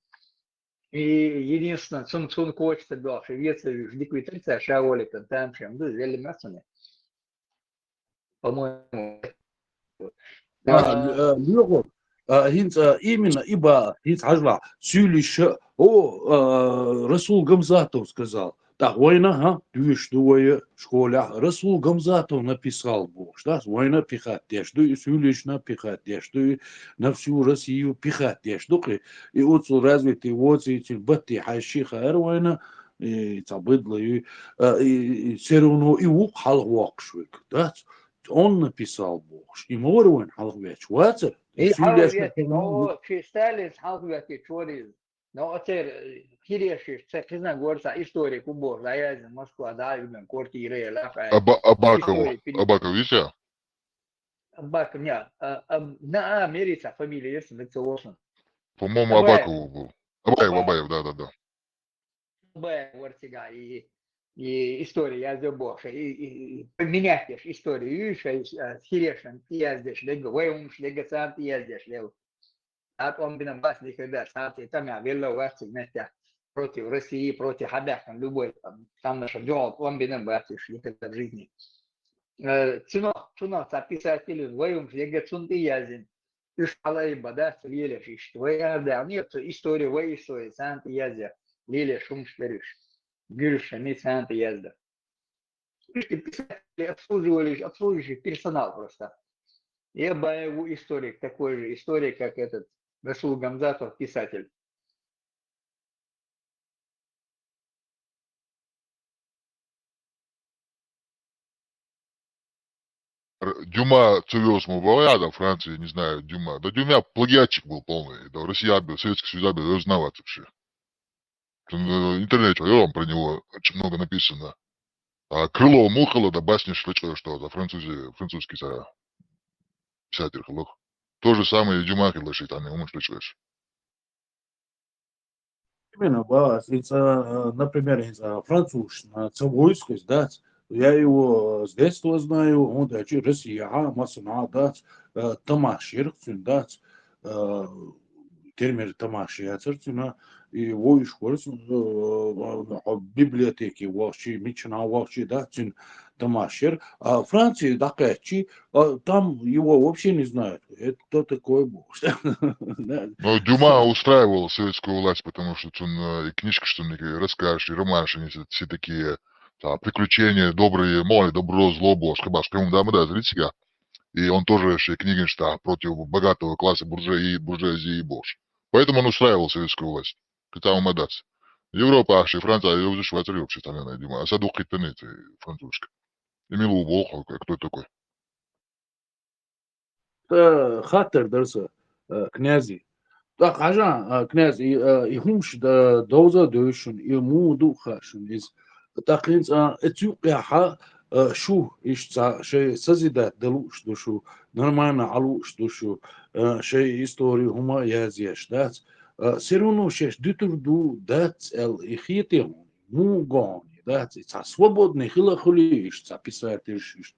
И единственное, Цун Цун Кочта был, Шевецович, Диквитрица, Шаолик, там, там, чем, да, вели мясо. По-моему. Лёгу, хинца именно, и ба, хинца хажла, сюлиша, о, Расул Гамзатов сказал. Так, война, ха, дуеш ду война школе. Расул Гамзатов написал бо, что война пихать деш ду, и сюлиш на пихать деш ду, и на всю Россию пихать деш ду, и, и вот развитый вот эти бати хайши хайр война, и цабыдлы, и, и, и все равно и ук хал вокшвик, да? Он написал бо, и мор война хал веч, вацер. И Сюлиш Сталин хал веч чори. Но отер хирешиш, це признак горца историк убор, да, я из Москва, да, именно квартира, я лафа. Аба- Абаков. История перед- Абаков, видите? Абак, не, а, а, на, а, Мерица фамилия есть, лицо Лошин. По-моему, Абаев. Абаков был. Абаев, Абаев. Абаев, да, да, да. Б, вортига, и, и история, я забыл, и, и, и поменять ещё историю, и ещё, и, а, хирешин, я здесь, лего, войумш, лего, сам, я здесь, лего. А он бинам бас никогда, сам, ты там, я вело, вас, вместе против России, против Хабяхтан, любой, там, там наша джол, он бинам бас, никогда в жизни. Э, цуно, цуно, са писатель, войумш, лего, сунт, я зин. Уж алай бада, лилеш, ишт, вой, а, да, нет, история, вой, история, сам, я здесь, лилеш, умш, береш. Гюршами, сам, я здесь. Писатели обслуживали, обслуживающий персонал просто. Я бы его историк, такой же историк, как этот Расул Гамзатов, писатель. Р- Дюма цевёз му бывает, да, Франции, не знаю, Дюма. Да Дюма плагиатчик был полный. Да, Россия бил, Советский Союз бил, я знал это вообще. В интернете, я вам про него очень много написано. А Крылов Мухала, да, басни шлычка, что за французи, французский за писатель хлох. То же самое и Дюма хилаши, там ему шлычка. Именно, ба, инца, например, инца француз, на ца войск, да, я его с детства знаю, он да чи Россия, ха, масана, да, тамаш, еркцин, да, термер тамаш, я церцина, и войш хорс, библиотеки вахчи, мична вахчи, да, цин тамаш, ер. А Франции, да, качи, а там его вообще не знают. Это кто такой был? Да. Но Дюма устраивал советскую власть, потому что он э, и книжка, что мне расскажешь, и романши, они все, все такие там, приключения, добрые, моли, добро, зло, бос, хабаш, кому да, да, зрите. И он тоже еще книги что против богатого класса буржуазии, буржуазии и бош. Поэтому он устраивал советскую власть. Хотя он мадац. Европа, ах, Франция, я уже Швейцария вообще, там, я думаю, а саду китанец, французская. Эмилу Волхов, кто такой? Э, хаттар дарса, э, князь. Да, хажа, э, князь, и, э, и хумш да, доза дойшун, и му ду хашун, из. Такинц, э, эцюк я ха, э, шу, иш ца, шей созидать да луш душу, нормально а луш душу, э, шей историю хума язеш, да. Э, все равно шеш дютур ду, да, эл, и хитил, му гон, да, ца свободный хила хули, иш ца писатель, иш.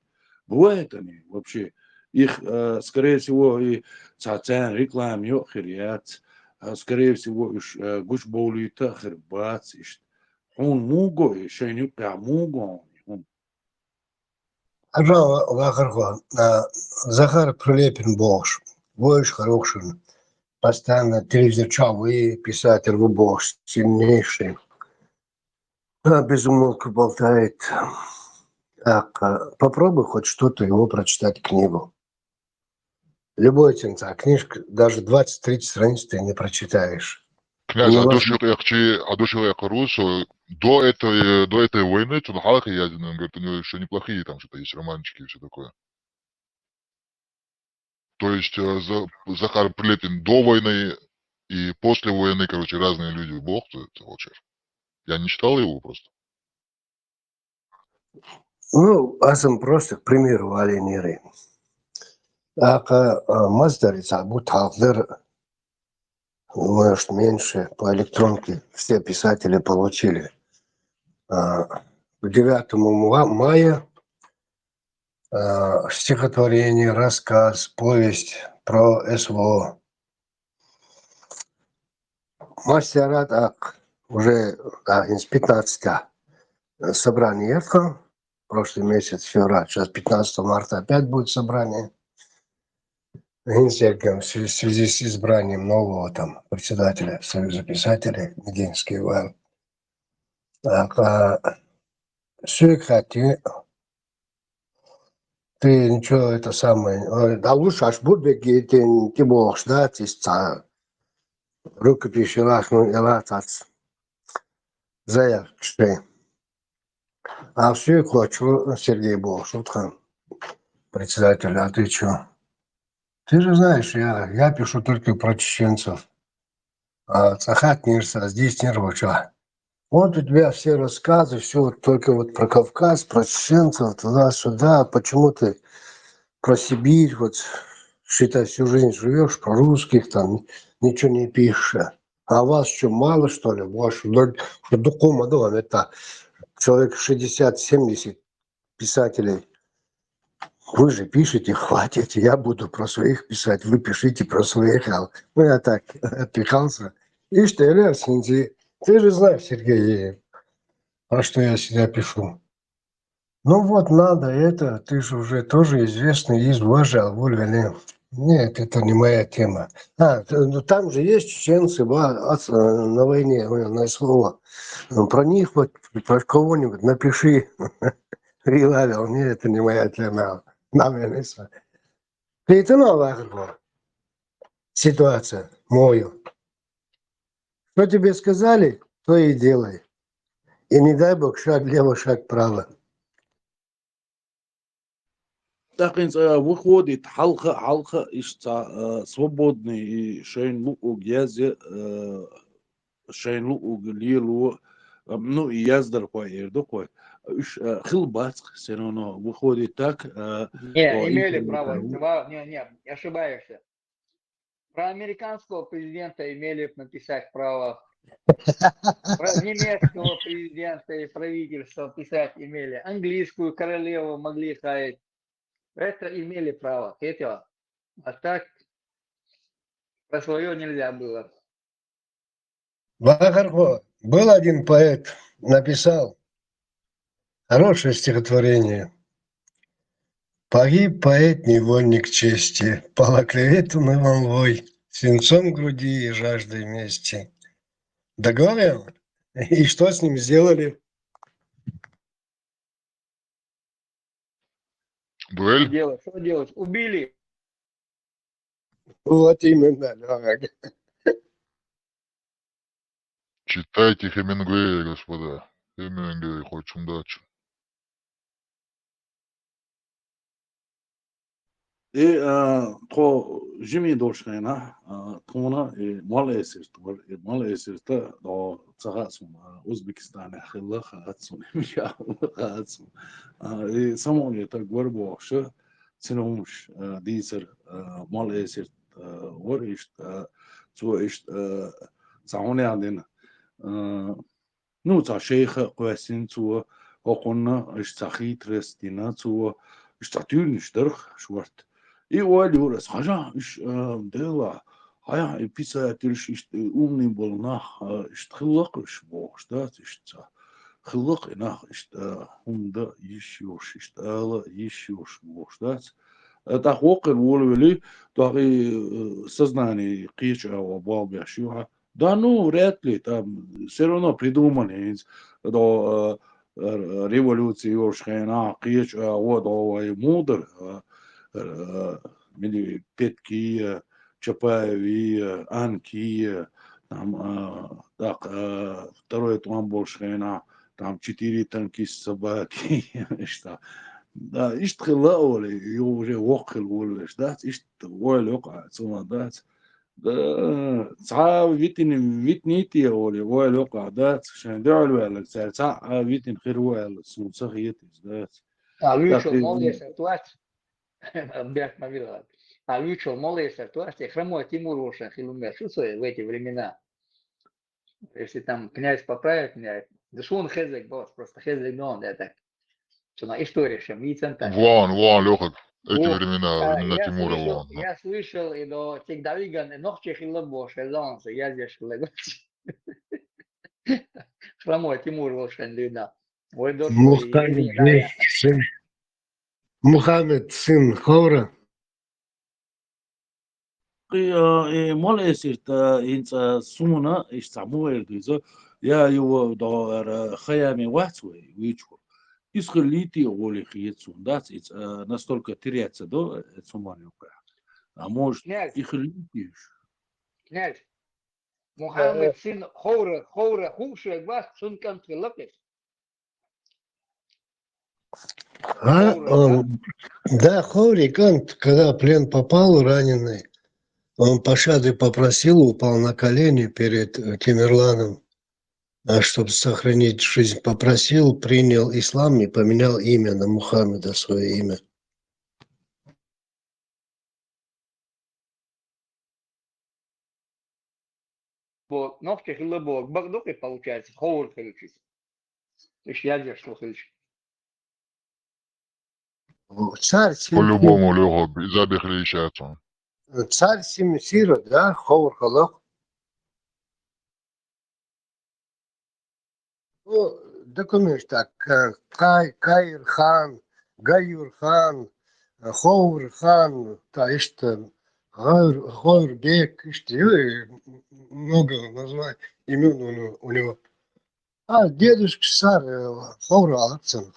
Бывает они вообще. Их, э, скорее всего, и цацан реклам ё хирят, э, скорее всего, уж э, гуч боли та хирбац, ишт. Он муго, и шайню прям муго. Он. Ажа вахархо, э, Захар Прилепин богш, войш хорошин. постоянно телевизор, чё вы, писатель, вы бог сильнейший. А, без умолку болтает. Так, а, попробуй хоть что-то его прочитать, книгу. Любой текст, а книжка, даже двадцать-тридцать страниц ты не прочитаешь. Князь, а Невозможно. дошик экчи, а дошик экарус, до этой, до этой войны, что халахи ядерный, он говорит, у него еще неплохие там что-то есть, романчики и все такое. То есть э, за- Захар Прилепин до войны и после войны, короче, разные люди. Бог ты, ты волчар. Я не читал его просто. Ну, азам просто, к примеру, валинери. Ака а, маздарец, а бут халкъдыр, может, меньше по электронке все писатели получили. А, к девятому ма- мая а, стихотворение, рассказ, повесть про СВО. Мастерат ак уже а, из пятнадцати а, собрание ехал, прошлый месяц, февраль, сейчас пятнадцатого марта опять будет собрание. Инсергем в связи с избранием нового там председателя Союза писателей Мединский Иван. Так, а, сюй хати, ты ничего, это самое, э, да лучше аш буд беги, ты, ты бог ждать, из ца, рукопись и лах, ну, и латац. Зая, что. А сюй хочу, Сергей Бог, шутхан, председатель, а ты чё? Ты же знаешь, я, я пишу только про чеченцев. А Цахат Нирса, здесь Нирвача. Вот у тебя все рассказы, все вот только вот про Кавказ, про чеченцев, туда-сюда. Почему ты про Сибирь, вот считай, всю жизнь живешь, про русских там ничего не пишешь? А вас что, мало, что ли? Ваш докума, да, это человек шестьдесят-семьдесят писателей. Вы же пишете, хватит, я буду про своих писать, вы пишите про своих. А, ну, я так отпихался. И что, Илья Синзи, ты же знаешь, Сергей, про что я всегда пишу. Ну вот, надо это, ты же уже тоже известный из Важа, Вольвеле. Нет, это не моя тема. А, т- ну, там же есть чеченцы, ба, ас- э, на войне, ой, на слово. Ну, про них вот, про кого-нибудь напиши. Рилавил, нет, это не моя тема. Навелиса. Ты это новая ситуация, мою. Что тебе сказали, то и делай. И не дай бог, шаг лево, шаг право. Такъин ца выходит, халха, халха, ишца, э, свободный, и шейн лук язе, э, шейн лук лилу, э, ну, и яздар хой, эрду хой. Уж, э, хил бацк, все равно выходит так, э, Не, о, имели интернет право. там. Два- Не, не, ошибаешься. Про американского президента имели написать право. Про немецкого президента и правительства писать имели. Английскую королеву могли хаять. Это имели право. Третьего. А так про свое нельзя было. Бахархо, был один поэт, написал хорошее стихотворение. Погиб поэт, невольник чести, пала клеветом и молвой, свинцом в груди и жаждой мести. Договорил? И что с ним сделали? Что Дуэль? делать? Что делать? Убили. Вот именно, да. Читайте Хемингуэя, господа. Хемингуэй хоть чундачу. И, а, то жими дошхайна, а, тона, и мал эсирт, и мал эсирта, до цагасун, а, Узбекистане хилла хатсун, миша хатсун. А, и само это горбоша, циномуш, а, дисер, а, мал эсирт, а, вор ишт, а, цо ишт, а, цауне адин, а, ну, ца шейха квасин цо, оконна, ишт ца хитрес дина цо, ишт ца тюрниш дырх шварт. И уаль юрес, хажа, ишт, а, дела, хая, и писатель, ишт, и умный был нах, а, ишт хиллак, ишт бохш, да, ишт ца. Хиллак, и нах, ишт, а, хумда, иш юш, ишт ала, иш юш, бохш, да. Э, тӀаккха воккхал волавелий, тӀаккха и, э, сознание кхечу агӀор болх беш ю хьан. Да ну, вряд ли, там всё равно придумали хӀинца, до, э, р-, революции йолчу хенахь кхечу агӀор, до вай муха дара, э, э, мили Петкий, Чапаевий, Анкий, там, а, тӀаккха, а, второй тӀом болчу хенахь, там четыре танкист собаки, иштта. Да, иштта хилла олий, и уже воккха хила волавеш дац, иштта ойла йоккха цунах дац. Да, цхьа а витина, витиний те олий, ойла йоккха дац, шайн дуьхьал ваьлларг цара цхьа а витина хир ву аьлла, суна ца хета иза дац. А, вуьйцуш ТӀаккха и молодец, а, вац. Бехк ма вила. А вуьйцуш молодец, а, вац, и Хромой Тимур волуш хила хӀума мел шу со в эти времена. Если там князь поправит меня, да что он хезек босс, просто хезек, но он, да, так. Что на история, что ми центр. Вон, вон, Лёха, эти Вот, времена, а, времена я Тимура слышал, вон, ну. Я слышал, и до тех Давиган, и ногче хилла бо, шезонса, я здесь хилла бо. Хромой Тимур волуш хила дуьйна. Ой, дорс, Мухаммед и, и, бек, да, я. Сын. Мухаммед, сын Ховра. И, а, и молла эсирт, а, хӀинца суна, иштта цхьа муха эр ду иза, я йо, догӀара, Хайями вац вай, вуьйцуш. Иза хилийта а гӀоле хета суна, дац иза, а, настолько теряться до, э, цу ман юкъа. А может, Князь. И хилийта уьш? Князь. Мухаммед, э, сын Ховра, Ховра хууш вац, цун кӀант хилла кхин. А, Ховра, он, да? Да, Ховри кӀант, когда в плен попал раненый, он пощады попросил, упал на колени перед, э, Темирланом, а, чтоб сохранить жизнь, попросил, принял ислам и поменял имя на Мухаммеда, свое имя. Бо, нохчи хилла бо, бакъ ду кхин, получается, Ховр хилча. Уьш язъеш ду хилча. Царь Сим-, По-любому, Лёха, иза бехлейшая цун. Царь Симсира, да, Ховр хилла. Ну, документ так, э, Кай-, Каир-хан, Гаюр-хан, э, Ховр-хан, та иштта, Гайр-, Гайрбек, иштта, э, м-, м-, много названий, имён у него, у него. А дедушка царь, э, Ховра Алапцан.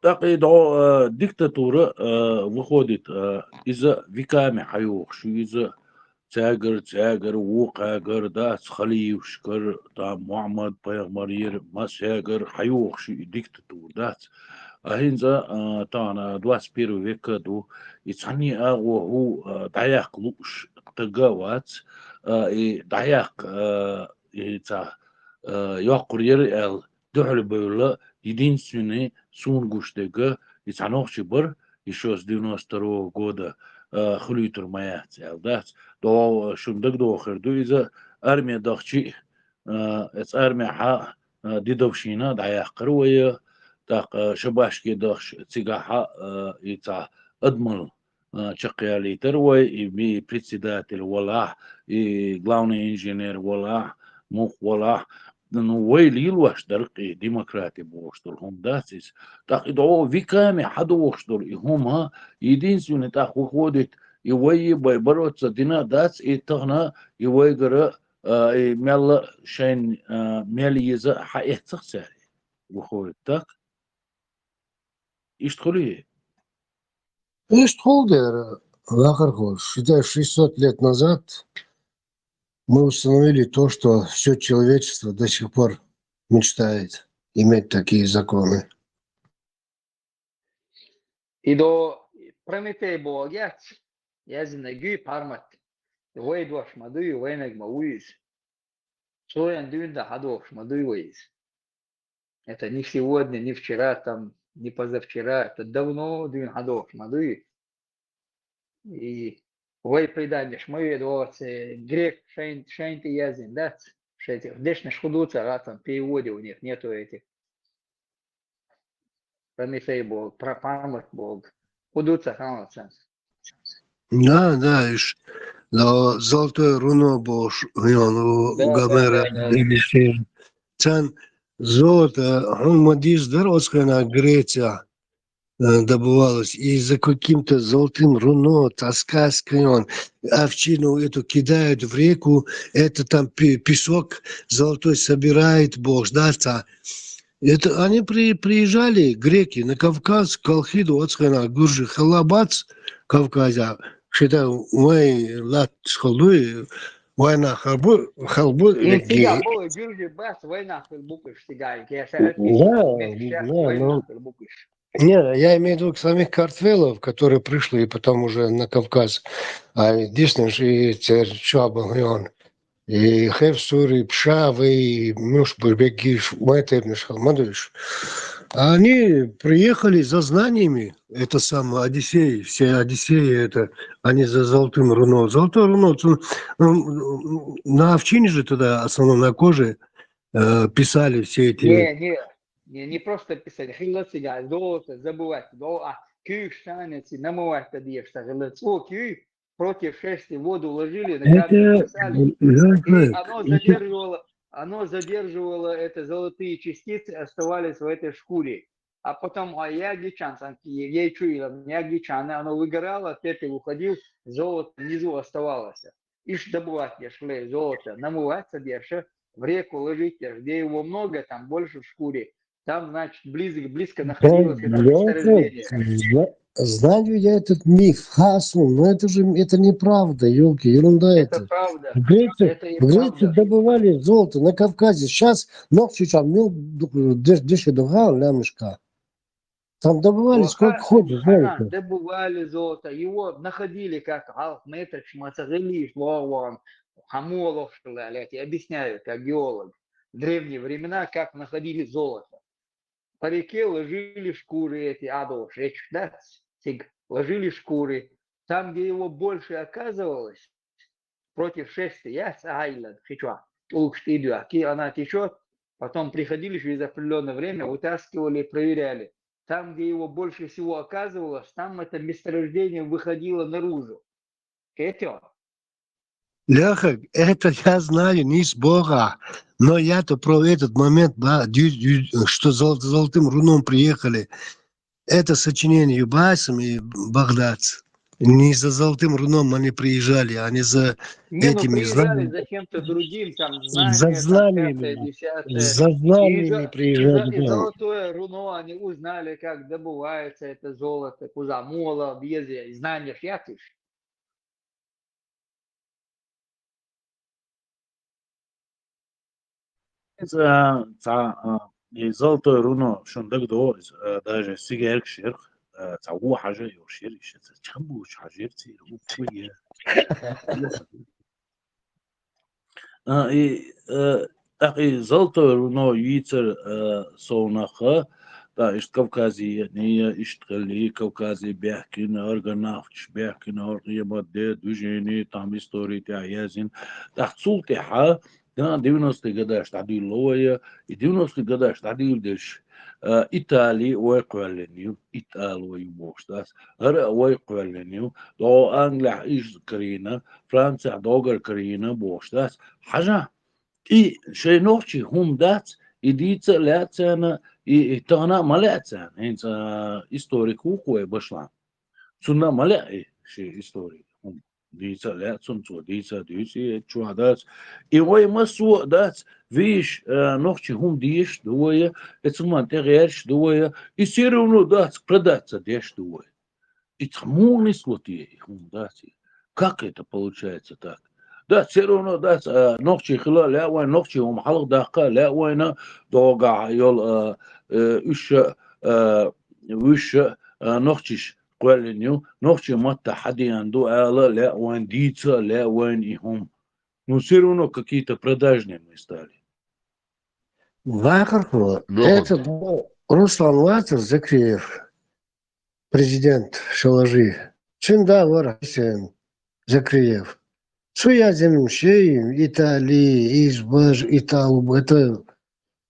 ТӀаккха и дӀо, э, диктатура, э, выходит, э, иза веками хьайохуш ю, иза цаьргара, цаьргара, вукхаьргара, дац, халифашкара, там, Мухьаммад пайхамарера, массаьргара хьайохуш ю и диктатура, дац. А хӀинца, э, тахана двадцать первый век ду, и цхьанне а агӀо хӀу, э, дӀаяккха лууш стаг а вац, э, и дӀаяккха, э, и ца, э, йоккхур яра аьлла, дуьхьал бевлла, единственный суна гуш дерг, и цхьа нохчи бара, ещё с девяносто второго года, а, хуьлуьйтур ма яц аьлла дац. ДогӀу шуна дагадохур ду иза, арме дахчий, а, эца армехьа, а, Дедовщина дӀаяьккхира вай, тӀаккха шабашке дахча цигахьа, а, и цхьа адамал а, чекхъялийтар вай, и ми председатель валахь, и главный инженер валахь, мух валахь. Ну, вай лелош дара и демократи бохуш долу хӀума дац иза. ТӀаккха и догӀу веками хьадохуш долу и хӀума, единственный тӀаккха выходит, и вай бай бороться дина дац, и тахана и вайгара, а, и мелла шайн, а, мел еза хьаэццах цаьрга. Выходит, так? Иштта хуьлий? Иштта хӀун дера, вахархо, считай, шестьсот лет назад мы установили то, что всё человечество до сих пор мечтает иметь такие законы. И до Прометей боху яц, яздинарг юй Пармат. Вай дош ма дуй, вайнаг ма вуй иза. Цо ян дуьйна дан хьадохуш ма дуй вай иза. Это не сегодня, не вчера, там, не позавчера, это давно дуьйна хьадохуш ма дуй. И вай преданеш ма ве доцу, грек шайн, шайн тӀе яздина дац. Шайн тӀе дешнаш хӀун ду ца гӀа, там, переводе у них нету этих. Прометей бог, про память бог. Куду ца ханлаца. Да, да, иш. Но золотое руно богӀаш, йону, Да, да, Гомера, да, да. Елисея. Цан золото, хӀума дийс дар оцхена Греция, э, добывалось. И за каким-то золотым руно, таскаська он, овчину эту кидают в реку, это там пе- песок золотой собирает, богӀаш, да, ца. Это они при, приезжали, греки, на Кавказ, Колхиду, оцхена, гуржи, халабац, Кавказа, считай, вай лат схалуй, война халбу, халбу, И реки. Сига было, гюржи бас, война хылбукыш, Сига, я Да, да, война ну, хылбукыш. Не, я имею в виду самих картвелов, которые пришли потом уже на Кавказ. А единственное, что и цер чуабан, и хевсур, и пшавы, и муш, бурбегиш, мэтебниш, халмадуш. Они приехали за знаниями, это самое, Одиссеи, все Одиссеи, это, они за золотым руно. Золотое руно, ц- м, на овчине же тогда, основном на коже, э, писали все эти Не, не, не, не просто писать, хылыц, Сига, золото, забывать, золото, а кюш санец, намывать, подъешь, так, хылыц. О, кюй, против шерсти воду ложили, на камень Это, бросали, я и знаю, оно это, задерживало, оно задерживало, это золотые частицы оставались в этой шкуре. А потом, а я гичан, сан ки- я чуила, я гичан, оно выгорало, пепел уходил, золото внизу оставалось. Иш добывать дешли золото, намывать деши, в реку ложить деши, где его много, там больше в шкуре. Там, значит, близко, близко да, находилось это я это, месторождение. зна- знаю я этот миф, Хасу, но это же, это неправда, елки, ерунда Это это. правда. В Греции, Это и в Греции правда. Добывали золото на Кавказе. Сейчас ногчи там, ну, деши дуга, лямышка. Там добывали сколько Лоха, хочешь, Хана, знаете. Добывали золото, его находили как алхметр, шмацагылиш, лоуан, хамуолох, я тебе объясняю, как геолог. В древние времена как находили золото. По реке ложили шкуры эти, адо, шеч, да, сиг, ложили шкуры. Там, где его больше оказывалось, против шерсти, я сайлад, хичуа, улкштидуа, ки она течет, потом приходили через определенное время, вытаскивали, проверяли. Там, где его больше всего оказывалось, там это месторождение выходило наружу. Кетё. Леха, это я знаю, не с Бога, но я-то про этот момент, ба- дю- дю- что зол- золотым руном приехали. Это сочинение Юбасом и Богдац. Не за золотым руном они приезжали, они за Не, ну этими приезжали знаниями. За чем-то другим, там, За знания, там, знаниями. пятое, десятое. За И, знаниями за- и, приезжали, за- и да. Золотое руно они узнали, как добывается это золото, куда мола, без знания ж якыш. Из, а, ца, а, и золотое руно шун дагдо, из, а, даже сигарк ширх, а, ца у хажа ё шир, иш ца чамбуч хажир ци у куе. А, и, а, так и золотое руно йицар, а, сонаха, да, ишт Кавказе, не, ишт хали, Кавказе бяхкин, аргонавтш бяхкин, аргъемат де, движение, там история тя язин. Так цул тя, да, девяностые годаш тадил ловая, и девяностые годаш тадил деш, а, Итали ой квалленю, Итал ой бошдас, ара ой квалленю, до Англия иж карина, Франция догар карина бошдас. Хажа, и шей ногчи хум дац, и дица лецана, и, и тана ма лецана, инца историк укуе башлан. Цунна ма ле и ши историк хум. Дица лецун цо, дица дюци чуа дац. И ой ма суо дац, виш, э, ногчи хум диш дуоя, эцуман тегерш дуоя, и все равно дац, продаться деш дуоя. И цхьа мунис лотие и хум дац и. Как это получается так? Да, все равно дац, а, ногчи хила ле вайн, ногчи хум халах дахка ле вайна, дога йол, а, э, уьш, а, уьш, а, ногчиш квалленю, ногчи матта хадиан ду ала ле вайн, дица ле вайн и хум. Ну, все равно какие-то продажные мы стали. Вахархо, Лёха. Этот, ну, Руслан Ватер Закриев, президент Шалажи. Чин да вар Хусейн Закриев. Цу язим шей, Итали, Избаж, Италу, это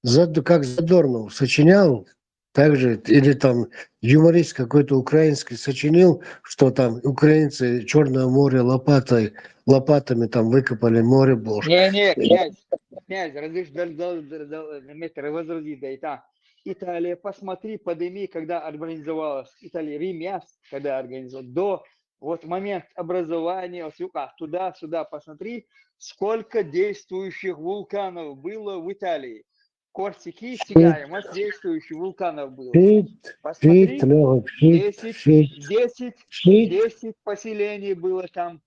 зад-, как Задорнов сочинял, Так же, или там юморист какой-то украинский сочинил, что там украинцы Черное море лопатой, лопатами там выкопали море Бож. Не, не, князь, князь, разреши, дал, дал, дал, дал, метр возразить, да и там. Италия, посмотри, подними, когда организовалась Италия, Рим, я, когда организовал, до вот момент образования, вот, туда-сюда, посмотри, сколько действующих вулканов было в Италии. Корсики, Сигаем, вот действующих вулканов было. Шит, Посмотри, шит, Лёха, шит, десять, шит, десять, шит. десять поселений было там.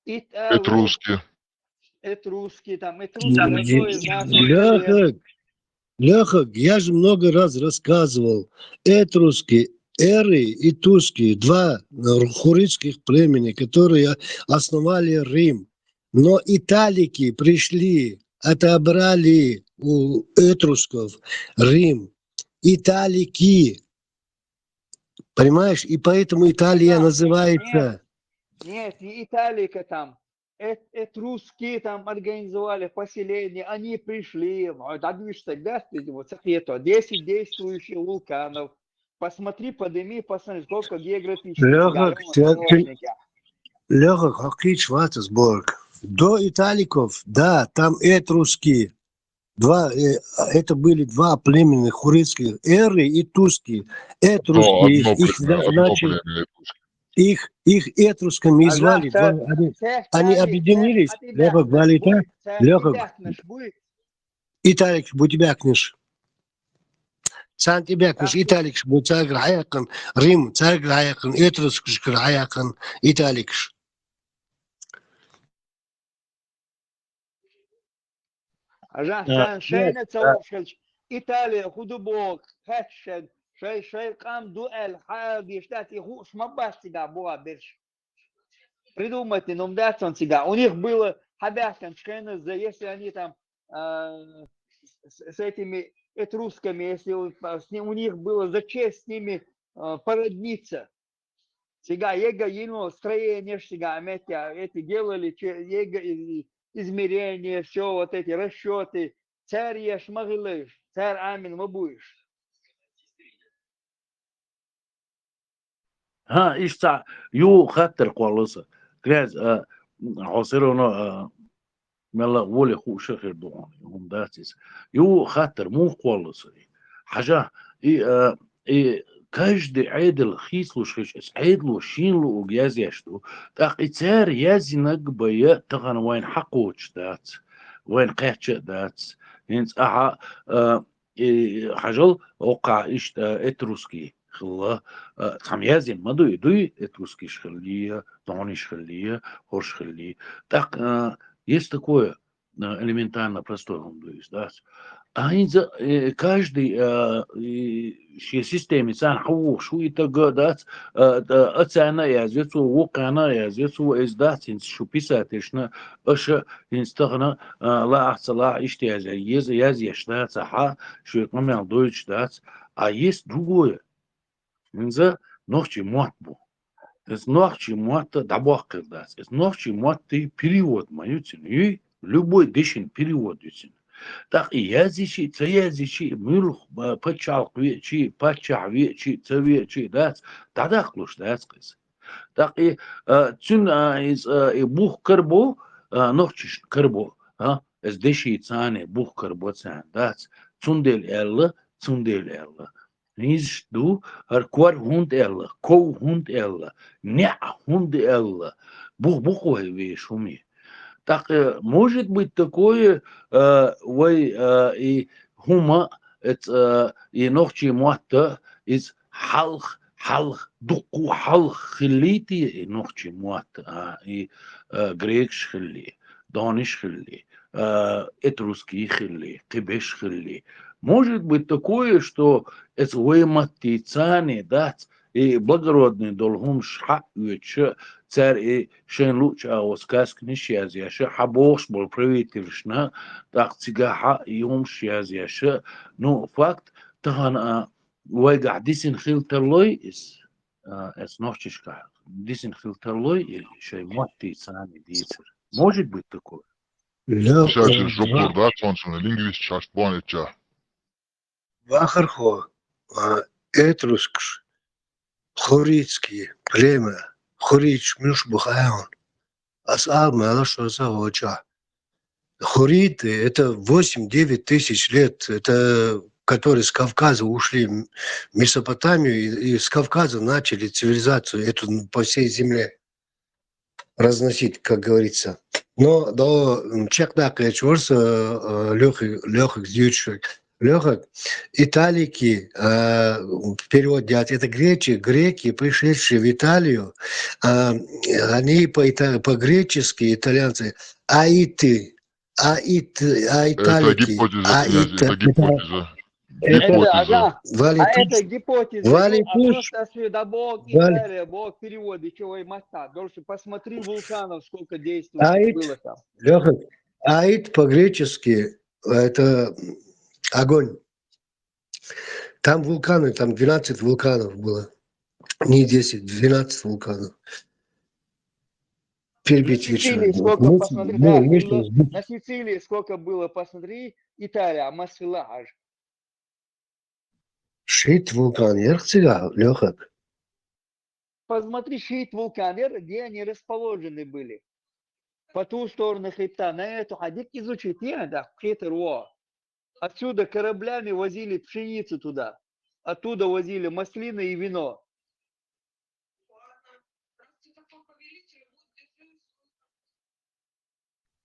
И, а, вот Этруски. Этруски, там, этруски, родное наше племя. Лёха, Лёха, я же много раз рассказывал. Этруски, эры и туски, два э, хурритских племени, которые основали Рим. Но италики пришли, отобрали у этрусков Рим. Италики. Понимаешь? И поэтому Италия Да, называется... Нет, не Италика там. Эт- Этруски там организовали поселение, они пришли, вот, а видишь, тогда, вот, это, десять действующих вулканов. Посмотри, подними, посмотри, сколько географических Лёха, Галёна, ты- ты- художники. Лёха, хакич ватасборг. До италиков, да, там этруски. Два, э, это были два племени хурритских, эры и туски. Одно, Этруски, одно их, их, племя, одно значит, племя. их, их этрусками и Ага, звали. ца- Два, они, ца- они ца- объединились. ца- Лёха, ца- Валита, ца- Лёха, ца- ца- Италик, будь бякнеш. Сан ти бякнеш, Италик, будь цагр хаяхын, Рим, цагр хаяхын, этруск шкр хаяхын, италикш. Ажа, Да, сан шайна да. цаушалч Италия худубок, хачшен, шай, шай кам дуэль, хагиштат, и хуш мабастига буа берш. Придумайте, но мдацон цига. У них было хабяхтан шкена за, если они там а, с, с этими этрусками, если у, с ним- у них было за честь с ними а, породниться. Цига ега ину строение, цига метя, эти делали че- ега и- измерения, все вот эти расчеты. Царь еш могилыш, царь амин мабуиш. Ха, ишца ю хаттар кхолласа. Князь, а, хо все равно, а, мелла воле ху шахир дугон, хум датис. Ю хаттар му кхолласа. Хажа, и, а, и каждый айдл хислуш хиш, айдлу шинлу уг язяшту. Так и цар язинаг бая тахан вайн хакуч дац, вайн кача дац. Инц аха, а, и хажал окха ишт, а, этруски хилла, а, цхам язин ма дуй, дуй этрускиш хиллия, дониш хиллия, хош хилли. Так, а, есть такое, а, элементарно простой хум дуй, да. А инза, э, каждый, а, и ши системе цан хавух шу и тага дац, а, а, а цана язя цу, вукана язя цу, эз дац, инз шу писательшна, аша, инз тахна, а, ла ахца ла ишт язя, ез язяш дац, аха, шу камял дойч дац, а есть другое. Инза нохчи мот бу. Эс нохчи мотта дабохкер дац. Эс нохчи мотта перевод маюцин. И любой дешин перевод юцин. Так и язичи, ца язичи, мюлх, а, пачалк вечи, пачах вечи, ца вечи дац. Дадахлуш дац кыз. Так и, а, цун, а, из, а, и бух карбо, а, нохчиш карбо, а, эс деши цане бух карбо цан дац. Цундел элла, цундел элла. Низш ду, ар квар хунт элла, ков хунт элла, ня хунт элла. Бух бух вай ве шуми. Так, э, может быть такое, э, вай, э, и хума, эт, э, и нохчи муатта, из халх, халх, дукку халх хилити и нохчи муатта, а, и, э, грекш хилли, дониш хилли, э, этруски хилли, кибеш хилли. Может быть такое, что эц вай матти цани дац, и благородный долгум шха уеча, цар и шен луч а оскаскниш язяша, хабош бол правительшна, так цига ха юмш язяша. Ну, факт, тахан, а, вайга дисин хил тарлой из, а, эс нохчишка. Дисин хил тарлой и шей матти цани дисер. Может быть такое. Лёха, Сейчас жопур, да, цонсуна лингвист шаш бон этча. Вахархо, а, этруск, хурритский племя, хуррит муьш бу хаьун. Ас алма ала шоза гоча. Хурриты — это восемь-девять тысяч лет, это которые с Кавказа ушли в Месопотамию и, и с Кавказа начали цивилизацию эту по всей земле разносить, как говорится. Но до, м, чекда кечворс, э, э, Лёха, Лёха Зючек. Лёха, италики, э, в переводе от, это греки, греки, пришедшие в Италию, э, они по-ита-, по-гречески, итальянцы, аиты, аит, Это аиталики, гипотеза, князь, аита, это гипотеза. Это, Гипотеза. ага. А это валикуш, гипотеза. Валикуш. Ну, а просто отсюда Бог Вали- Италия, Бог переводит, чего и мотать. Дальше посмотри вулканов, сколько действующих Аит. Было там. Лёха, аит по-гречески — это огонь. Там вулканы, там двенадцать вулканов было. Не десять, двенадцать вулканов. На Перебить Сицилии вечером. сколько, Ну, посмотри, ну, да, вечером на, сбить. На Сицилии сколько было, посмотри, Италия, Масфилахаж. Шит вулкан ярхцига, Лёха. Посмотри, шит вулкан, где они расположены были. По ту сторону хребта. На эту хадик изучить, не, да, хитр во. Отсюда кораблями возили пшеницу туда. Оттуда возили маслины и вино.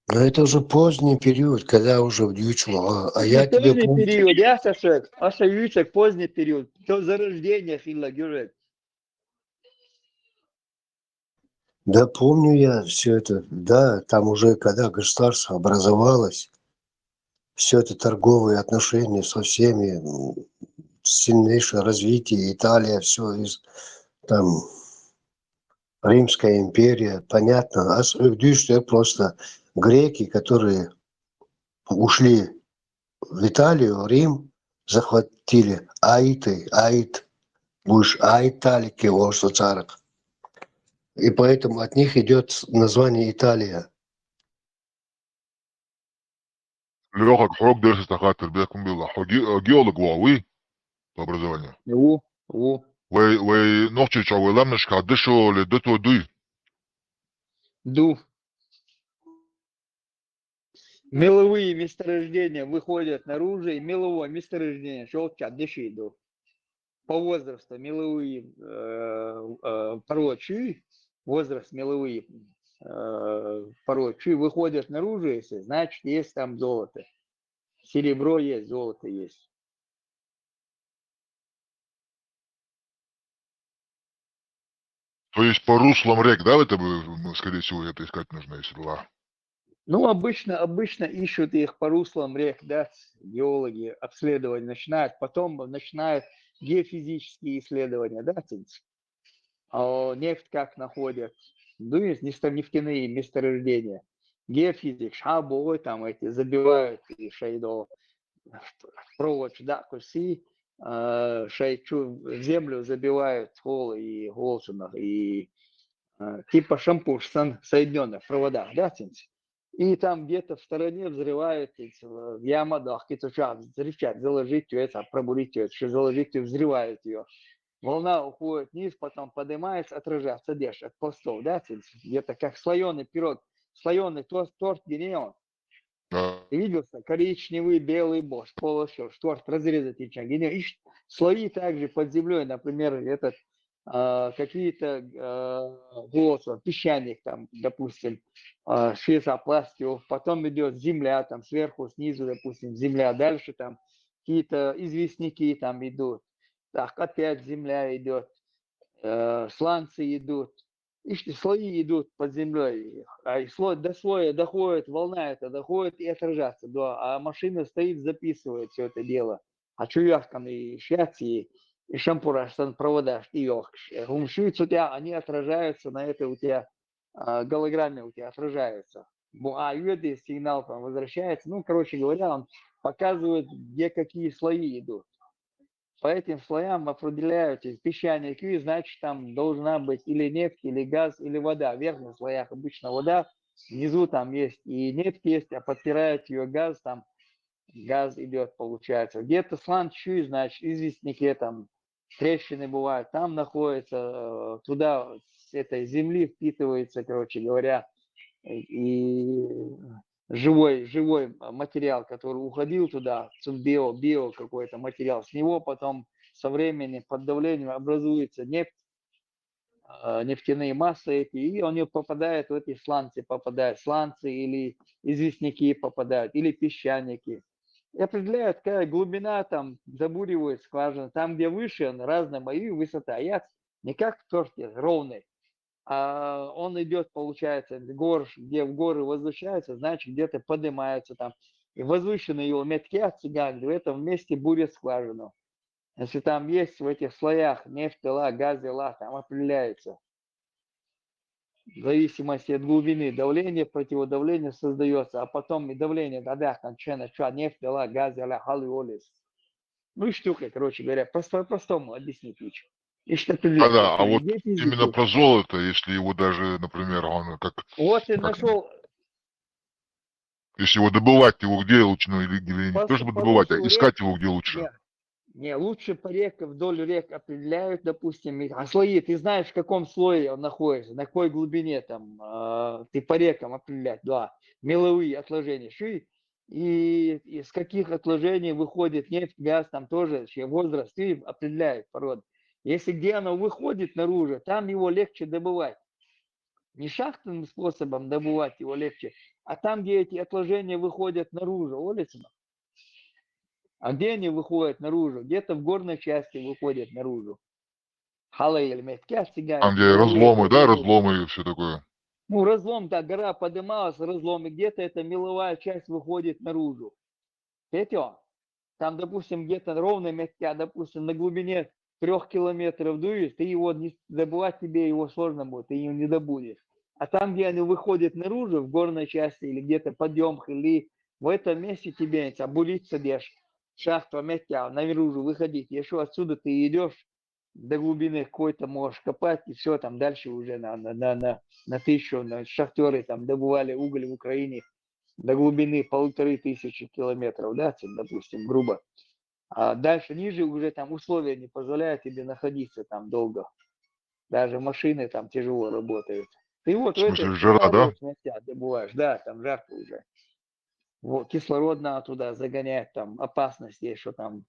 Но это уже поздний период, когда уже в Дючу, а, а я Это тебе поздний помню. Период, я сошёл. Аса Юцек, поздний период. До зарождения Хилла Гюрек. Да, помню я все это. Да, там уже, когда государство образовалось, все это торговые отношения со всеми, м, сильнейшее развитие, Италия, все из там Римская империя, понятно. А с- в Дюште просто греки, которые ушли в Италию, Рим, захватили аиты, аит, будешь аиталики, вот что царок. И поэтому от них идет название Италия. Лёха, хьог дерсис тахатар бекун билла. Хьо ге-, геолог вави по образованию. Ву, ву. Вай, вай, нохчи ча вай ламнаш ка дышо ле дото дуй. Ду. Меловые месторождения выходят наружу, и меловое месторождение шёлча дыши ду. По возрасту меловые, э, э, порочи, возраст меловые, э, порочи выходят наружу, если, значит, есть там золото. Серебро есть, золото есть. То есть по руслам рек, да, это бы, ну, скорее всего, это искать нужно, если два. Ну, обычно, обычно ищут их по руслам рек, да, геологи обследовать начинают, потом начинают геофизические исследования, да, то есть, а, нефть как находят, ну, есть нефтяные месторождения. Геофизик, шабо, там эти забивают и шейдо, провод, да, куси, э, шейчу в землю забивают холы и голсунах, и, э, типа шампур сан соединенных проводах, да, тинс. И там где-то в стороне взрывают, тинс, в яма, да, какие-то взрывчатку заложить, это, пробурить, это, что заложить, и взрывают ее. Волна уходит вниз, потом поднимается, отражается, деш, от пластов, да, тинс. Где-то как слоеный пирог, слоеный торт, торт, где он. Да. Ты видел, что коричневый, белый, бос, полосу, шторт разрезать и чагиня. И ш- слои также под землей, например, этот, а, какие-то, а, голоса, песчаник там, допустим, а, с пенопластью, потом идет земля, там сверху, снизу, допустим, земля, дальше там какие-то известняки там идут, так, опять земля идет, э, сланцы идут, и слои идут под землей, а и слой, до слоя доходит, волна это доходит и отражается, да, а машина стоит, записывает все это дело. А чё яхкан и шьяц, и, и шампур аш сан провода аш и йохкаш. Э, гумши у тебя, они отражаются на это у тебя, а, голограмме у тебя отражаются. Бу-, а, юэды сигнал там возвращается. Ну, короче говоря, он показывает, где какие слои идут. По этим слоям определяют, и песчаник, и, значит, там должна быть или нефть, или газ, или вода. В верхних слоях обычно вода, внизу там есть и нефть есть, а подпирает ее газ, там, газ идет, получается. Где-то шланг чуть, значит, известняки там, трещины бывают, там находится, э, туда с этой земли впитывается, короче говоря, и живой, живой материал, который уходил туда, цу-, био, био какой-то материал, с него потом со временем под давлением образуется нефть, э, нефтяные массы эти, и они попадают в эти сланцы, попадают сланцы или известняки попадают, или песчаники. И определяют, какая глубина там забуривает скважина. Там, где выше, он разная, мои высота. А я не как в торте ровный, а он идет, получается, с гор, где в горы возвышается, значит, где-то поднимается там. И возвышенные его метки отсыгали, в этом месте бурят скважину. Если там есть в этих слоях нефть, ла, газ, ла, там определяется. В зависимости от глубины давление, противодавление создается, а потом и давление, да, да, кончена, что нефть, ла, газ, ла, халы, олес. Ну и штука, короче говоря, просто по-простому объяснить лучше. И что ты А, да, а вот где именно физику? Про золото, если его даже, например, он как, Вот ты как нашел если его добывать, его где лучше, ну или, или не то, Пос- чтобы по добывать, а руслу искать рек- его где лучше. Не, не, лучше по рекам, вдоль рек определяют, допустим, и- а слои, ты знаешь, в каком слое он находится, на какой глубине там, а, ты по рекам определять, да, меловые отложения, ши, и из каких отложений выходит нефть, газ, там тоже вообще возраст, и определяют породу. Если где оно выходит наружу, там его легче добывать. Не шахтным способом добывать его легче, а там, где эти отложения выходят наружу, улицами. А где они выходят наружу? Где-то в горной части выходят наружу. Халы или метки отсыгают, Там, где меловые разломы, да, отложения. Разломы и все такое. Ну, разлом, да, гора поднималась, разлом, и где-то эта меловая часть выходит наружу. Петё, там, допустим, где-то ровно метка, допустим, на глубине трех километров дует, ты его не добывать, тебе его сложно будет, ты его не добудешь. А там, где они выходят наружу, в горной части или где-то подъем, или в этом месте тебе там буриться дешь, шахта метка, наружу выходить, еще отсюда ты идешь до глубины какой-то можешь копать, и все, там дальше уже на, на, на, на, на тысячу, на шахтеры там добывали уголь в Украине до глубины полторы тысячи километров, да, там, допустим, грубо. А дальше ниже уже там условия не позволяют тебе находиться там долго. Даже машины там тяжело работают. Ты вот В в смысле, этой жара, да? Метке отдаваешь, да, там жарко уже. Вот, кислород надо туда загонять, там опасность есть, что там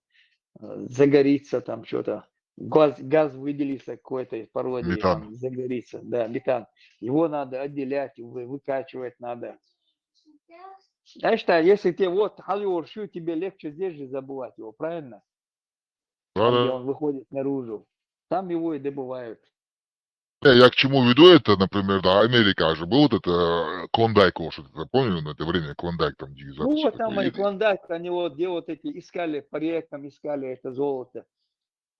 э, загорится, там что-то. Газ, газ выделится какой-то из породы, Метан. Там загорится, да, метан. Его надо отделять, вы- выкачивать надо. Знаешь, да, если тебе вот халиоршу, тебе легче здесь же забывать его, правильно? Там, где Да-да. Он выходит наружу. Там его и добывают. Не, я к чему веду это, например, да, Америка же был вот это э, Клондайк, вот что-то помню на это время Клондайк там дикий Ну, запуск вот там такой. и И- Клондайк, они вот где вот эти искали, по рекам искали это золото.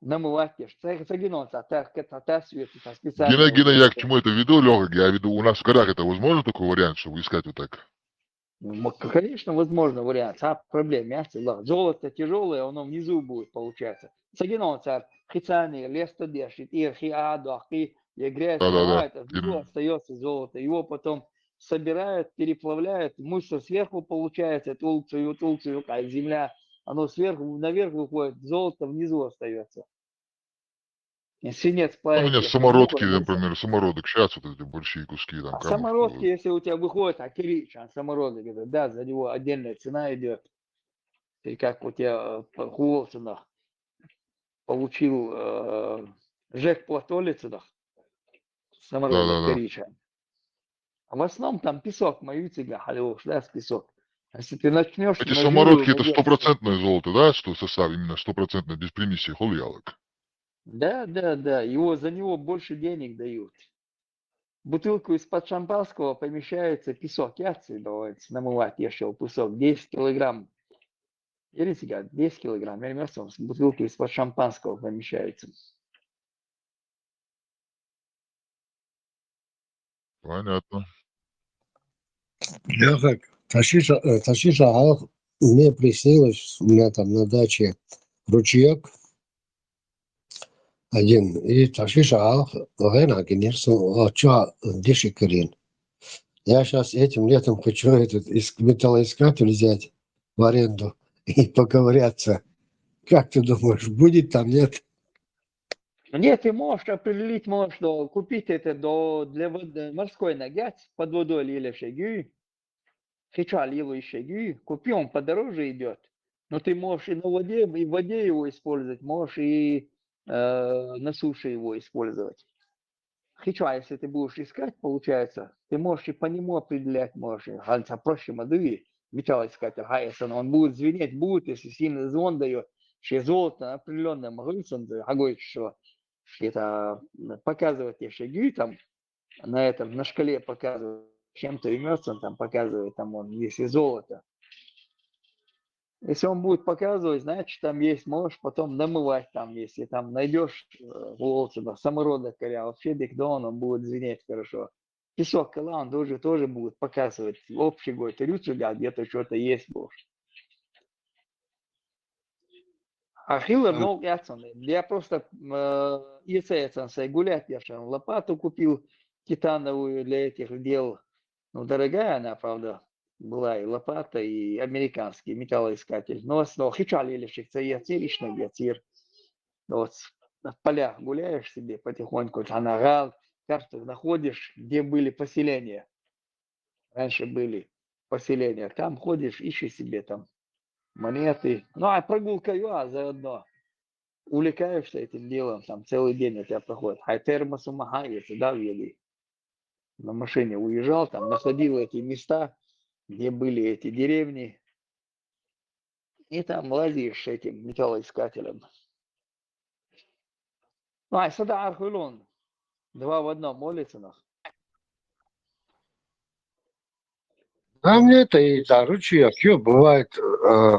Намывать, сагинонца, так, это, та свет, это специально. Гена, Гена, я к чему это веду, Леха, я веду, у нас в горах это возможно такой вариант, чтобы искать вот так? Ну, мо- конечно, возможно вариант. А проблема, я сказал, золото тяжелое, оно внизу будет получаться. Сагинонца, хицани, лесто дешит, ирхи, адохи, я грязь, Да-да-да. а, это внизу Именно. Остается золото. Его потом собирают, переплавляют, мусор сверху получается, тулцию, тулцию, а земля, оно сверху, наверх выходит, золото внизу остается. И свинец Ну, у меня парится, самородки, ну, например, самородок, сейчас вот эти большие куски там А камушки. самородки, если у тебя выходит, а, киричан, самородок, это, да, за него отдельная цена идет. Ты как у тебя э, по- хуловцинах получил э, жек платолицинах, самородок Да-да-да. Киричан. А в основном там песок, мои цыга, халюш, да, с песок. Если ты начнешь... Эти самородки это стопроцентное золото, да, что состав именно стопроцентное, без примесей, холиялок? Да, да, да, его, за него больше денег дают. В бутылку из-под шампанского помещается песок, я отсюда намывать, я шел песок, десять килограмм. Или сега десять килограмм, я не знаю, в бутылку из-под шампанского помещается. Понятно. Я как, ташиша, э, ташиша, а мне приснилось, у меня там на даче ручеек один, и ташиша, а, вена, конечно, а чё, диши кырин. Я сейчас этим летом хочу этот иск- металлоискатель взять в аренду. и поковыряться. Как ты думаешь, будет там, нет? Нет, ты можешь определить, можешь до, купить это до, для воды, морской ноги, под водой лилевший гюй. Хича лилующий гюй. Купи, он подороже идет. Но ты можешь и на воде, и в воде его использовать, можешь и э, на суше его использовать. Хича, если ты будешь искать, получается, ты можешь и по нему определять, можешь. И ханца проще мадуи, металлоискатель, хайсан, он будет звенеть, будет, если сильно звон дает, что золото определенное могу, что это показывать, если гюй там на этом, на шкале показывает, чем-то имется, он там показывает, там он, если золото. Если он будет показывать, значит, там есть, можешь потом намывать там, если там найдешь э, волосы, да, самородок коря, вообще бигдон, он будет звенеть хорошо. Песок, когда он тоже, тоже будет показывать, общий говорит, рюцуля где-то что-то есть больше. А хилер, ну, я, я просто э, если я гулять, я же лопату купил титановую для этих дел. Ну, дорогая она, правда, была и лопата, и американский металлоискатель. Но в основном хича лилевший, це яцир, ишнаг яцир. Вот в полях гуляешь себе потихоньку, анагал, карту находишь, где были поселения. Раньше были поселения. Там ходишь, ищешь себе там монеты. Ну, а прогулка юа заодно. Увлекаешься этим делом, там целый день у тебя проходит. Хай термосу махай, если да, вели. На машине уезжал, там находил эти места, где были эти деревни. И там лазишь с этим металлоискателем. Ну, а сада архулон. Два в одном молится нас. Там это и да, ручья, все бывает. Э,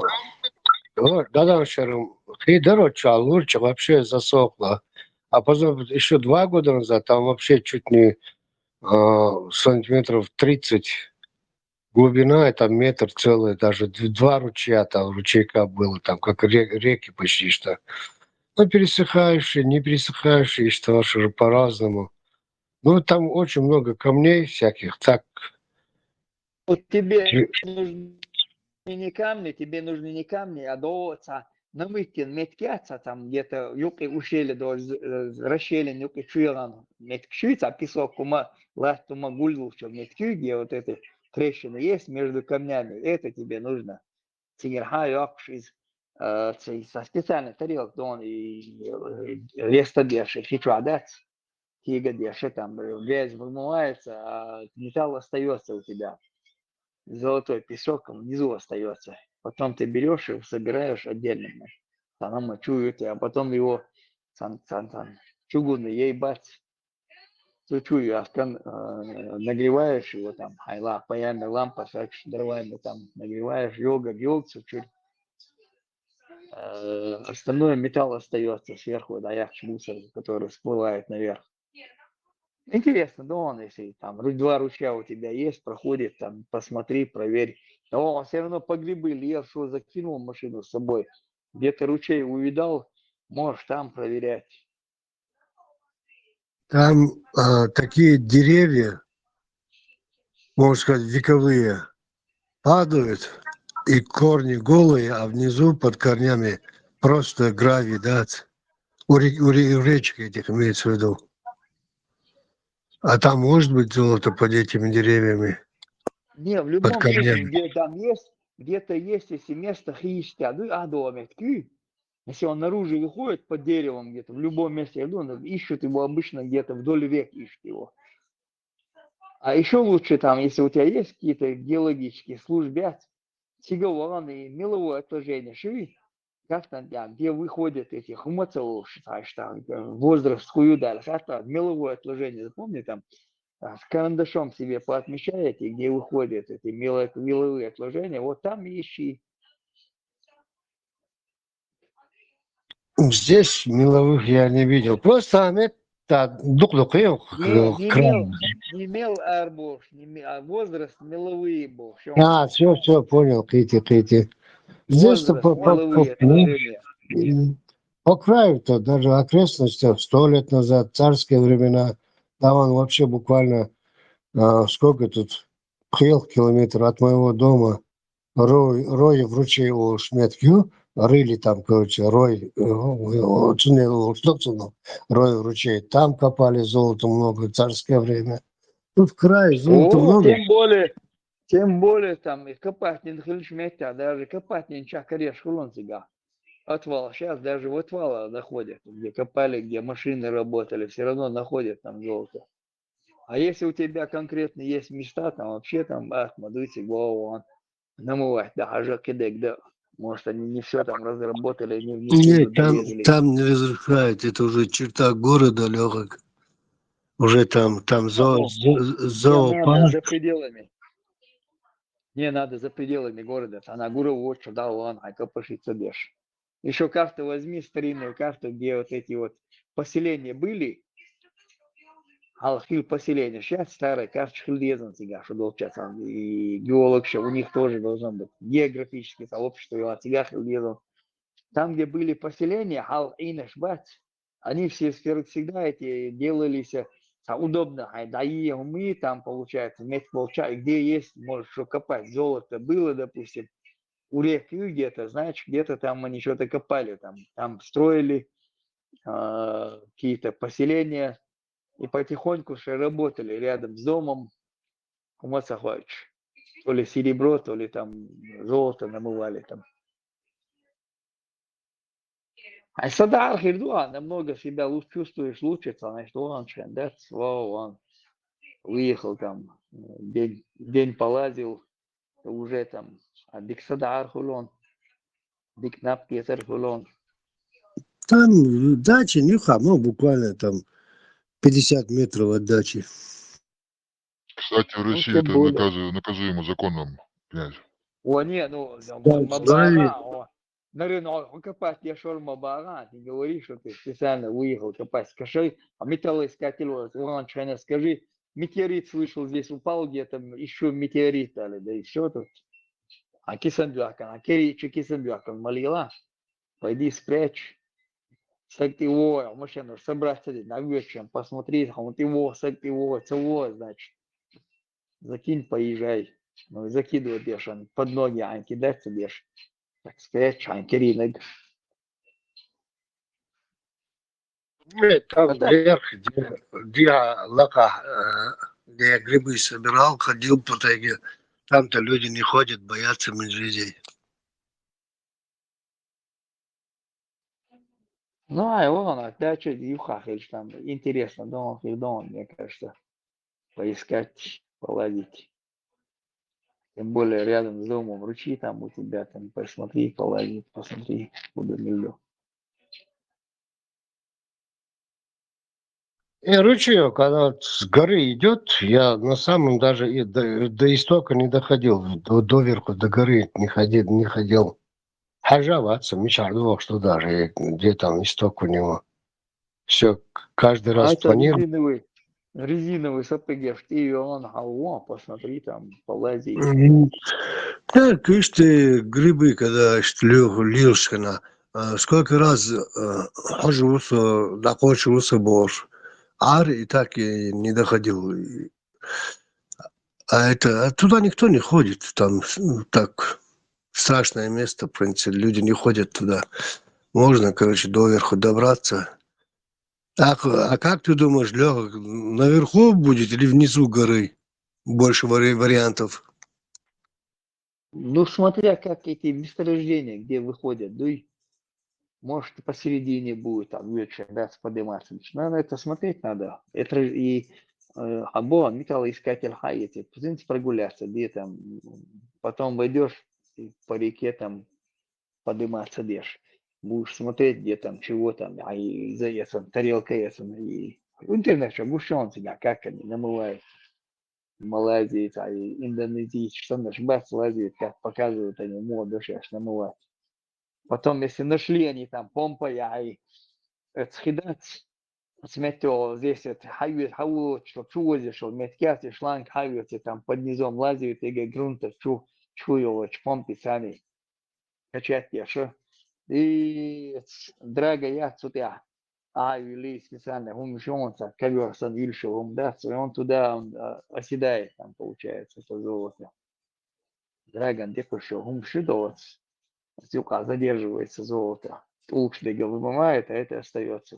да, да, шаром. Хидаро чалурча вообще засохло. А потом еще два года назад там вообще чуть не э, сантиметров тридцать глубина, это метр целый, даже д- два ручья там, ручейка было, там как ре- реки почти что. Ну, пересыхаешь и не пересыхаешь, и что же по-разному. Ну, там очень много камней всяких, так. Вот тебе нужны не камни, тебе нужны не камни, а до отца. Намыттин меткяца там где-то юкы ущелье до з- э, расщелин юкы чуялан меткшица, песок кума лат тума гульдулча меткю, где вот эти трещины есть между камнями. Это тебе нужно. Цигерха йокш из э, ци- со специальный тарелок, да он и э, реста деши, хичуадац, кига деши, там э, грязь вымывается, а металл остается у тебя. Золотой песок внизу остается. Потом ты берешь его, собираешь отдельно. Там чуют, а потом его сан, сан, сан, чугунный ей бац. Ты чуешь, а там э, нагреваешь его там, айла, паяльная лампа, так что дровами там нагреваешь, йога, йог, чуть э, остальное металл остается сверху, да, як мусор, который всплывает наверх. Интересно, да, он, если там ру- два ручья у тебя есть, проходит, там, посмотри, проверь. О, все равно по грибы лев, что закинул машину с собой. Где-то ручей увидал, можешь там проверять. Там а, такие деревья, можно сказать, вековые, падают, и корни голые, а внизу под корнями просто гравий, да, ц- у, ре- у ре- у речек этих имеется в виду. А там может быть золото под этими деревьями? Не, в Под любом случае, корнями. Где там есть, где-то есть, если место хища, ну, а доме, если он наружу выходит под деревом где-то, в любом месте, я думаю, ищут его обычно где-то вдоль век ищут его. А еще лучше там, если у тебя есть какие-то геологические службы, сига ваган и меловое отложение, шиви, как там, да, где выходят эти хумацелуши, там, возраст хую дали, хата, меловое отложение, запомни там, а, с карандашом себе поотмечаете, где выходят эти мело- меловые отложения, вот там ищи. Здесь меловых я не видел. Просто Амет, да, дук-дук, э, Не, не край. мел, не мел арбош, не ме- а возраст меловые был. Всё. А, все, все, понял, Кити, Кити. Здесь-то Возраст, по, по, меловые по, ну, отложения. м, по краю-то даже окрестностях сто лет назад, царские времена, там он вообще буквально, а, сколько тут, пхел километр от моего дома, Рой, рой в ручей олуш меттиг ю, рыли там, короче, рой, э, э, цундела олуш ду цунах, рой в ручей. Там копали золото много, царское время. Тут в крае золота О, много. тем более, тем более там и копать не хилча меттиг, даже копать не чакареш хулон цига. Отвал, сейчас даже в отвал находят, где копали, где машины работали, все равно находят там золото. А если у тебя конкретно есть места, там вообще там ахмадуйте голову, он намывать, да, хажа кидек, да. Может, они не все там разработали, не внесли, Нет, не там, дорезали. Там не разрешают, это уже черта города, Лёха. Уже там, там зо, Ну, зо- Мне надо зоопарк. За пределами. Мне надо за пределами города. Она гура вот что дал, ладно, а копошится деш. Еще карту возьми, старинную карту, где вот эти вот поселения были. Алхил поселения. Сейчас старая карта хил дезан цига, что долча там. И геолог ща, у них тоже должно быть. Географическое сообщество, и цига хил дезан. Там, где были поселения, хал инеш бац, они все сфер-, всегда эти делались, э, а, удобно. Ай, да и мы там, получается, мет волча, и где есть, может, что копать, золото было, допустим, у реки где-то, значит, где-то там они что-то копали, там, там строили, а, какие-то поселения, и потихоньку все работали рядом с домом, Кумацахвач. То ли серебро, то ли там золото намывали там. А сада архирдуа, намного себя лучше чувствуешь, лучше, то, значит, он член, да, слово он выехал там, э, день, день полазил, уже там, а дик сада архулон, дик нап кетер хулон. Там дача, не хама, буквально там пятьдесят метров от дачи. Кстати, в Ну, России тем это более. наказу- наказуемо законом, князь. О, не, ну, Да, мабара, здравия. О, нарын, о, копать я шор мабара, ты говоришь, что ты специально выехал копать. Скажи, а металлоискатель, вот, Иван Чайна, скажи, метеорит слышал, здесь упал где-то, еще метеорит дали, да и все тут. А кисан дюакан, а кери, че кисан дюакан, молила. Пойди спрячь. Сак ты его, а машину собрать, садись на вечером, посмотри, а вот его, сак ты его, целого, значит. Закинь, поезжай. Ну, и закидывает я, что под ноги, а кидать себе, ж. Так спрячь, а керинок. Нет, там А так- вверх, где, где лака, э, где я грибы собирал, ходил по тайге. Там-то люди не ходят, боятся медведей. Ну, а его, а дальше юха, там интересно, дома, дома, мне кажется, поискать, полазить. Тем более рядом с домом ручьи там у тебя, там посмотри, полазить, посмотри, куда нельзя. И ручеек, когда вот с горы идет, я на самом даже и до, до истока не доходил, до, доверху, до горы не ходил, не ходил. Хажаваться, мешал, что даже, где там исток у него. Все, каждый раз А это планирую. резиновый, резиновый сапоги, что и он, а вон, посмотри, там, полази. Мгм. Так, ишти грибы, когда ишти лил, лилшкана, а, сколько раз, э, хожу со, дакочу со бор. Ар и так и не доходил. И, а это, а туда никто не ходит, там, с- так, страшное место, в принципе, люди не ходят туда. Можно, короче, доверху добраться. А, к- а как ты думаешь, Лёха, наверху будет или внизу горы? Больше вари- вариантов. Ну, смотря как эти месторождения, где выходят, дуй, может, посередине будет там вечер, да, подниматься. Надо это смотреть надо. Это и э, або металлоискатель хайти, пытаться прогуляться, где там, м, потом войдешь и по реке там подниматься дешь. Будешь смотреть, где там, чего там, а и за этим, тарелка этим, и интернет, что гущен тебя, как они намывают. Малайзия, а и Индонезия, что наш бац лазит, как показывают они, молодежь аж намывать. Потом, если нашли они там помпа, я и это схидать, смотрю, здесь это хайвей, хау, что чуози, что меткяс и шланг хайвей, там под низом лазит, и грунта чу, чуёлочь помпи сами. Качать я, что? И с- драга я, тут я. А, или специально, он ещё он так, ковёр сан вильшил, он, да, и он туда, он, а, оседает там, получается, это золото. Драгон декъуьшо хӀума ши доц, цу юкъа задерживается золото. ТӀулгаш дега вымывает, а это остаётся.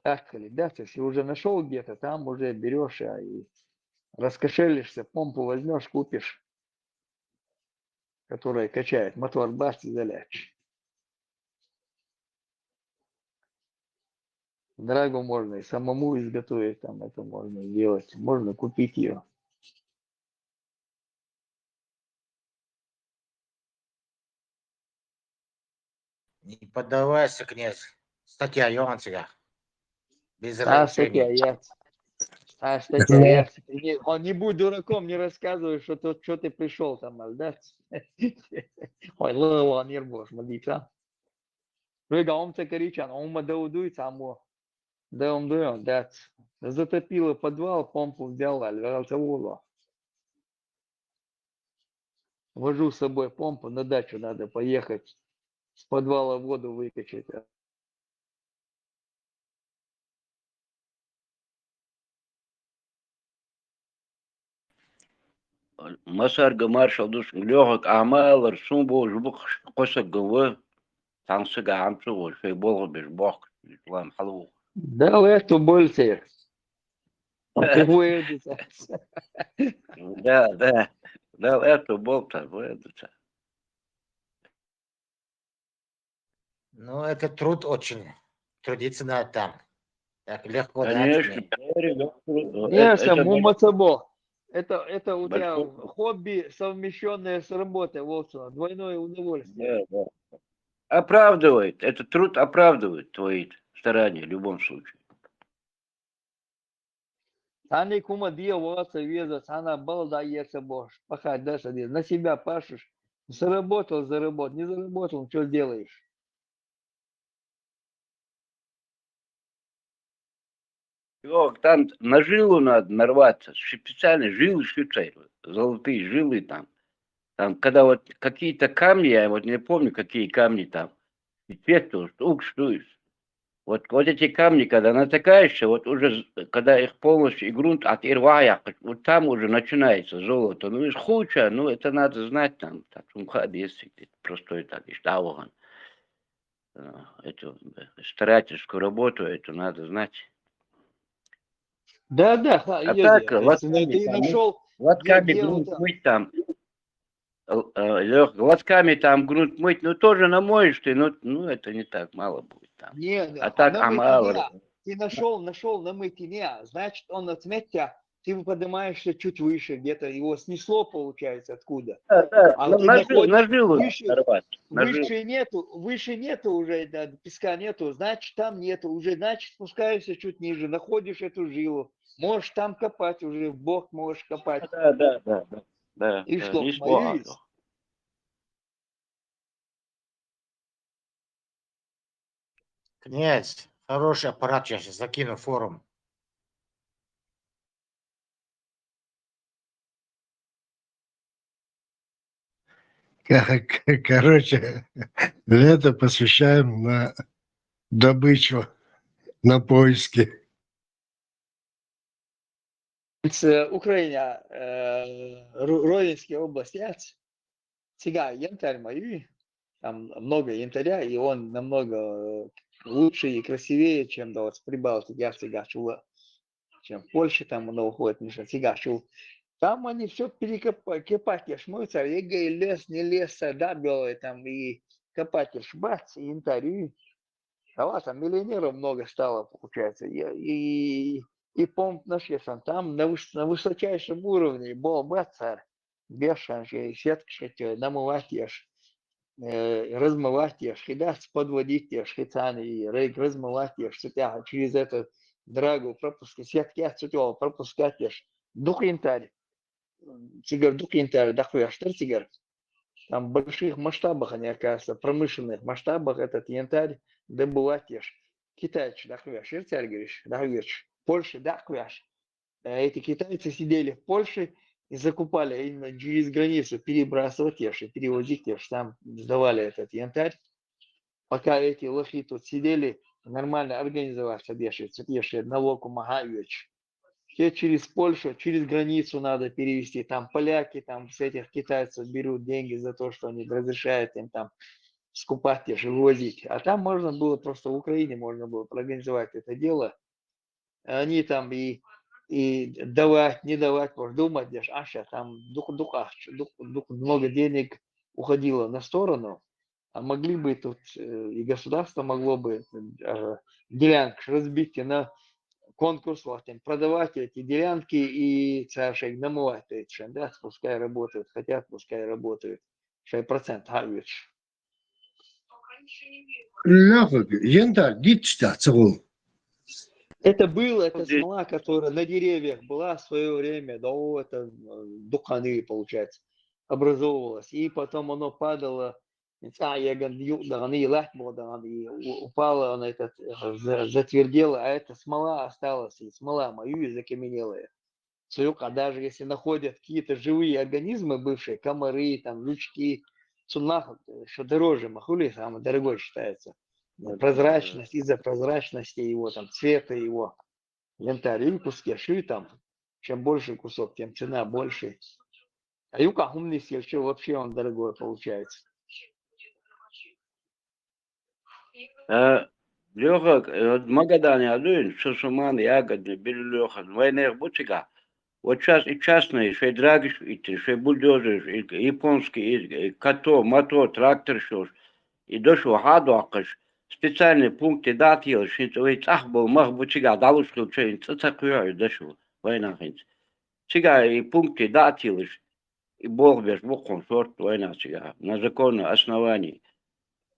Так ли, да, то есть уже нашёл где-то, там уже берёшь, а, и раскошелишься, помпу возьмёшь, купишь, которая качает, мотор бац, и залечь. Драгу можно и самому изготовить, там это можно сделать, можно купить её. Не поддавайся, князь. Статья Йоанцева. Без А, ограничений. Статья Яц. А, статья Яц. Не, он не будь дураком, не рассказывай, что тут, что ты пришёл там, а, да? Ой, ладно, ладно, не рвёшь, молодец, а? Рыга, он тебе кричан, он ма даудуй, там, о. Да, он даёт, да. Затопило подвал, помпу взял, а, вялся уло. Вожу с собой помпу, на дачу надо поехать, с подвала воду выкачать. Масарга маршал дус, Лёха, къамаьлар сун бо жубу кхосагга ва. Цхьан сага хӀама ца гӀо, шоай болх беш бохкаш, ислам хьалву. Дала аьтту бойла церан. Вай да, да. Дала аьтту болх ца, вай да ца. Ну, это труд очень. Трудиться надо там. Так легко дать. Конечно, мне. Конечно, это, это му большой, маца бо. Это, это у тебя большой хобби, совмещённое с работой, вот что, двойное удовольствие. Да, да. Оправдывает, этот труд оправдывает твои старания в любом случае. Цхьанне хӀума де ваца веза, цхьанна бала дӀаэца бохуш, пахать даса деза. На себя пашешь. Заработал, заработал, не заработал, ну чё сделаешь? Йо, там на жилу надо нарваться, специально жилы шицай, золотые жилы там. Там, когда вот какие-то камни, я вот не помню, какие камни там, и цвет тоже, ух, что есть. Вот, вот эти камни, когда натыкаешься, вот уже, з-, когда их полностью и грунт от ирвая, вот там уже начинается золото. Ну, из хуча, ну, это надо знать там, так, ну, как, если ты простой так, ишь, да, вон. Э, эту, э, старательскую работу, эту надо знать. Да, да, ха, А ездил, так, то есть, ну, лотками ты там, ну, нашёл, лотками я делал грунт там. Мыть там, э, э, Лёх, лотками там грунт мыть, ну, тоже намоешь ты, ну, ну, это не так, мало будет там. Не, не, А а так, а намыть мало. Не, ты нашёл, нашёл, намыть не, значит, он отметьте, ты поднимаешься чуть выше, где-то его снесло, получается, откуда. Да, да, А на, ты на жил-, находишь на жилу выше, нарваться, на жилу. Выше нету, выше нету уже, да, песка нету, значит, там нету, уже, значит, спускаешься чуть ниже, находишь эту жилу, можешь там копать уже, в бок можешь копать. Да, да, да, да, да, И да, что, не смотри, спорю. Князь, хороший аппарат, я сейчас закину в форум. Ка-, ка-, короче, лето посвящаем на добычу, на поиски. С Украины, э, Ру-, Родинская область, я ц-, цига янтарь ма юй, там много янтаря, и он намного, э, лучше и красивее, чем, да, вот с Прибалтики, я цига чула, чем в Польше, там много ходит, Миша, цига чул. Там они всё перекопа-, копать, я ж мой царь, ЕГЭ, лес, не лес, да, белый там, и копать, я ж бац, и янтарь, и Да ладно, миллионеров много стало, получается. И, и, и помп нашествован. Там на выс-, на высочайшем уровне был бацар. Бешен же, сетка, что намывать ешь, э, размывать ешь, хидас подводить ешь, хитан и рейк размывать ешь, что через эту драгу пропуск-, сетки отсюда пропускать ешь. Дух янтарь. Цигара дукха янтарь дӀахьош дара цигара. Там в больших масштабах, мне кажется, в промышленных масштабах этот янтарь добывать еш. Китайцы дӀахьош яра цаьргара, дӀахьош, Польша дӀахьош. Э, эти китайцы сидели в Польше и закупали именно через границу, перебрасывать еш и перевозить еш, там сдавали этот янтарь. Пока эти лохи тут сидели, нормально организоваться деши, цу теши налог у маха веч. Те через Польшу, через границу надо перевести. Там поляки там с этих китайцев берут деньги за то, что они разрешают им там скупать и же возить. А там можно было просто в Украине можно было организовать это дело. Они там и, и давать, не давать, может, думать, даже, а щас там дух, дух, ах, дух, дух, много денег уходило на сторону, а могли бы тут э, и государство могло бы э, делянку разбить и на конкурс, вот, там, продавать эти делянки и царшек намывать, да, пускай работают, хотят, пускай работают. Шай процент гавич. Лёха, Янтарь, дитчта цигул. Это было, это смола, которая на деревьях была в свое время, да, это э, духаны, получается, образовывалось. И потом оно падало, цаяган юдаган, и латмодан, и у- упало, она этот, э, за- затвердела, а эта смола осталась, и смола мою закаменелая. Суюка, даже если находят какие-то живые организмы бывшие, комары, там, жучки, цунах, что дороже, махули, самый дорогой считается. Прозрачность, из-за прозрачности его, там, цвета его. Янтарь, и куски ши там. Чем больше кусок, тем цена больше. А юка хумни сельче вообще он дорогой получается. Э, Лёха, э, Магадане адуин, сусуман, ягодный, били Лёха, войнах бутига. Вот сейчас и частные, шей драгиш, и шей бульдозер, и японский, и, и кото, мото, трактор шош, и дошу хадуакаш, специальный пункты датил, шин твой цах был, мах бутига, далуш хил чей, цацакуя, и дошу, войнах инц. Цига и пункты датилыш, и болх беш букхун сорт война цига, на законном основании.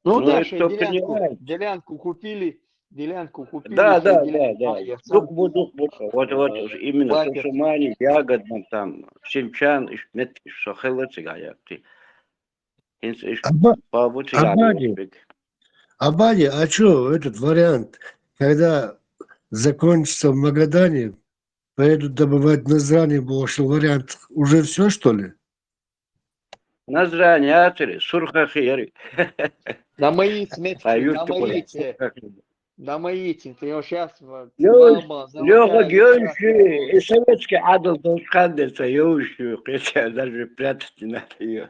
Ну, Ну, да, это шей кто делянку, понимает. делянку купили, делянку купили, Да, шей да, да, делянку, да. а я сам Дук бу, дук бу. Вот, вот, именно Батя. Сусумани, Ягодном там, Симчан, иш мет, иш сохелы цига, я, ты. Инс, иш, Аба- по бу цига, Абади. Ишбек. Абади, а что этот вариант, когда закончится в Магадане, поедут добывать Назрани, был вариант, уже все, что ли? Назрани, Ацери, Сурхахи, яри. На мои сметки, А на юрту мои куда? те, на мои те, ты его сейчас Лёха, Лёха, Гёнши, и советский адал долчкандеца, Ёнши, хотя даже прятать не надо её.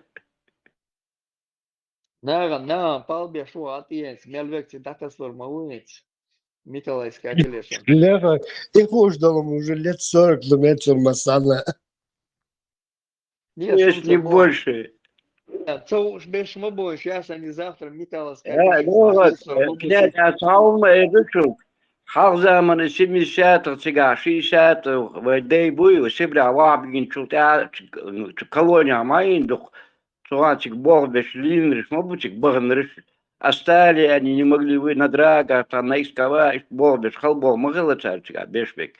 Наган, наган, палбе шу атиенс, мелвекти датасур мауинс. Металлоискателешен. Леха, их уж дал ему уже лет сорок, но меньше масана. Если не больше. Цо уж беш ма больше, я сам не завтра металлоискатель. Э, ну вот, э, князь Асаулма Эдучук, хал заманы семидесятых цига, шестидесятых, в Дейбуй, Сибиря, Вабгин, Чултя, колония Маиндук, цуган цик болх беш линриш, ма бу цик багнриш. Остали, они не могли вы на драгах, там, на экскаваторах, болх беш, хал болх, махала цар цига, бешбек.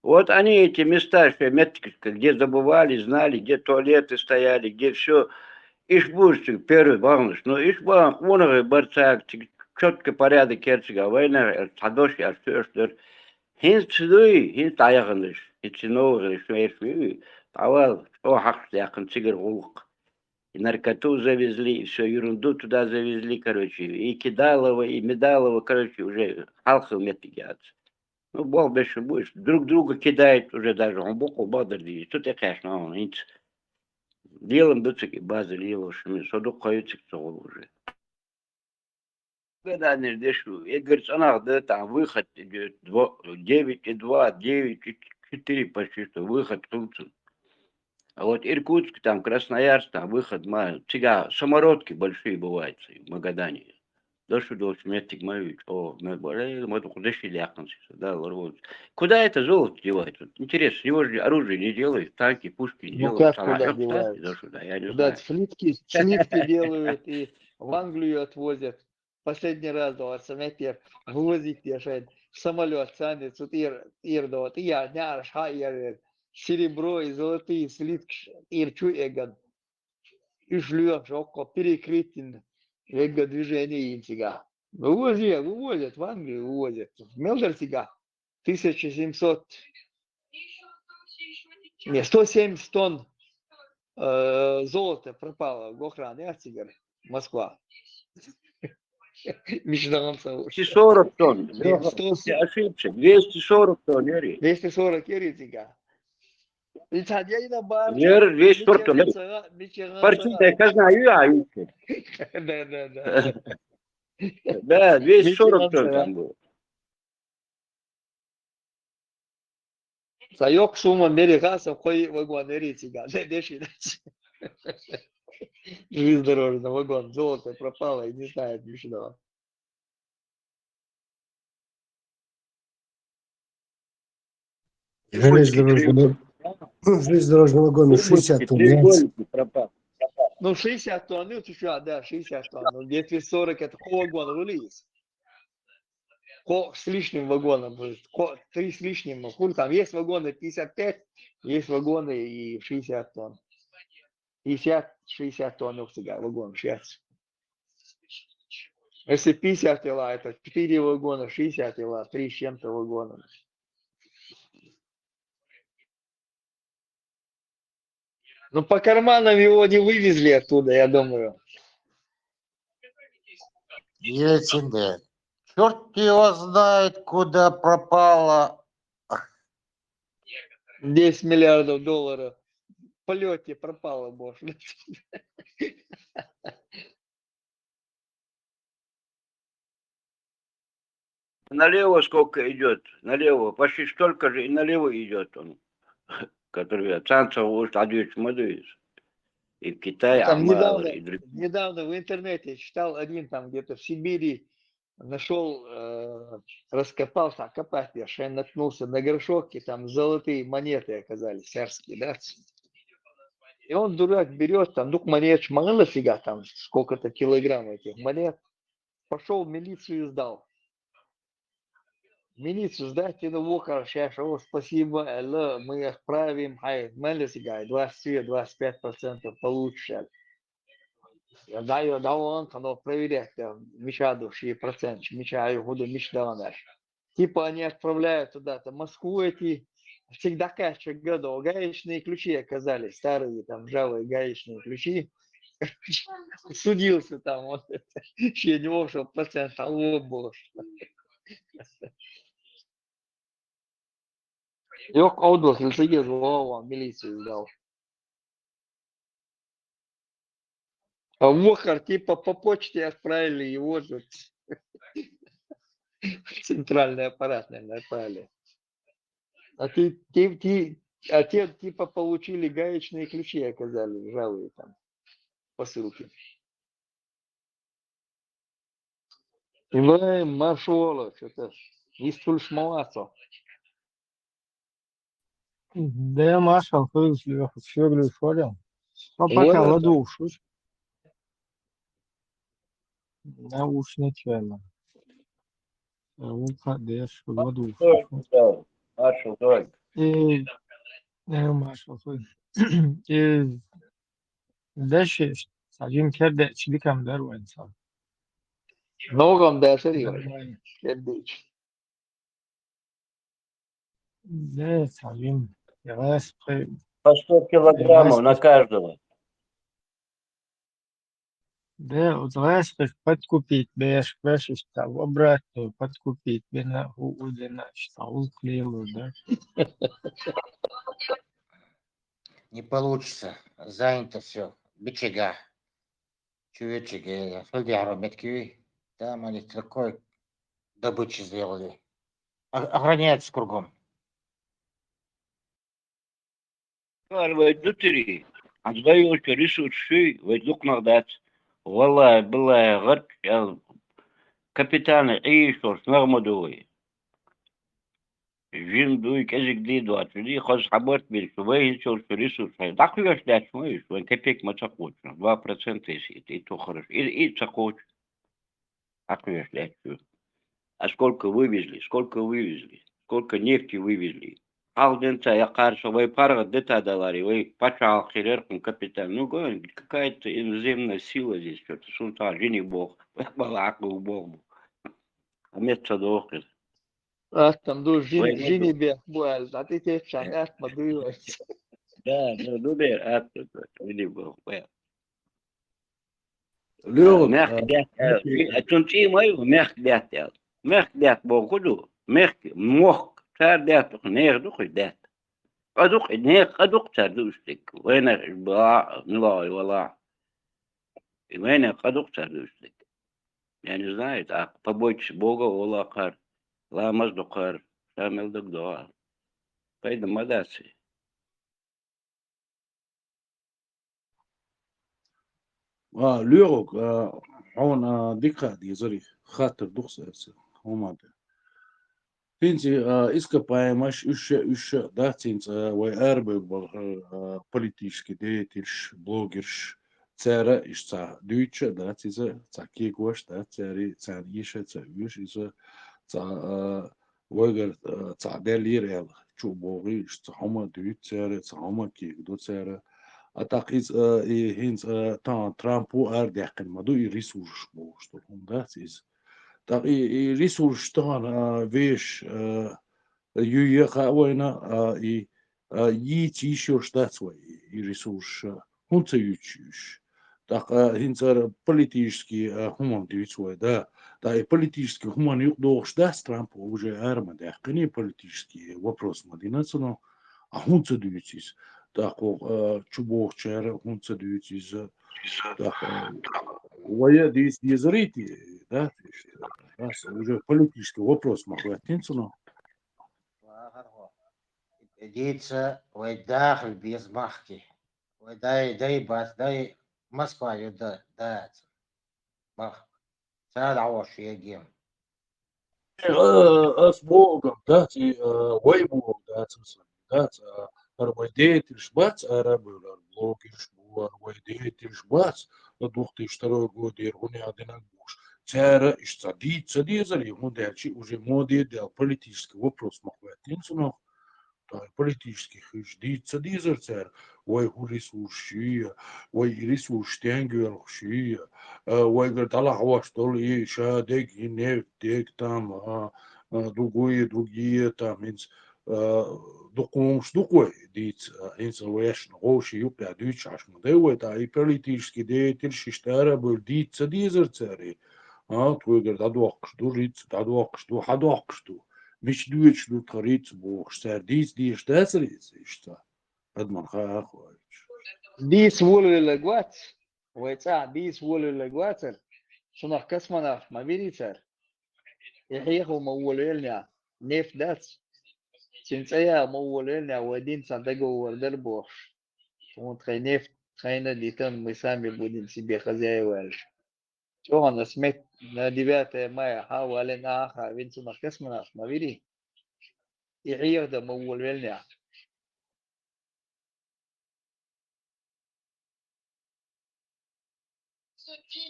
Вот они, эти места, что метки, где забывали, знали, где туалеты стояли, где все. Иш буш цик первый багнриш. Но иш багн, хунагы барцаг, цик четкий порядок керцига, война, э, тадош, я, что, что. Хин цдуй, хин таягнриш, хин ци новгриш, что, я, что, авал, что, хак, якын цигар гулк. И наркоту завезли, и всю ерунду туда завезли, короче. И Кидалова, и Медалова, короче, уже халхы метки гиац. Ну, болх беш будешь. Друг друга кидает уже даже. Он букву бадар ди. Тут я, конечно, он инц. Делом дуцик и база лило, шми. Содук хаюцик цогул уже. Когда не дешу, я, говорит, она, да, там выход идет, два, девять и два, девять и четыре почти что, выход тут. А вот Иркутск, там, Красноярск, там, выход, ма, цига, самородки большие бывают в Магадане. Да что, дочь, метик мою, о, мы болели, мы только дыши лякнемся, да, лорвут. Куда это золото девают? Вот интересно, его же оружие не делают, танки, пушки не Ну, делают. как куда девают? Да что, да, я не Куда знаю. Слитки, слитки делают и в Англию отвозят. Последний раз, да, вот, заметьте, вывозить я шед. Самолет, сани, тут ир, ир, да, вот, и я, няра, ша, я, серебро и золотые слитки, ир, чу, эган. Иш льёшь, окко перекрытен, вега движение интига. Вывозят, вывозят, в Англию вывозят. Мелдер тига. Тысяча семьсот, не, сто семьдесят тонн э, золота пропало в Гохране, а, тигр, Москва. Мича даханза ца вуш. Двести сорок тонн. Двести сорок. Ты ошибся. Двести сорок тонн, яри. Двести сорок яри цига. Ицад яйна бар. Яр двести сорок тонн. Мича. Парчинская казна, аю, аю. Да, да, да. Да, двести сорок тонн там было. Ца йоккха сума мери хаса, кхо вагон яри цига. Де, деши. Железнодорожный вагон, золото пропало, и не знает ничего. Железнодорожный, железнодорожный вагон шестьдесят тонн, нет? Треугольники пропали. Ну, шестьдесят тонн, ну, ты что, да, шестьдесят тонн. Ну, двести сорок это кхо вагон вылез. Кхо с лишним вагона будет. Кхо, три с лишним. Ну, хули там, есть вагоны пятьдесят пять, есть вагоны и шестьдесят тонн. Пятьдесят, шестьдесят тонн у тебя вагон, шестьдесят. Если пятьдесят кила, это четыре вагона, шестьдесят кила, три с чем-то вагона. Ну, по карманам его не вывезли оттуда, я думаю. Ельцин, да. Черт его знает, куда пропало. Десять миллиардов долларов в полете пропало, боже. Налево сколько идет, налево, почти столько же и налево идет он, который Цанцев уж адвич мадуис. И в Китае, Там Амал, недавно, и другие. Недавно в интернете читал один там где-то в Сибири, нашел, э, раскопался, копать я, я наткнулся на горшок, и там золотые монеты оказались, сербские, да? И он, дурак, берет там, ну, монет, мало фига там, сколько-то килограмм этих монет, пошел в милицию и сдал. Милицию сдать, и ну, вот, короче, я шел, спасибо, алло, мы отправим, хай, мали сига, двадцать, двадцать пять процентов получишь. Я даю, да, он, оно проверять, там, мича души процент, мича, я буду мич даванаш. Типа они отправляют туда-то Москву эти, всегда кача году, гаечные ключи оказались, старые там ржавые гаечные ключи. Судился там, вот, еще не вошел процент, а вот было. Йок, аудус, лисигез, вова, милицию сдал. А Вохар, типа, по почте отправили его же. Центральный аппарат, наверное, отправили. А ты, ты, ты, а те, типа, получили гаечные ключи, оказали ржавые там посылки. Ибраим, маршо ола, что-то из тульш мавацо. Да, маршал, хылыш, Лёха, всё, говорю, шорил. Ну, И пока вот ладу это. Ушуш. Наушники, она. А вот, да, что ладу Что Ушуш. сказал? Маршал, давай. И, э, маршал, хылыш. И дальше, сажим керде, чиликам дар ванца. Ногам да, сори, Нормально. Сердечко. Да, сажим. Я вас при- По сто килограммов на каждого. Да, вот раз их подкупить, да, я ж, знаешь, там обратно подкупить, да, на, у, у, да, на, что, у, клеило, да. Не получится. Занято все. Бичега. Чувечега. Фальдиаро меткиви. Там они такой добычи сделали. О- Охраняется кругом. Вай дутири, аз вай учу ресурс шуй, вай дукнах дац. Валлахи, биллахи, гъарч, я капитана ийшурс нагъма дуй. Жин дуй, кӀезиг ди дуач, ди хаз хабарт бирш, вай хичурс ресурс хай. Дакъ веш дач муйш, вай капек ма цакъуч, два процента ис, и, и то хорошо. И, и цакъуч. Акъвеш лечу. А сколько вывезли, сколько вывезли, сколько нефти вывезли. Халденца я карша, вай парга дета далари, вай пача алхирер кун капитан. Ну, говорю, какая-то иноземная сила здесь, что-то сунца жини бог, бала акъу бог. А мет садохи. А там ду жини, Вай, ну, жини бе, буэл, а ты те чан, а, подуй. Да, да, ну, да, а, жини бог, вай. ЛоьгӀа, мехка а, даьтта, а, цун чӀий ма ю, мехка даьтта аьлла. Мехка даьтта боху ду, мехка, мохк, цара даьтта ду, нехан ду кхуьй даьтта. Къа ду кхуьй, нехан къа ду кхуьй цара дуьйцург. Вайнах уьш бала, мила вай вала. Вайнах къа ду кхуьй цара дуьйцург. Я не знаю, тӀаккха побойтесь Бога олу кхара, ламаз до кхара, ша мел даг до. Пайда ма дац. А, лоьгӀа, а, хьуна, а, дика хаа дезара, хаттар ду-кх аса, хӀумма тӀе. ХӀинца, а, ископаемаш, уьш а, уьш а дац хӀинца, а, вай арабевлла болу, а, политический деятельш, блогерш, цара иштта цхьа дуьйцуш а дац иза, цхьа кегош а дац цара, царна эша а ца оьшу иза, цхьа, а, вайгара, а, цхьа даьллера аьлла, чу а богӀий, иштта цхьа хӀума а дуьйцу цара, цхьа хӀума а кегадо цара. А тӀаккха иза, а, и хӀинца, а, тахана Трампо арадаьккхина ма ду и ресурсаш бохуш долу хӀума дац иза. ТӀаккха и, и ресурсаш тахана, а, вешан, а, юй а хаьа вайна, а, и, а, йийца йиш йолуш дац вай и, и ресурсаш, а, хӀунда ца юьйцуш уьш. ТӀаккха, а, хӀинца ара политический, а, хӀуманна дуьйцу вай, да. ТӀаккха и политический хӀуманна юкъадогӀуш дац Трампо, уже ара ма даьккхина и политический вопрос ма дина цунах, а хӀунда ца дуьйцу иза? ТӀаккха, а, чу богӀучара хӀунда ца дуьйцу иза? ТӀаккха, а, вай а дийца дезарий те, да? Аса уже политический вопрос ма хӀоьттина цунах. Дийца вай дахар беза махкий. Вай дай, дай бац, дай Москва ю да, дац. Мах. Цара дӀавош егем. Э, ас боху, дац, и, э, вай боху, дац, ас, дац, а, хӀара вай деятельш бац, арабевлла блогерш бу, хӀара вай деятельш бац, а, духтиш таро годер, хӀун яа динарг бохуш. Цара иштта дийца ца дезара, и хӀунда аьлча уже моде а даьлла политический вопрос ма хӀоьттина цунах. Тай политический хиш дийца ца дезара цара, вай хӀун ресурс ю я, вай и ресурс стенга йоьлхуш ю я, а, вайгара дӀалахьош долу и ша дерг, и нефть дерг там, а, а, дугуй, дугий там, хӀинца, а, дукха хӀумаш ду-кх вай дийца, а, хӀинца вешна гӀовши юкъа дуьйцуш Ӏаш ма дай вай, тай политический деятельш иштта ара а бевлла дийца ца дезара цара, а, тхоьгара дӀадоккхуш ду, риц дӀадоккхуш ду, хьадоккхуш ду. Мича доьдуш ду тхан риц бохуш, цара дийца дезаш дацара иза иштта? Адаман хаа а хоуьйтуш. Дийца волавелларг вац, вай цӀахь дийца волавелларг вацара, цунах космонавт ма вирий цара. И хьехо ма волавеллинехь, нефть дац. Цуьнан цӀа яа ма волавеллинехь, вай дина цхьа договор дара бохуш. Тхуна тхайн нефть тхайна а дитан, мы сами будем себе хозяева аьлла. ЧӀогӀа ас мет-, на девятое мая хьа а валийна, ахьа а вина, цунах космонавт ма вирий. И хьехо дан ма волавеллинехь.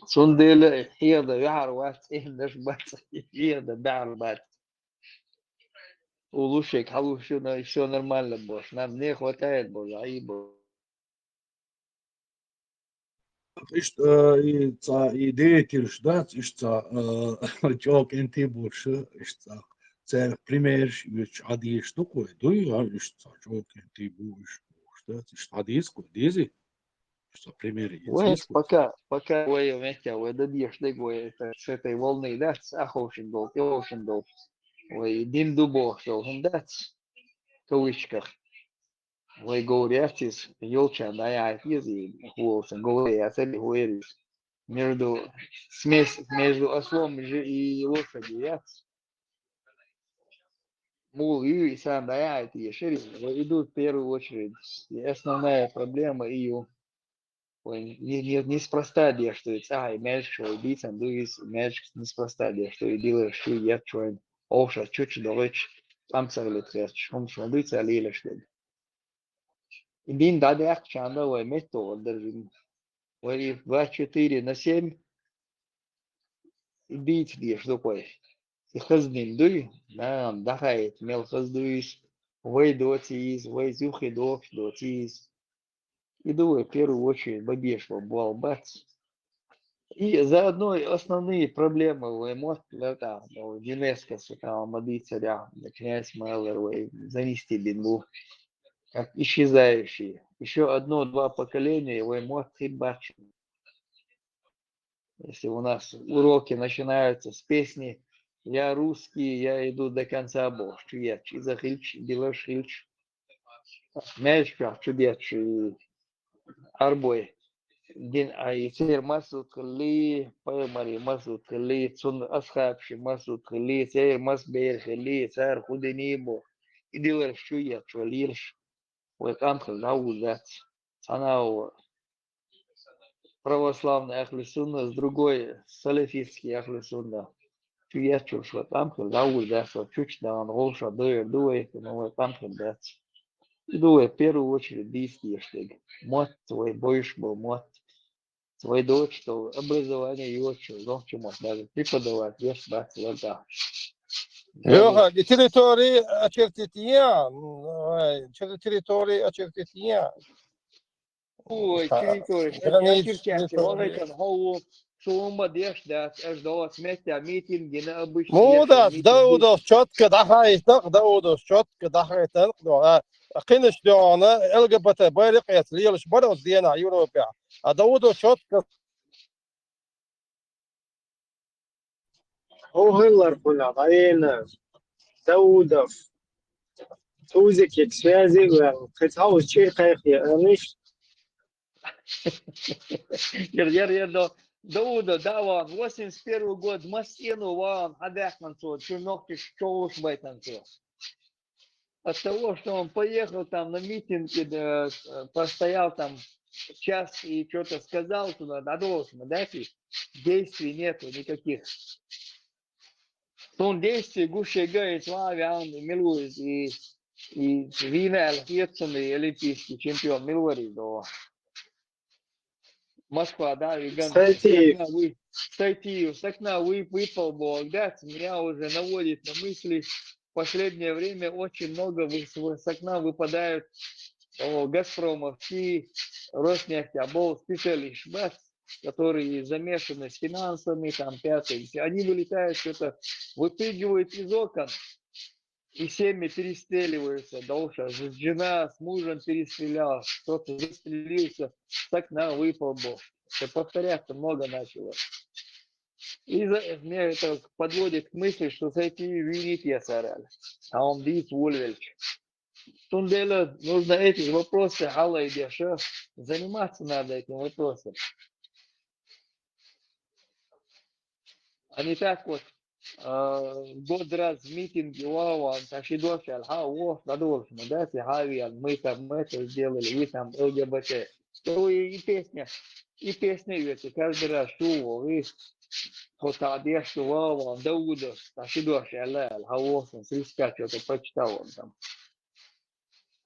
Цундела и хьехо дан ваьхьар вац, цӀена даш бац, и хьехо дан баьхьар бац. Уллушек хьалуш ю, но всё нормально бохуш. Нам не хватает, боху, а и бо. Иштта, а, и цхьа и деятельш дац, иштта цхьа, а, чӀогӀа кӀентий болуш, иштта цхьа цаьрах примерш оьцуш Ӏа дезаш ду-кх вай, дуй, а, иштта цхьа чӀогӀа кӀентий бу уьш бохуш дац, иштта Ӏа деза-кх вай, дезий? Иштта цхьа пример вай эцийша вай. Пока, пока вай меттехь, вай дан дезаш дерг вай это, с этой волны дац, а ховшина долу, тӀе ховшина долу. Вай дин ду бохуш долу хӀума дац, кавычках. Вай говр яц иза, йолчарна дӀаяхьийта еза и, хӀу волчун говр яцара и, хӀу яра иза. Между, смесь между ослом же и лошадью яц. Мула ю и, царна дӀаяхьийта еза шерин, вай и ду в первую очередь. И основная проблема и ю. Вай не, не, неспроста деш ду и цӀахь и маьждигаш, вай дийцина ду иза, маьждигаш неспроста деш ду и дилараш ю, етташ вайн овшат чучу догӀуьйтуш, тӀам ца хилийта хезча, хӀумаш ма дуй цара лелаш дерг. И дин дӀадаьккхачарна вай меттахула дара вина. Вай и двадцать четыре на семь и дийца дезаш ду-кх вай. И хаза дин дуй, нахана дӀахаийта мел хаза ду иза, вай доций иза, вайца юххе дохуш доций иза. И ду вай в первую очередь бан дезаш болу болх бац. И заодно и основные проблемы вай мотт латахь, ну, ЮНЕСКО-с там ма дийцарехь, князь Майлер вай занести бина бу. Как исчезающие. Ещё одно-два поколения вай мотт хир бац. Если у нас уроки начинаются с песни «Я русский, я иду до конца» бохуш чу етташ, иза хилча, диларш хилча, маьждигехь чу детташ и Ӏарбой дин а, и церан массо а хилли, пайхамарийн массо а хилли, цунна асхьабашийн массо а хилли, церан массо а бер хилли, цара хӀун дина бохуш, и диларш чу етташ вай лелаш, вай къам хила дӀавур дац. Цхьана а ву православный ахли сунна, с другой салафитский ахли сунна. Чу етташ вай къам хила дӀавур дац, вай чучу дахана гӀуллакхаш дойр ду вай, но вай къам хила дац. И ду вай в первую очередь дийца дезаш дерг. Мотт, вай бовзуш болу мотт. Вай доцуш долу образование йоцуш, нохчийн мотт даже преподавать еш бац вайгахь. Лёха, и территории очертить е, м, ай, чер-, территории очертить е. Ой, территории, границ очертить территории. Вон это, хо, шума деш дац, аш долу меттехь митинг гина обычно. Муха дац, Даудовс чётко дӀахаийтина, Даудовс чётко дӀахаийтина, а, кхинаш доьгӀна, Л Г Б Т байракх эцна лелаш бара оцу денахь Европехь. А Даудовс чётко. Хьо хилларг хьуна, Ӏайна, Даудов. Тузикик связи ваьлла. Кхин цхьа уьш чӀир кхайкхае аниш. Яр, яр, яр, до, Дауда, да, ван, восемьдесят первый год, мас цӀено ван, хьан даьккхина цо, чу нохчаш човлуш байтан цо. От того, что он поехал там на митинг, и, э, простоял там час и что-то сказал туда, додолуш ма дац, действий нету никаких. Цунна действий гуш яга, и цу а ваьлла, и мила ву иза, и, и вийна аьлла хета цунна, и олимпийский чемпион мила вара иза, до. Москва, да, и ган. Сайтиев. Сайтиев, с окна вы-, выпал, бо, да, меня уже наводит на мысли. В последнее время очень много вы-, с, с окна выпадают, о, газпромовские, Роснефть, а бо специалист, бац, которые замешаны с финансами, там, пятое, десятое. Они вылетают, что-то выпрыгивают из окон. И семьи перестреливаются, да уж, а ж-, жена с мужем перестрелял, кто-то застрелился, с окна выпал, бо. Это повторяться много начало. И за-, меня это подводит к мысли, что с этим винить я сарал. А он дит вольвельч. Цундела нужно эти вопросы, Алла и Деша, заниматься надо этим вопросом. А не так вот, а, год раз митинги, вау, а, так и дождь, аль, ха, о, задумался, мы, да, си, ха, ви, аль, мы там это сделали, вы там Л Г Б Т. То и, и песня, и песня идёт, и каждый раз шу, о, и вот так, я, что, вау, вау, да, удо, так и дождь, аль, аль, ха, о, он, сриск, что-то прочитал он там.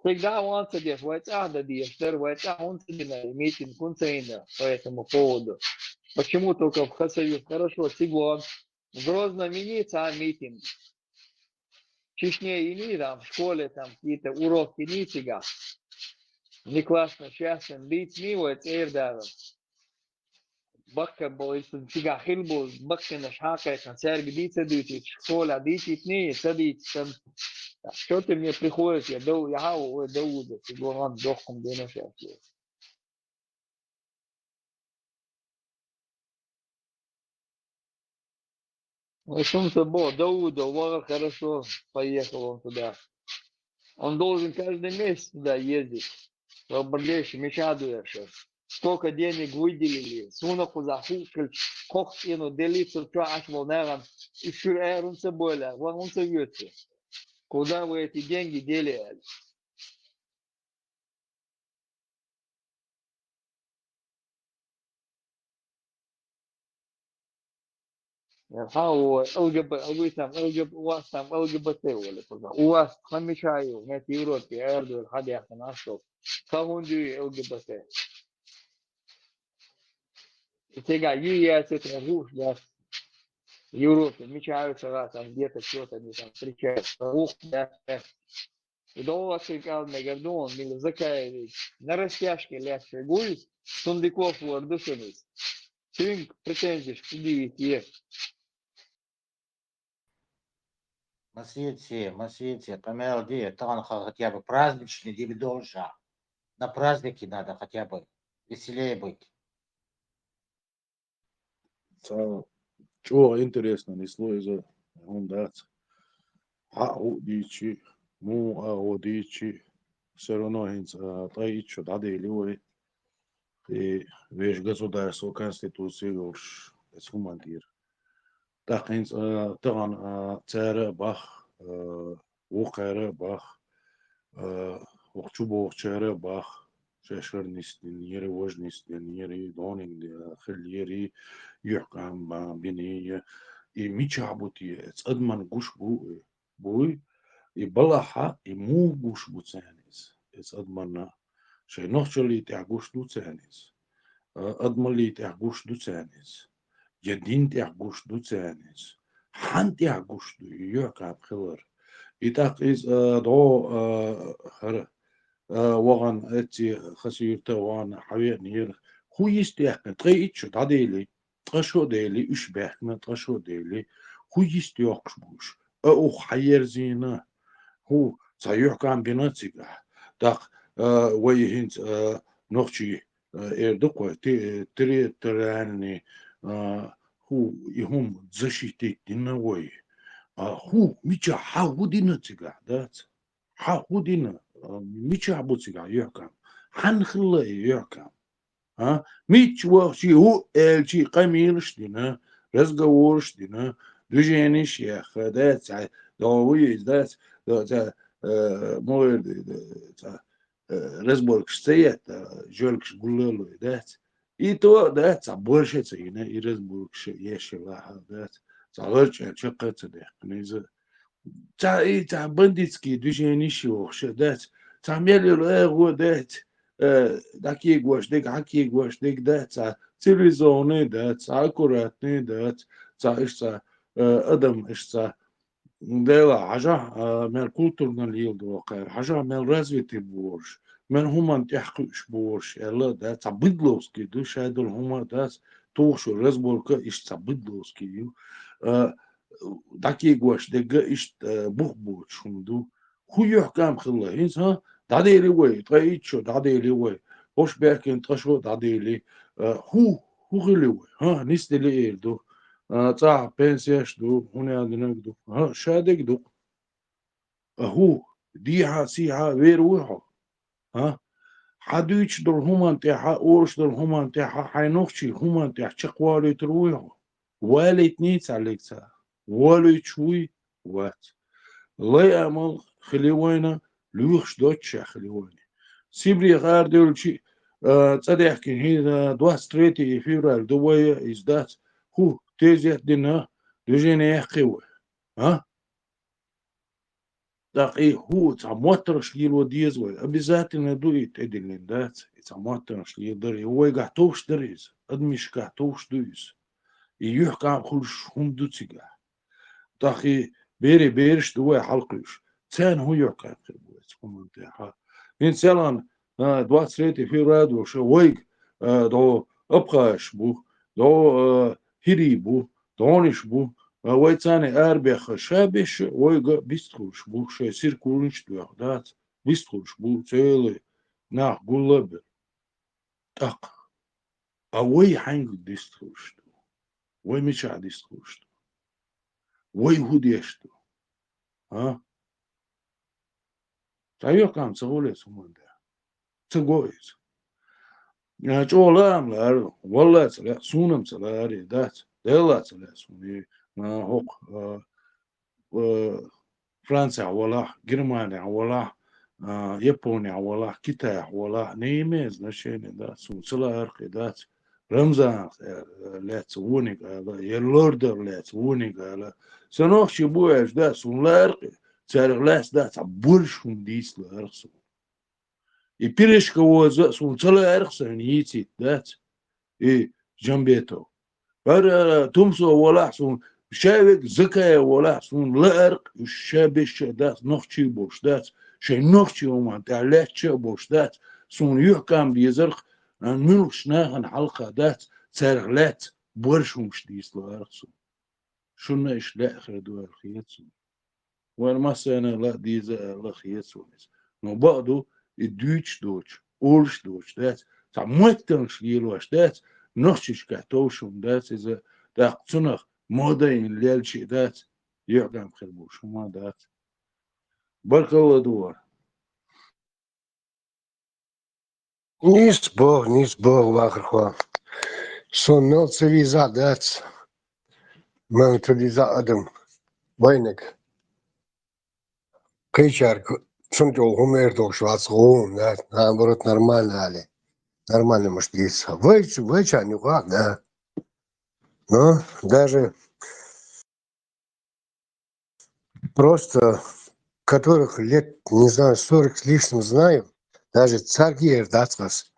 Всегда ван ца деш, вай цӀахь дан дезаш дара, вай цӀахь хӀунда ца дина, митинг хӀунда ца йина по этому поводу. Почему только в Хасавюрте? Хорошо, цига ван. В Грозном йиний цхьа митинг. Чечне йиний, там, в школе, там, какие-то уроки йиний цигахь. Внеклассно, частным, дийцаний вай цӀера дара. Баккхий болу, иза цигахь хилла болу баккхийнаш хьакхайкхина, цаьрга дийца а дуьйцуьйтуш, школехь дийцийтиний, ца дийцича, что ты мне приходишь, я дов-, я хьан ву, ой, Дауда, цигахь ван дохкум дина шаьш. Ой, сумца бо, Дауда, вахар хорошо, поехал он туда. Он должен каждый месяц туда ездить. Вабарлеш, мича дуьйш. Сколько денег выделили, суна кхузахь хӀуъа хилча, кхоккха цӀено деллий цу чохь Ӏаш болу нахана, и шуьра аьрру хӀунда ца бойла, ван хӀунда ца воьду? Куда вы эти деньги дели аьлла. Хьан ву Л Г Б, вуй там Л Г Б, у вас там Л Г Б Т, олу кхуза. У вас тхан мича ю, хӀинца Европе арадойла хьан даьккхина аш долу. Тхан хӀунда ю Л Г Б Т? И цигахь йий яц, тхан хууш дац. Европе мича ю ца гӀа, там где-то что-то они там встречаются. Хууш дац. И долу аццул кӀал мегар ду, мила Закаевич, на растяжке лаьцна гуй, Сундуков вара ду шуна иза. Цуьнга претензеш предъявить е. Масеце, масеце, къамел де, тахана ха хотя бы праздничный дибидолжа. На празднике надо хотя бы веселее быть. Цхьа чӀогӀа интересно нисло иза, хӀунда дац. Хьа а хӀу дийчи, муха а хӀу дийчи, все равно хӀинца, а, ткъе итт шу дӀадели вай. И вешан государство, конституция йолуш, эца хӀуманна тӀера. ТӀаккха хӀинца, а, тахана, а, цара а бах, а, вукхара а бах, а, вукху чу бохучара а бах, шаьш хӀара нисдинера, важа нисдинера, дониг де-, хиллера, юьхькӀам, а, бинера. И мичахь бу те, эца адамна гуш бу, буй, и балахьа, и муха гуш бу царна иза, эца адамна. Шайн нохчаллий тӀехь гуш ду царна иза, а, адамаллий тӀехь гуш ду царна иза, я дин тӀехь гуш ду царна иза. Хьан тӀехь гуш ду и юьхькӀам хилар? И тӀаккха иза, а, дӀо, а, хӀара, а, вахана, эцци Хасуьйрта вахана хьавеанера. ХӀу йист яьккхина, ткъе итт шу дӀадели, ткъа шо а дели, уьш баьхкина, ткъа шо а дели, хӀу йист йоккхуш бу уьш? А ух хьаерзийна, хӀу цхьа юьхькӀам бина цигахь. ТӀаккха, а, вай хӀинца, а, нохчий, а, эр ду-кх вай, те-, территориальный, а, хӀу и хӀума защитить дина вай. А хӀу мичахь, хьан хӀу дина цигахь, дац? Хьан хӀу дина? А, мичахь бу цигахь юьхькӀам? Хьан хилла и юьхькӀам? А? Мичча вахчий хӀу аьлчий къамелаш дина, разговораш дина, движенеш яьхна, дац, цхьа, догӀу иза, дац, до-, цхьа, э, муха эр ду, цхьа, э, разборкаш ца етта, жоьлкаш гуллалой, дац. И то, дац, цхьа больше ца йина, и разборкаш еш елахь, дац. Цхьа ларчӀа чаккха ца даьккхина иза. Цхьа и цхьа бандитский движенеш йохуш, дац. Цхьа мел йолу агӀо, дац. Э, дӀакегош дерг, хьакегош дерг, дац. Цхьа цивилизованный, дац. Цхьа аккуратный, дац. Цхьа иштта, э, адам иштта. Дела, хьажахь, а, мел культурно леладо кхара, хьажахь, мел развитый бу уьш, мел хӀуманна тӀехь кхуьуш бу уьш, аьлла, дац. Цхьа быдловский ду, шадолу хӀума, дац. Тухуш йолу разборка иштта цхьа быдловский ю. А, дӀакегош дерг иштта, а, бух боцуш хӀума ду. ХӀу юьхькӀам хилла хӀинца, хӀа? ДӀадели вай, ткъе итт шу дӀадели вай. ХӀорш баьхкина ткъа шо дӀадели, а, хӀу, хӀу хили вай, хӀа? Нисдели эр ду. А, цӀахь пенсеш ду, хӀун ян динарг ду. ХӀа, ша дерг ду-кх. А хӀу, дехьа, сехьа вер вуй хьо? А? Хьан дуьйцуш долу хӀуманна тӀехьа, олуш долу хӀуманна тӀехьа, хьайн нохчий хӀуманна тӀехь чекхвалуьйтур вуй хьо? Валийтиний цхьаьллиг цара? Валуьйтуш вуй? Вац. Лай амал хили вайна, лоьхуш доцуш а хили вайна. Сибрех арадевлчи, а, цӀа даьхкина хӀинца, а, двадцать третье февраль ду вай, иза дац. ХӀу, тезет дина, движение яьккхи вай. А? ТӀаккха и хӀу цхьа моттаргӀаш лело деза вай. Обязательно ду и тӀедиллина, дац? И цхьа моттаргӀаш леладар, и вайгахь товш дара иза. Адамашкахь товш ду иза. И юьхькӀам хуьлуш хӀума ду цигахь. ТӀаккха и бере бераш ду вай хьалакхуьуш. Царна хӀун юьхькӀам хир бу эца хӀуманна тӀехьа? ХӀинца селхана, а, двадцать третье февраль долуш вайга, а, догӀу абхазаш бу, догӀу, а, хӀирий бу, дониш бу, а, вай царна арабехха ша беш, вайга бистхуьлуш бу, шайн сиркулнаш а доьху, дац, бистхуьлуш бу, цӀелий нах гулла а бер. ТӀаккха, а вай хьаьнга дистхуьлуш ду? Вай мичахь дистхуьлуш ду? Вай хӀу деш ду? А? Цхьа юьхькӀам ца хуьлу эца хӀуманна тӀехь? Ца го иза. А, чӀогӀа лаам лаьара, валлай ца лаьа, суна-м ца лаьара и, дац, Делла ца лаьа суна и, а, хӀокху, а, а, Францехь валахь, Германехь валахь, а, Японехь валахь, Китайхь валахь, не имеет значения, дац, суна ца лаьара-кх и, дац. Рамзанах, э, лаьцна вониг ала, я Лордор лаьцна вониг ала. Сан нохчий бу аьлча, дац, суна лаьара-кх и, цаьрга лаьцна, дац, цхьа больше хӀума дийца лаьара-кх суна. И пирожковоза а суна ца лаьара-кх сайна йийцийта, дац, и Джамбетов. ХӀара Тумсо валахь суна, ша верг Закаев валахь суна лаьара-кх, уьш ша беш а дац, нохчий болуш дац, шайн нохчий хӀуманна тӀехь лаьтташ а болуш дац, суна юьхькӀам безар-кх, а, муьлххачу нахана хьалха дац, цаьрга лаьцна больше хӀумаш дийца лаьара-кх суна. Шуна иштта лаьа хир ду аьлла хета суна. Вайна массарна а лаа деза аьлла хета суна иза. Но бакъ ду, и дуьйцуш доцуш, олуш доцуш дац, цхьа моттаргӀаш лелош дац, нохчашкахь товш хӀума дац иза, ТӀаккха цунах мода йина лелча а дац, юьхь-кӀант хир болуш хӀума а дац. Баркалла ду вара. Нийса боху, нийса боху, вахархо. Суна мел ца везахь дац, мел ца дезахь адам, вайниг. Кхечаьрга цунна тӀехула хӀума эр долуш вац гӀум, да, наоборот, нормально али. Нормально муш дийца. Вай, вайчарна юкъахь, да. Но даже просто которых лет, не знаю, сорок с лишним знаю, даже царги эр дац ас.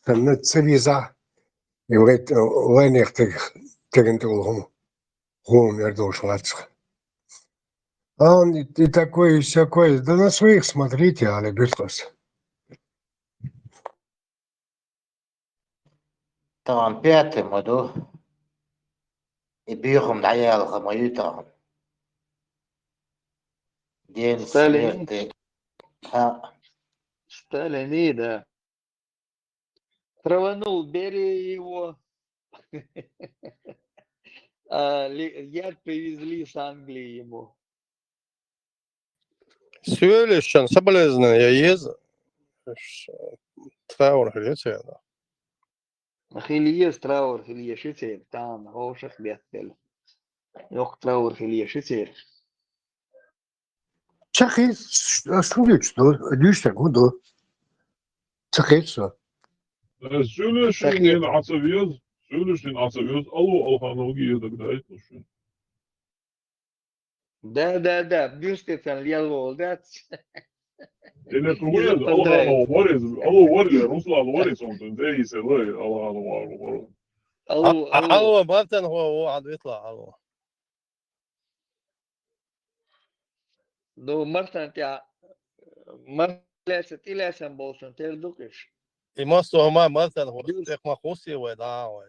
Сан ца веза, и вай, вайнех тег-, теган тӀехула хӀума, хӀума эр долуш вац. А он и, и такой, и сякой. Да на своих смотрите, али буьту ас. Тахана пятый ма ду. И боьхам дӀаялха ма ю тахана. День Сталин. Смерти. Ха. Сталин, да. Траванул, бери его. А, ли-, яд привезли с Англии ему. Соьлуьйсчун соболезнования еза, ш-, траур хила еза церан. Хила еза траур, хила еза ши церан, тахана хьошах беттала. Йоккха траур хила еза ши церан. Ца хилча, ш-, ш-, шу дуьйцуш ду, дуьйцуш дерг хӀун ду? Ца хилча со. Э, соьлуьйсчун Ца хилча. Ӏа ца веза, соьлуьйсчун Ӏа ца веза, Алу Алхановга еза даг даийталаш шуна. Да, да, да, бюстецан лел волу дац. Или кругу Или еза, Алханов вареза, Алу вареза, Руслан вареза, он там, да, и село, Алханов вареза. Алу, А, а, Алу. Алу, Мартан, хо, хо, Ӏад витла, Алу. Ну, Мартан тя, Мартан лаьцна, тӀе лаьцна болчун тера ду-кх уьш. И массо а ма Мартан хӀума Дюс- тӀехь ма кхуссий вай, да, вай.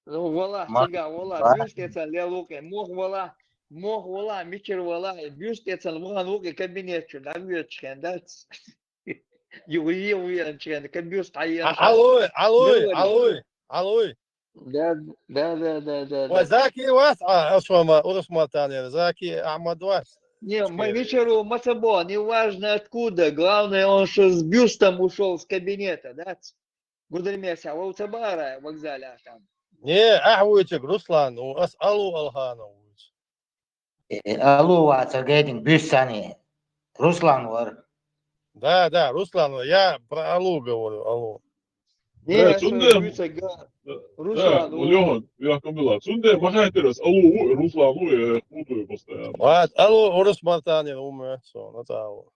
Ну, вала, Ма- цига, вала, Ма- бюстецан лел ву-кх, мох вала, мох вала, мичара вала, и бюстецан вахана ву-кх кабинет чу, дӀавоьдуш хен дац. Юха е веанчу хен, кабюс дӀаеанчу. А, Алуй, Алуй, Ну, Алуй, Алуй. Да, да, да, да, да, Ой, да. Заки вац, а, а шо ма, урус ма танера, Заки Ахмад вац. Не, мы Скорее. Вечеру мы с тобой, неважно откуда, главное, он что с бюстом ушёл с кабинета, да? Гудермеса, вовца бара вокзале там. Не, ахь вуйчиг Руслан, у ас Алу Алханов вуйч. Э, Алу ваца гайдинг бюстани. Руслан вар. Да, да, Руслан вар. Я про Алу говорю, Алу. Не, Э, я цунде, что, Витя, га-, э, Руслан, э, у- Лёха, я кабила. Цунде махайтерас Алу, у, Руслан, у, я путаю постоянно. Вот, Алу, урус мартани, у, мы, всё, на того.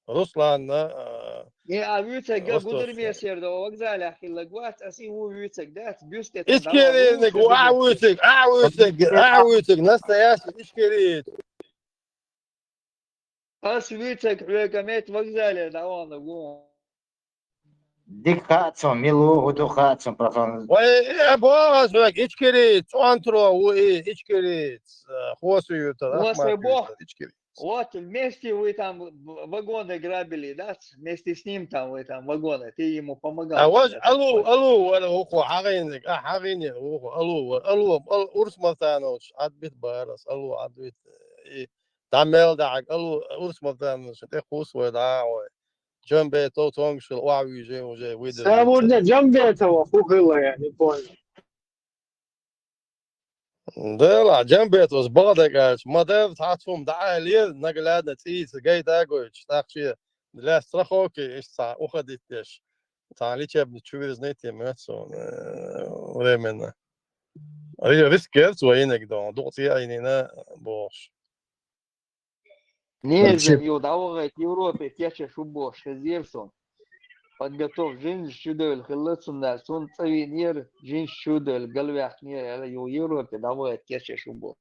Руслан, а, Не, а Витя, га-, Ростов. Гудермес ерда, вокзале ахилла гвац, а си у Витя, да, бюстецан Ичкеринник, давай, а лучше Витя, а Витя, а Витя, настоящий ичкерит. Ас вуьйцург хьоьга мет вокзале дӀавахана ву. Дика хаьа цунна, мила ву хӀун ду хаьа цунна, профан. Вай, э, боху ас хьоьга, ичкери, цӀонтаро ву и, ичкери, э, хосу юьртара, Хосу Ахмат боху. Юьртара, ичкери. Вот, вместе вы там в-, вагоны грабили, да? Вместе с ним там вы там вагоны, ты ему помогал. А вот, Алу, Алу, вара уху, хьагӀийниг, а, хьагӀийниг уху, Алу, вара, Алу, Ал-, Урс Мартанович, Ӏадбит барас, Алу, Ӏадбит, и, дӀа мел дахьаг, Алу, Урс Мартанович, тӀе кхуссу вай, дӀа а вай. Джамбетов, Тонгшил, охьавуьйжи уже, выдержи. Самурда Джамбетова, хӀун хилла, я не понял. Дела, Джамбетовс бакъдерг аьлча, ма-дарра цхьацца хӀума дӀаалийра, наглядно цӀийца гайта а гойтуш, тӀаккха шен для страховки иштта цхьа уходить деш, цхьа лечебный чу вирзинийта моьтту суна, э, временно. Ри-, риск яра цо йинарг дона, дукха цӀе а йинийна бохуш. Не, Вообще. Жен, ю дӀавахайта Европе кечаш ву бохуш хезира суна. Подготов-, жинаш чудевлла хилла цунна, цунна цӀа вийнера, жинаш чудевлла, галваьккхинера аьлла, ю Европе дӀавахайта кечаш ву бохуш.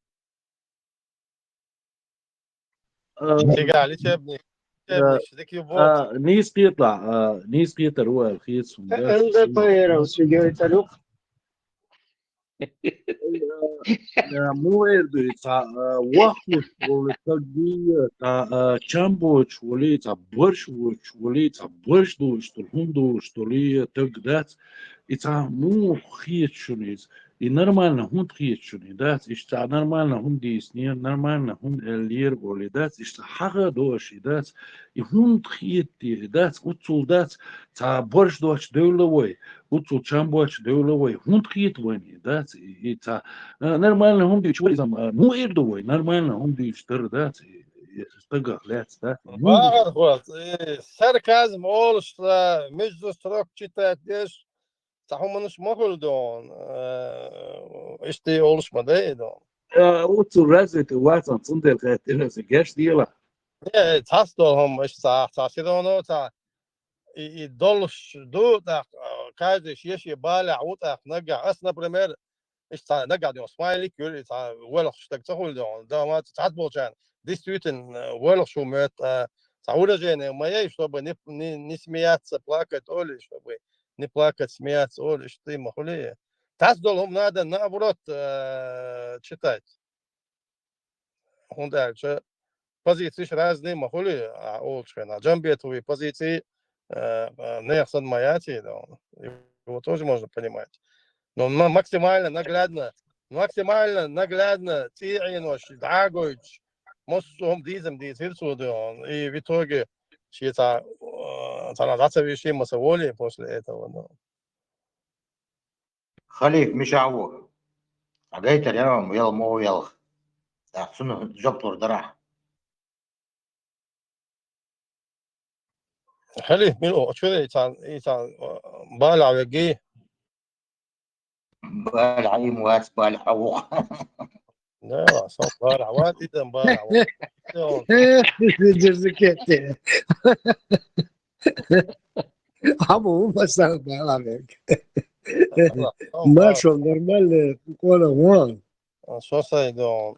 А, Цигахь лечебник, да. Лечебник дика ю боху. А, нийса кхеталахь, а, нийса кхетар ву аьлла хета суна, да? Эл Д П Р-ас цига гайтар ю. Э, муха эр ду и цхьа, э, вахлуш волу стаг вий, цхьа, э, чам боцуш волу, цхьа барш воцуш волу, цхьа барш доцуш долу, хӀума доцуш долу, таг дац. И цхьа муха хета шуна иза? И нормально хӀунда хеташ шуна, и дац, иштта цхьа нормально хӀунда дийцинера, нормально хӀунда аьллера олий, дац, иштта хьагӀа дош, и дац, и хӀунда хетте, и дац, уцул дац, цхьа борш доч девла вай, уцул чам боч девла вай, хӀунда хета вайна, и дац, и, и цхьа, а, нормально хӀунда дийцаш вай, иза, а, му эр ду вай, нормально хӀунда дийцаш дар, дац, и, и стагах лаьцна, дац. Бахар хват, и сарказм олуш, а, между строк читать деш, цхьа хӀуманаш ма хуьлу дона, э, иштта олуш ма дай дона. Э, уцу развитый вацан, цундела хаьттира аса, геш дела. Э, цхьацца долу хӀума, иштта цхьа, цхьа сидоно, цхьа и, и долуш ду, тӀаккха, э, каждый шен-шен балехь ву, тӀаккха наггахь. Ас, например, иштта цхьа наггахь дона смайлик юьлу, и цхьа воьлхуш стаг ца хуьлу дона. Дома цхьацца болчарна, действительно, воьлхуш ву моьтту, а, цхьа выражение ма яй, чтобы не, не, не смеяться, плакать, олий, чтобы не плакать, смеяться, олий, иштта ма хуьлий. Цхьацца долу хӀума надо, наоборот, э, читать. ХӀунда аьлча позициеш разные ма хуьлий, а, олучу хенахь. Джамбетовый позиции, э, э, нехан санна ма яций, но его тоже можно понимать. Но ма-, максимально наглядно, максимально наглядно цӀий Ӏенош дӀа а гойтуш, массо а хӀума дийца-м дийцира цо, и в итоге шен цхьа, э, цхьанхьа дӀа ца вийший, ма ца волий после этого, ну. Халиф, мичахь ву? Хьан гайтар яра ма, яла ма ву ялх. ТӀаккха цунна жоп лур дара ахь. Халиф, мила ву? Чуьра и цхьа, и цхьа, а, балехь вегий? Балехь ма вац, балехь ву. Да, со балехь вац, и дан балехь ву. Дерзкетти. Хьан ма ву, ма сан балехь вег. Ма шо нормально, къона вон. Со сайн дон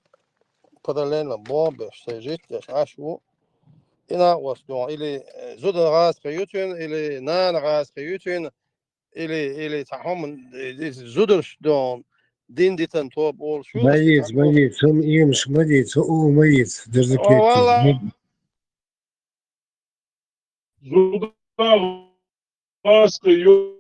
параллельно бомбеш, сайн життеш Ӏаш ву. И накъост дон, или, э, зуда гӀазкхи ю цуьнан, или нана гӀазкхи ю цуьнан, или, или цхьа хӀума, э, зударш дон, дин дитан тоба олуш ю. Ма йийца, ма йийца, хӀума иймаш ма дийца, хӀума ма йийца, дерза кхетий. Зуда гӀазкхи ю,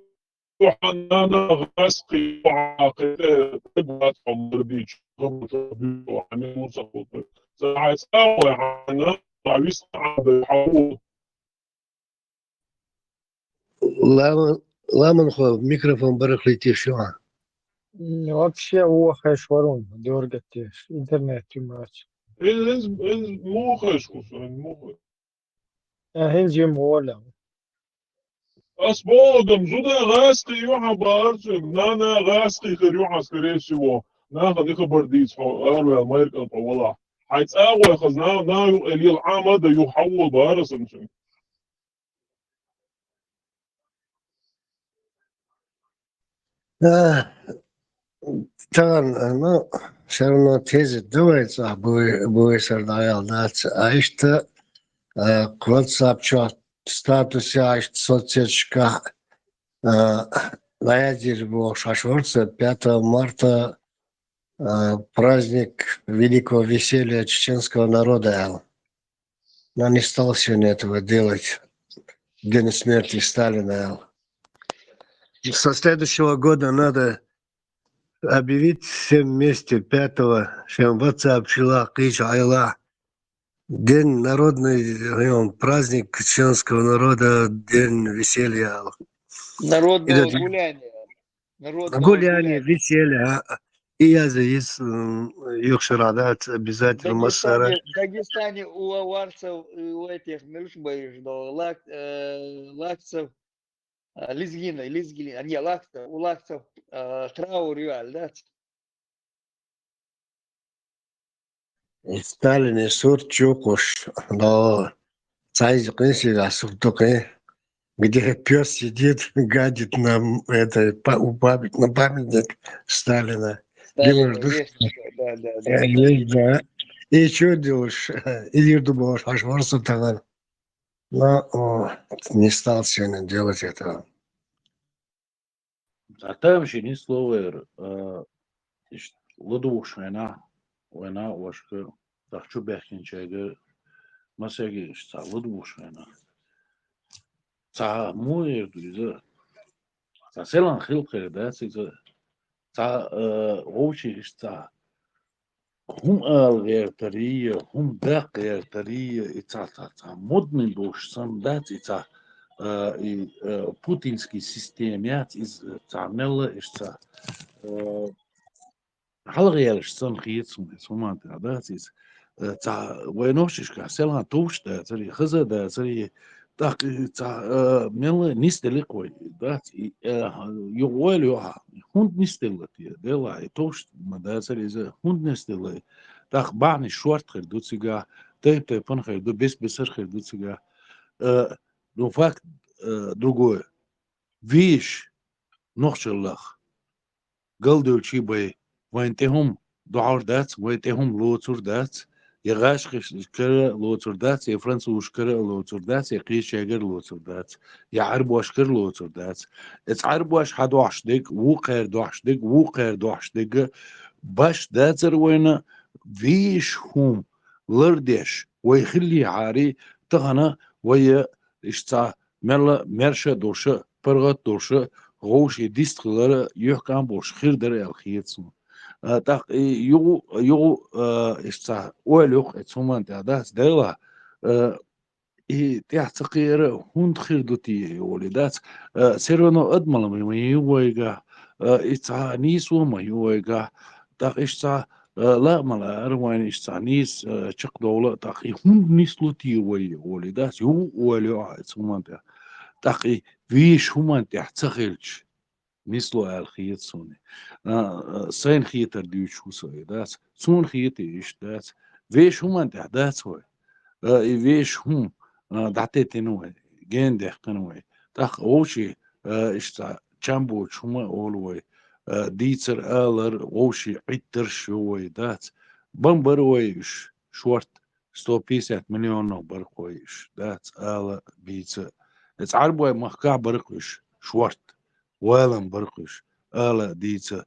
хьан нана гӀазкхи ю, хьан кхетий, таг вац хьо мурдичу, хабар ца буьйцу, хьан муса хӀутту. Ца хьайн цӀа вай хьан нана, хьан вист хьан дай хьан ву. Ламан, ламан хо, микрофон барахлийтеш ю хьан. М, вообще, вохеш варун, дёргатеш, интернет ю мач. Ил, ил, ил мухеш кусу, ил мухеш. Э, хӀинца жима гӀоля. Ас боху, дам, зуда гӀазкхи ю хьан бахар цуьнга, нана гӀазкхи хир ю хьан, скорее всего. Нахана и хабар дийца хьо, араваьлла майра кӀант хьо валахь. Хьайн цӀа гӀой хаза, на, на ю, э, лела Ӏама а дан ю, хьан ву бахар сан цуьнга. А, тахана, ну, всё равно тезет давай цӀа буй-, буйсар дӀаяла дац. А иштта, а, кху WhatsApp чохь статус яхьа иштта соцсеташкахь, а, дӀаяздира бохуш хьаш вара ца, пятого марта, а, праздник великого веселья чеченского народа аьлла. Но не стал сегодня этого делать. День смерти Сталина. Со следующего года надо объявить всем вместе пятого, всем WhatsApp чуьлахь, кхечу Ӏела. День народный, э, праздник чеченского народа, день веселья. Народного гуляния. Народного гуляния, веселья, а. И я за из, м, юхшара, да, ц-, обязательно массара. В Дагестане, в Дагестане у аварцев и у этих, милуш баиш, да, лак-, э, лакцев, а, лезгины, лезгины, а, не, лакцев, у лакцев, а, траур ю аьлла, да? И Сталин, и сурт чу кхуш, но цхьа иза къинсигахь сурт ду кхин, где пёс сидит, гадит на этой па-, у памят-, на памятник Сталина. Сталина. Гимн душ. Есть такое, да, да, да. Э, есть, да. И чё делаешь? И дир ду бохуш хьаш вара со тахана. Но, о, не стал сегодня делать этого. Цхьа тамашийна слово яра, а, иштта ладугӀуш хенахь, вайна а вашка, тахчу баьхкинчаьрга, масеге иштта цхьа ладугӀуш хенахь. Цхьа муха эр ду иза? Цхьа селан хилла хир дац иза? цхьа, э, вовчи иштта цхьа хӀума ала гӀертарий, хӀума даккха гӀертарий, и цхьа, цхьа, цхьа модный долуш санна дац, и цхьа, э, и, э, путинский система яц, иза цхьа мелла иштта цхьа, э, хьалхаялаш санна хеташ хӀума, хӀума тӀехь дац иза. Э, цхьа вай нохчашкахь селхан товш дацари, хаза дацари, тӀаккха и цхьа, э, мелла нисделла кхой, дац и, э, юха ойла йохьа, хӀунда нисделла те, делахь, и товш ма дацари иза, хӀунда нисделла? ТӀаккха бахьанаш шорта хир ду цигахь, тайп-тайпана хир ду, бес-бесара хир ду цигахь. Э, ну, факт, э, другой. Веш, нохчаллах. Галдевлчий бай, вайн тӀе хӀума дохьур дац, вай тӀе хӀума лоцур дац, я гӀашкхашкара лоцур дац, я французашкара лоцур дац, я кхечаьргара лоцур дац, я Ӏарбошкара лоцур дац. Эца Ӏарбош хьан дохьуш дерг, вукхара дохьуш дерг, вукхара дохьуш дерг, баш дацар вайна веш хӀума лардеш, вай хиллехьарий, тахана вай иштта мелла мерша долуша, паргӀат долуша, гӀовший дистхилара юьхькӀам болуш хир дара аьлла хета суна. А, тӀаккха и югу, югу, а, иштта ойла йоху эца хӀуманна тӀехь дац, дела, а, и тӀехь ца кхиара хӀунда хир ду те, олий дац, а, все равно адамалла ма ю вайга, а, и цхьа нийсо ма ю вайга, тӀаккха иштта Э, лаамал ара вайна иштта цхьа нийса, э, чекхдовла, тӀаккха и хӀунда нислу те вай, олий дац, юха ойла йо ахь эца хӀуманна тӀехь. ТӀаккха и веш хӀуманна тӀехь ца хилча, нислу аьлла хета суна. А, а, сайна хетар дуьйцуш ву со, и дац. Суна хета иштта дац. Веш хӀуманна тӀехь дац вай. А, и веш хӀума, а, дӀатеттина вай, гена даьккхина вай. ТӀаккха вовший, а, иштта чам боцуш хӀума олу вай. А, дийцар, алар, вовший Ӏиттарш ю вай, дац. Бан бара вай уьш, шорта, сто пятьдесят миллионов бара вай уьш, дац, ала, бийца. Эца Ӏарбой махкахь бара уьш, шорта, валан бара уьш, ала, дийца.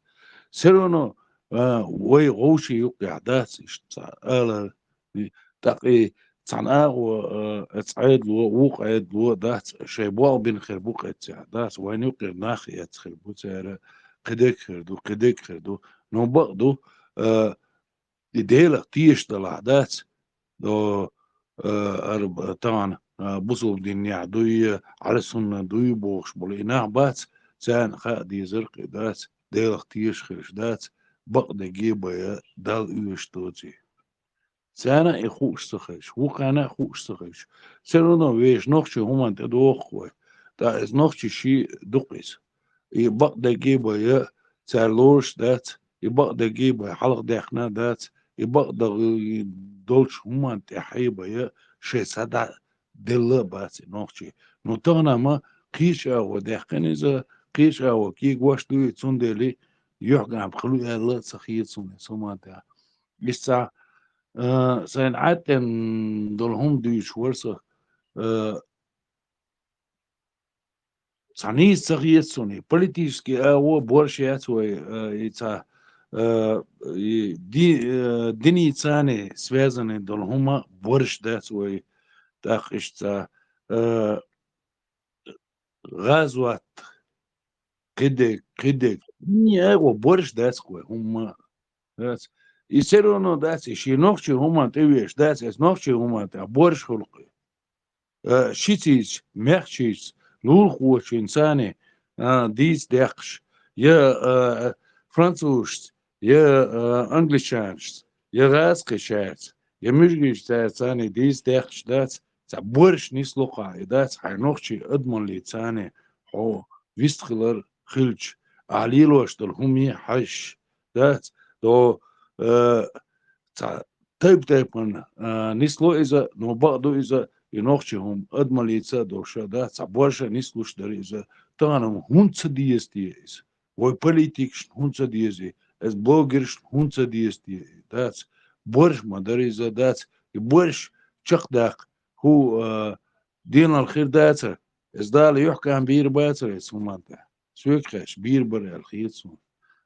Все равно, а, вай вовший юккъехь дац иштта цхьа алар, и, тӀаккха и цхьана агӀо, а, эца Ӏедало, вукху Ӏедало дац, шайн болх бина хир бу кхеццехь, дац, вайна юккъера нах эцна хир бу цара, кхидерг хир ду, кхидерг хир ду. Но бакъ ду, а, и Делах тешаш далахь, дац, до, а, ара б-, тахана, а, бусулба динехь дуй, Ӏарсунна дуй бохуш болу и нах бац, царна хаа дезарг и дац, Делах тешаш хилаш дац, бакъдерг бая Далла оьшуш доций. Царна а и хууш ца хилча, вукхарна а хууш ца хилча, все равно вешан нохчийн хӀуманна тӀедоху вай. ТӀаккха иза нохчийн шен дукъ иза. И бакъдерг бая цара лоруш дац, и бакъдерг бая хьалха даьккхина дац, и бакъдерг долчу хӀуманна тӀехь бая шайн схьа дӀа делла а бац и нохчий. Ну, тахана ма кхечу агӀо даьккхина иза, кхечу агӀо кегош ду и, цундела юьхькӀам хила аьлла а ца хета суна и хӀуманна тӀехь. Иштта, а, сайна Ӏаьттина долу хӀума дуьйцуш вара со, а, цхьа нийса ца хета суна, и политический агӀо борш яц вай, а, и цхьа, а, и ди-, а, диницаний связанный долу хӀума борш дац вай, тӀаккха иштта, а, гӀазот, кхидерг, кхидерг. Не, агӀо борш дац вай, хӀумма дац. И все равно дац, и шен нохчийн хӀуманна тӀевеш дац, эца нохчийн хӀуманна тӀехь борш хуьлу кхин. Э, шицийца, мехчийца, лулахочуьнцаний, а, дийца даьккхаш, я, а, французашца, я, а, англичанашца, я гӀазкхичаьрца, я муьжгийчаьрцаний дийца даьккхаш дац, цхьа борш нисло кхахь и дац, хьайн нохчийн адамаллицаний хьо вистхилар хилча, ахьа лелош долу хӀума хьаьжча, дац, до, э, цхьа тайп-тайпана, а, нисло иза, но бакъ ду иза, и нохчийн хӀума адамаллица а долуш а, дац, цхьа борша нислуш дара иза, тахана хӀунда ца деза те иза? Вай политикашна хӀунда ца деза и? Эца блогершна хӀунда ца деза те и? Дац, борш ма дара иза, дац, и борш чекхдаккха хӀу, а, денал хир дацара, эца Дала юьхькӀам бийр бацара эца хӀуманна тӀехь. Соьга хезча, бийр бара аьлла хета суна.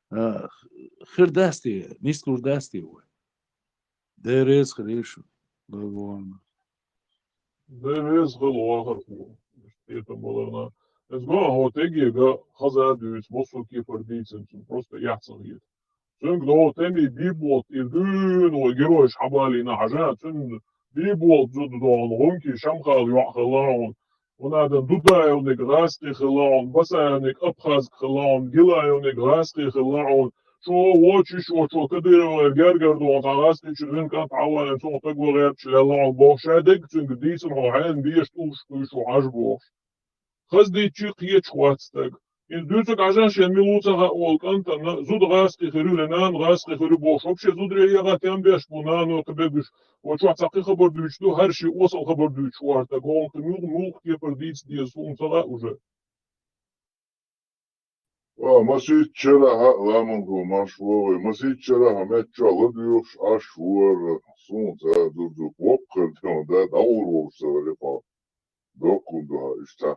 А, хир дац те, нислур дац те вай? Дела реза хилийла шуна, Лавона. Дела реза хила вахархо, тӀетан баларна. Из го хӀо тегега хаза дуьйцу, массо а кепара дийцина цуьнан, просто яхьцахь хета. Цуьнга догӀу теми биболт и дуьйна вай геройш хьабалийна хьажа, цуьнан биболт зуда догӀун гӀумки шамхала йоӀ хилла хьуна. Вон адам Дудаевник гӀазкхи хилла хьуна, Басаевник абхазк хилла хьуна, Гилаевник гӀазкхи хилла хьуна. Шу вочиш, вочо Кадыровера гергара догӀун цхьа гӀазкхи чу вин кӀант хьавалийна, цунах таг ван гӀерташ лелла хьуна бохуш, ша дегга цуьнга дийцина хьо хьенан беш тӀулш кхуьйшу хьажа бохуш. Хаза дийцчи кхеча вац стаг. Иза дуьйцург Ӏажан шен мила ву ца хаьа волу кӀантана, зуда гӀазкхи хир ю, я нана гӀазкхи хир ю бохуш, вообще зударий егӀа тем беш бу нано кхин бегуш, вай чохь цхьа кхин хабар дуьйцуш ду, хӀара шен осал хабар дуьйцуш ву хӀара стаг, хӀокхунна муьлха, муьлха кепара дийца деза суна ца хаьа уже. Ва, масийтта шарахь а ламанхо марш вогӀий, масийтта шарахь а меттачохь ладоьгӀуш Ӏаш вара, суна ца дурзук воккхар тӀе, да, дӀагӀур волуш ца вара, доккхун ду хьан иштта.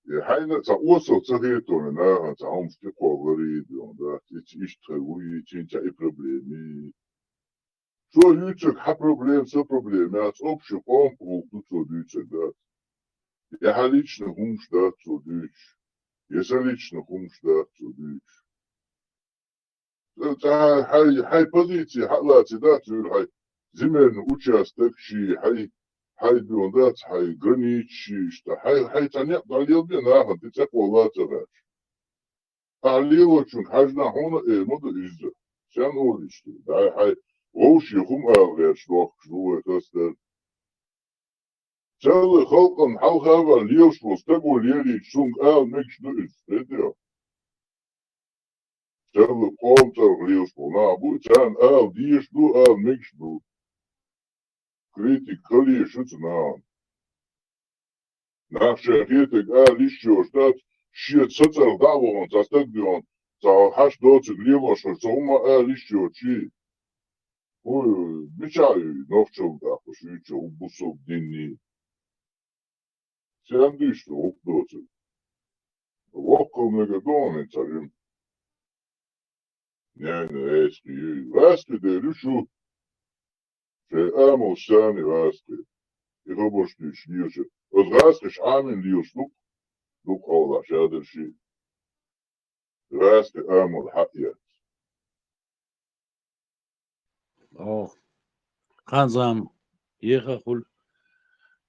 И хьайна цхьа осал ца хетоне нахана цхьа хӀумаш тӀекхолларий, да, ица иштта хир вуй, цуьнца и проблеми. Цо юьйцург хьан проблема, сан проблема яц, общий къоман гӀуллакх ду цо дуьйцург, дац. Я хьан личный хӀумаш дац цо дуьйцуш, я сан личный хӀумаш дац цо дуьйцуш. Ца, ца хьай, хьай позици хьалаци дац, вуьйр хьай земельный участок ши, хьай, хьай дуьйна дац, хьай граница ши, иштта, хьай, хьай цхьа некъ дӀалелабе нахана, тӀе цӀе кхолла ца гӀерташ. Ахьа лелочунга хьаьжна хьуна а эр ма ду иза. Сен олуш ду? Дай хьай вовшийн хӀума ала гӀерташ дохкуш ду вай хастар. Царла халкъан хьалха а ваьлла лелаш волу стаго лелийча, цунга ала мегаш ду иза, дедо? Царла къоман цӀарах лелаш волу нах бу, царна ала дезаш ду, ала мегаш ду. Критика хала езаш ю цу нахана. Нах шайн хетарг ала йиш йоцуш дац, шен сан цӀарах дӀа а вахана, цхьа стаг дуьйна, цхьа хьаш доцург лелош хилча, цхьа хӀума ала йиш йоцуш. Ой, мичахь ю, нохчалла даккхуш ю, чу бусалба динний. Сен дуьйцу хӀокху доцург? Воккхал мега догӀу хӀинца хьуна. Нейна гӀаьскхи юй. ГӀаьскхи дер ю шу. Шайн амалш санна гӀаьскхи. И хабарш дуьйцуш лелаш. Оцу гӀаьскхиш Ӏамийна лелаш ду-кх. Ду-кх хьалха шадерш. ГӀаьскхи амал хьаэц. О, кхин зама еха хуьлу.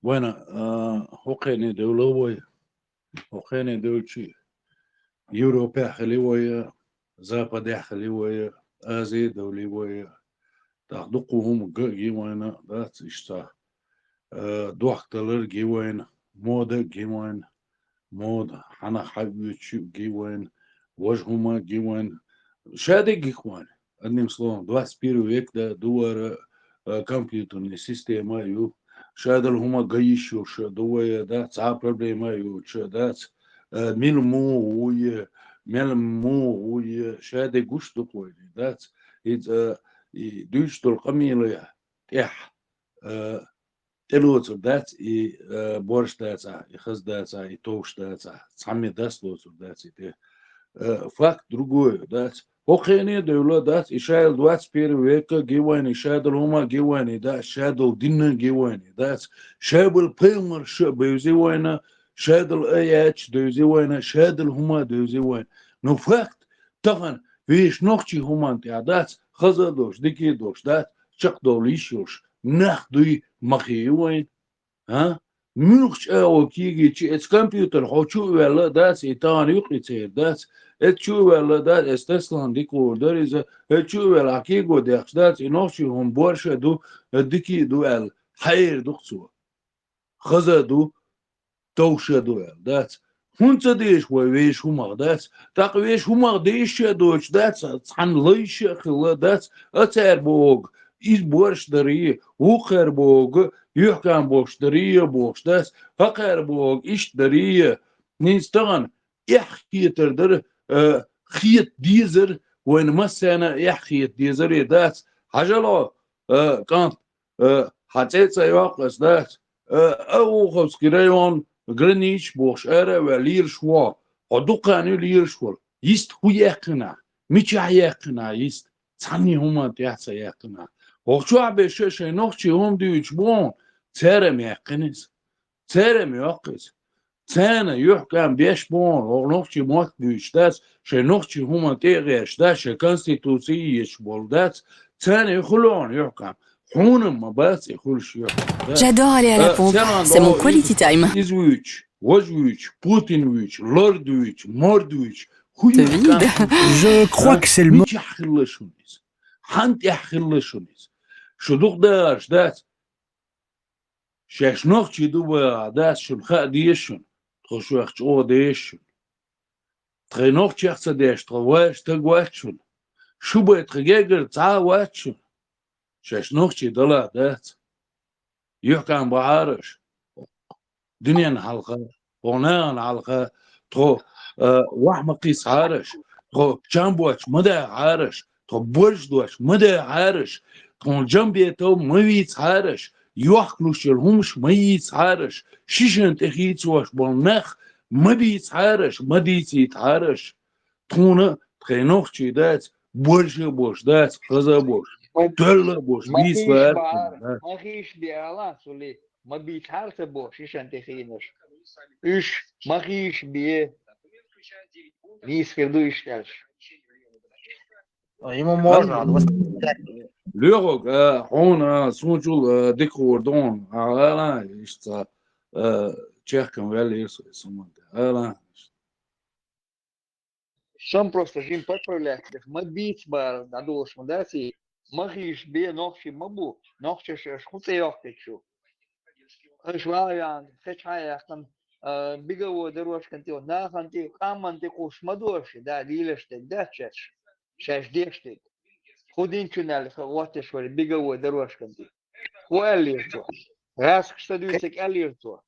Вайна, а, хӀокхуьне девлла вай. ХӀокхуьне девлчи Европехь хили вай, Западехь хили вай, Ази девли вай. ТӀаккха дуккха хӀума га а ги вайна, дац иштта. Э, дохкалар ги вайна, мода ги вайна, мода хьанах хьаоьцуш ги вайна, важа хӀума ги вайна. Шадерг гих вайна. Одним словом, двадцать первый век да, дувара, э, компьютерная система ю. Шадала хӀума га йиш йолуш ду вай, да, цхьа проблема йоцуш дац. Э, мила муха вуй, мела муха вуй, шадерг гуш ду вайна, дац. Иза, э, и дуьйцуш долу къамеле тӀехь, э, тӀелоцур дац и, э, борш дацахь, и хаза дацахь, и товш дацахь, цхьамме дас лоцур дац и тӀе. Э, факт другой дац. ХӀокхуьне а девлла дац, и шадала двадцать первый века ги вайна, и шадала хӀума ги вайна, и дац, шадала динна ги вайна, и дац, шабала пайхамарша а бевзи вайна, шадала аяташ девзи вайна, шадала хӀума девзи вайна. Но факт, тахана вешан нохчийн хӀуманна тӀехь дац, хаза а долуш, дика а долуш дац, чекхдовла йиш йолуш нах дуй ма хи ю вайна. А? Муьлхачу агӀо кегийча, эцу компьютер хьо чу а ваьлла дац, и тахана юкъа и церан дац, эцу чу а ваьлла дац, эцу Теслан дика гӀур дара иза, эцу чу а ваьлла, хьан кего дехча дац, и нохчийн хӀума борша а ду, дика а ду аьлла, хьаэр ду-кх цо. Хаза а ду, товша а ду аьлла, дац. ХӀунда ца дезаш вай вешан хӀумах, дац? ТӀаккха вешан хӀумах дезаш а доцуш, дац, цхьана лайша а хилла, дац, а цара боху, иза борш дарий, вукхара боху, юьхькан бохуш дарий, бохуш, дац, хӀокхара боху, иштта дарий. ХӀинца тахана эхь хетар дара, э, хета дезар, вайна массарна а эхь хета дезар, э, дац. Хьажал хьо, э, кӀант, э, хьан цӀе а ца йоккху ас, дац. Э, Обуховский район, граница бохуш, ара а ваьлла лелаш ву хьо. Хьо дукха хан ю лелаш волу. Йист хӀун яьккхина ахь? Мичахь яьккхина ахь йист? Цхьанне хӀуманна тӀехь ца яьккхина ахь. ХӀокху чохь берш а шайн нохчийн хӀума дуьйцуш бу хьуна, цара ма яьккхина иза. Цара ма йоккху иза. Царна юьхькӀам беш бохьан, хӀокху нохчийн мотт буьйцуш дац, шайн нохчийн хӀуманна тӀе а гӀерташ дац, шайн конституци а ечу болу дац, царна и хуьлу хьуна юьхькӀам. Хьуна ма бац и хуьлуш юьхькӀам. J'adore aller à la pompe. C'est mon quality time. Иза вуьйцуш, важа вуьйцуш, Путин вуьйцуш, лорд вуьйцуш, морд вуьйцуш, хӀун юьхькӀам? Je crois que c'est le mot. Мичахь хилла шуна иза? Хьан тӀехь хилла шуна иза? Шу дукха дахарш дац? Шаьш нохчий ду бохуш дац, шуна хаа деза шуна, тхо шух чӀогӀа деза шуна. Тхайн нохчех ца деш, тхо вайша стаг вац шуна. Шу бен тхан гергара цхьа а вац шуна. Шаьш нохчий далахь дац. ЮьхькӀам бахьара аша. Дуьненна хьалха, хӀокху нахана хьалха, тхо, а, ваха ма кхийсхьара аша, тхо чам боцуш ма дахьара аша, тхо борш доцуш ма дахьара аша, тхуна жамбетов ма вийцахьара аша, йохкалуш йолу хӀумаш ма йийцахьара аша, шишан тӀе хийцош болу нах ма бийцахьара аша, ма дийцийтахьара аша. Тхуна тхайн нохчий дац, борша а борш дац, хаза а борш, тоьлла а борш, бийца лаьара а дац. Ма хийша бе ала, цули, ма бийцахьара ца боху шишан тӀе хийнарш. Уьш ма хийша бе. Нийса хир ду иштта аьлча. Ему можно, а, вот. Лоьхуг, а, хьуна, а, суна чул, а, дика хуур ду хьуна, а, ала, иштта, а, чехкам ваьлла йира со, суман де, ала. Сан просто жин поправлять деш, ма бийца бара дӀадолуш ма дац и, ма хийша бе, нохчий ма бу, нохчаша аша хӀун цӀе йоккхуьйту шу? Аша ван ян, хечхьа а яьккхина, а, беговой дорожкан тӀе, нахана тӀе, къаман тӀе кхуссуш ма ду аша, да, лелаш дерг дац шаьш, шаьш деш дерг. ХӀун динчун аьлла, ха, гӀоттеш вара беговой дорожкан тӀе. ХӀун аьллера цо? ГӀаскхаш ца дуьйцург аьллера цо.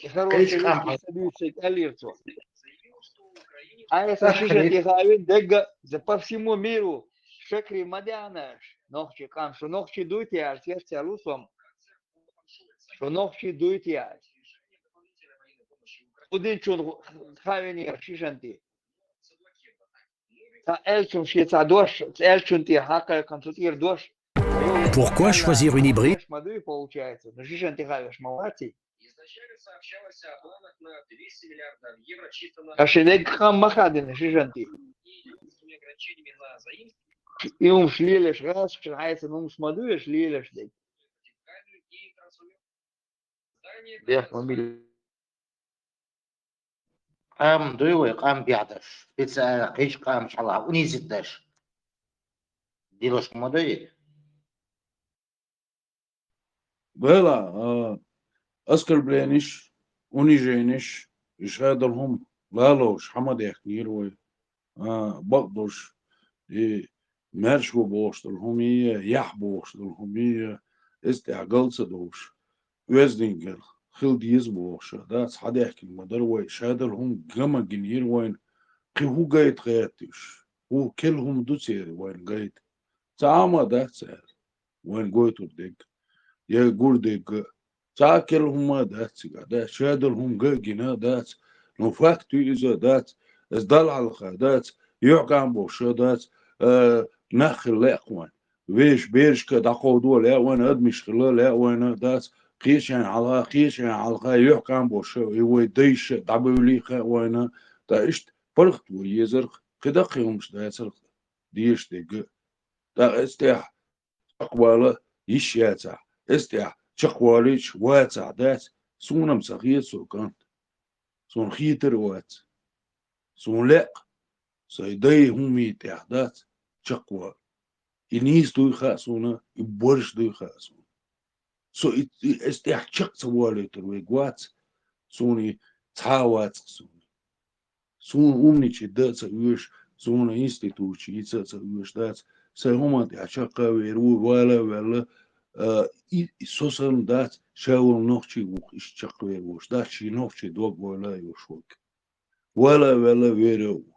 И хороший вещи ца дуьйцург аьллера цо. Айса шишан тӀе хавина дегга, за по всему миру, шакри ма деана аша, нохчий къам, шу нохчий дуй те аьлла, цецъяьлла ву со-м. Шу нохчий дуй те аьлла. ХӀун динчун хавинера шишан тӀе? Цхьа аьллачун шен цхьа дош, цхьа аьллачун тӀера хьакхайкхина цу тӀера дош. Pourquoi choisir une hybride? Ма дуй, получается. Ну, шишан тӀе хавеш ма ваций. Аша дерг къам ма хадина шишан тӀе. И хӀумаш лелаш гӀаскхаш, хьайца хӀумаш ма дуй аша лелаш дерг. Бехк ма бил. Къам дуй вай, къам бехдаш. Специально кхечу къамаш хьалха унизить деш. Дилаш ма дуй. Вела, а, оскорблениш, унижениш, и шадал хӀума лалош, хьама дехкнийр вай. А, бакъдолуш, и маьрша ву бохуш долу хӀумий, яхь бохуш долу хӀумий, иза тӀехь гал ца долуш, оьздангалла хила деза бохуш, дац хьадаьхкина ма дара вай, шадолу хӀума ган ма гинийра вайна, кхин хӀун гайта гӀерташ, хӀун керла хӀума ду церан вайна гайта. Цхьа а хӀума дац цара вайна гойтур дерг, я гур дерг а. Цхьа а керла хӀума а дац цигахь, дац, шадолу хӀума ган а гина, дац. Ну, факт ю иза, дац. Иза Далла хьалха, дац. Юьхькъам бохуш а, дац. Э, нах хила лаьа вайна. Вешан берашка дӀакховдо лаьа вайна, адамаш хила лаьа вайна, дац. Кхечарна хьалха, кхечарна хьалха, юьхькъам бохуш а, и вай дайша дӀабевллий хаьа вайна. Ткъа иштта паргӀат вай езарх, кхидӀа кхин хӀумаш дацарх, дезаш дерг а. ТӀаккха иза тӀехь чекхвала йиш яцахь, иза тӀехь чекхвалийча вацахь, дац, суна-м ца хета со кӀант. Суна хетар а вац. Суна лаьа, сайн дай хӀумий тӀехь, дац, чекхвала. И нийса дуй хаьа суна, и борш дуй хаьа суна. Со и, и, иза тӀехь чекх ца валийтар верг вац, суна и цхьа а вацахь суна. Суна умничать дан а ца оьшу, суна институтчу йица а ца оьшу, дац, сайн хӀуманна тӀехь чекхвер ву, вала а ваьлла, а, и, и со санна дац, ша волу нохчий ву-кх иштта чекхвер волуш, дац, шен нохчийн дог ойла а йолуш верг. Вала а ваьлла вер а ву.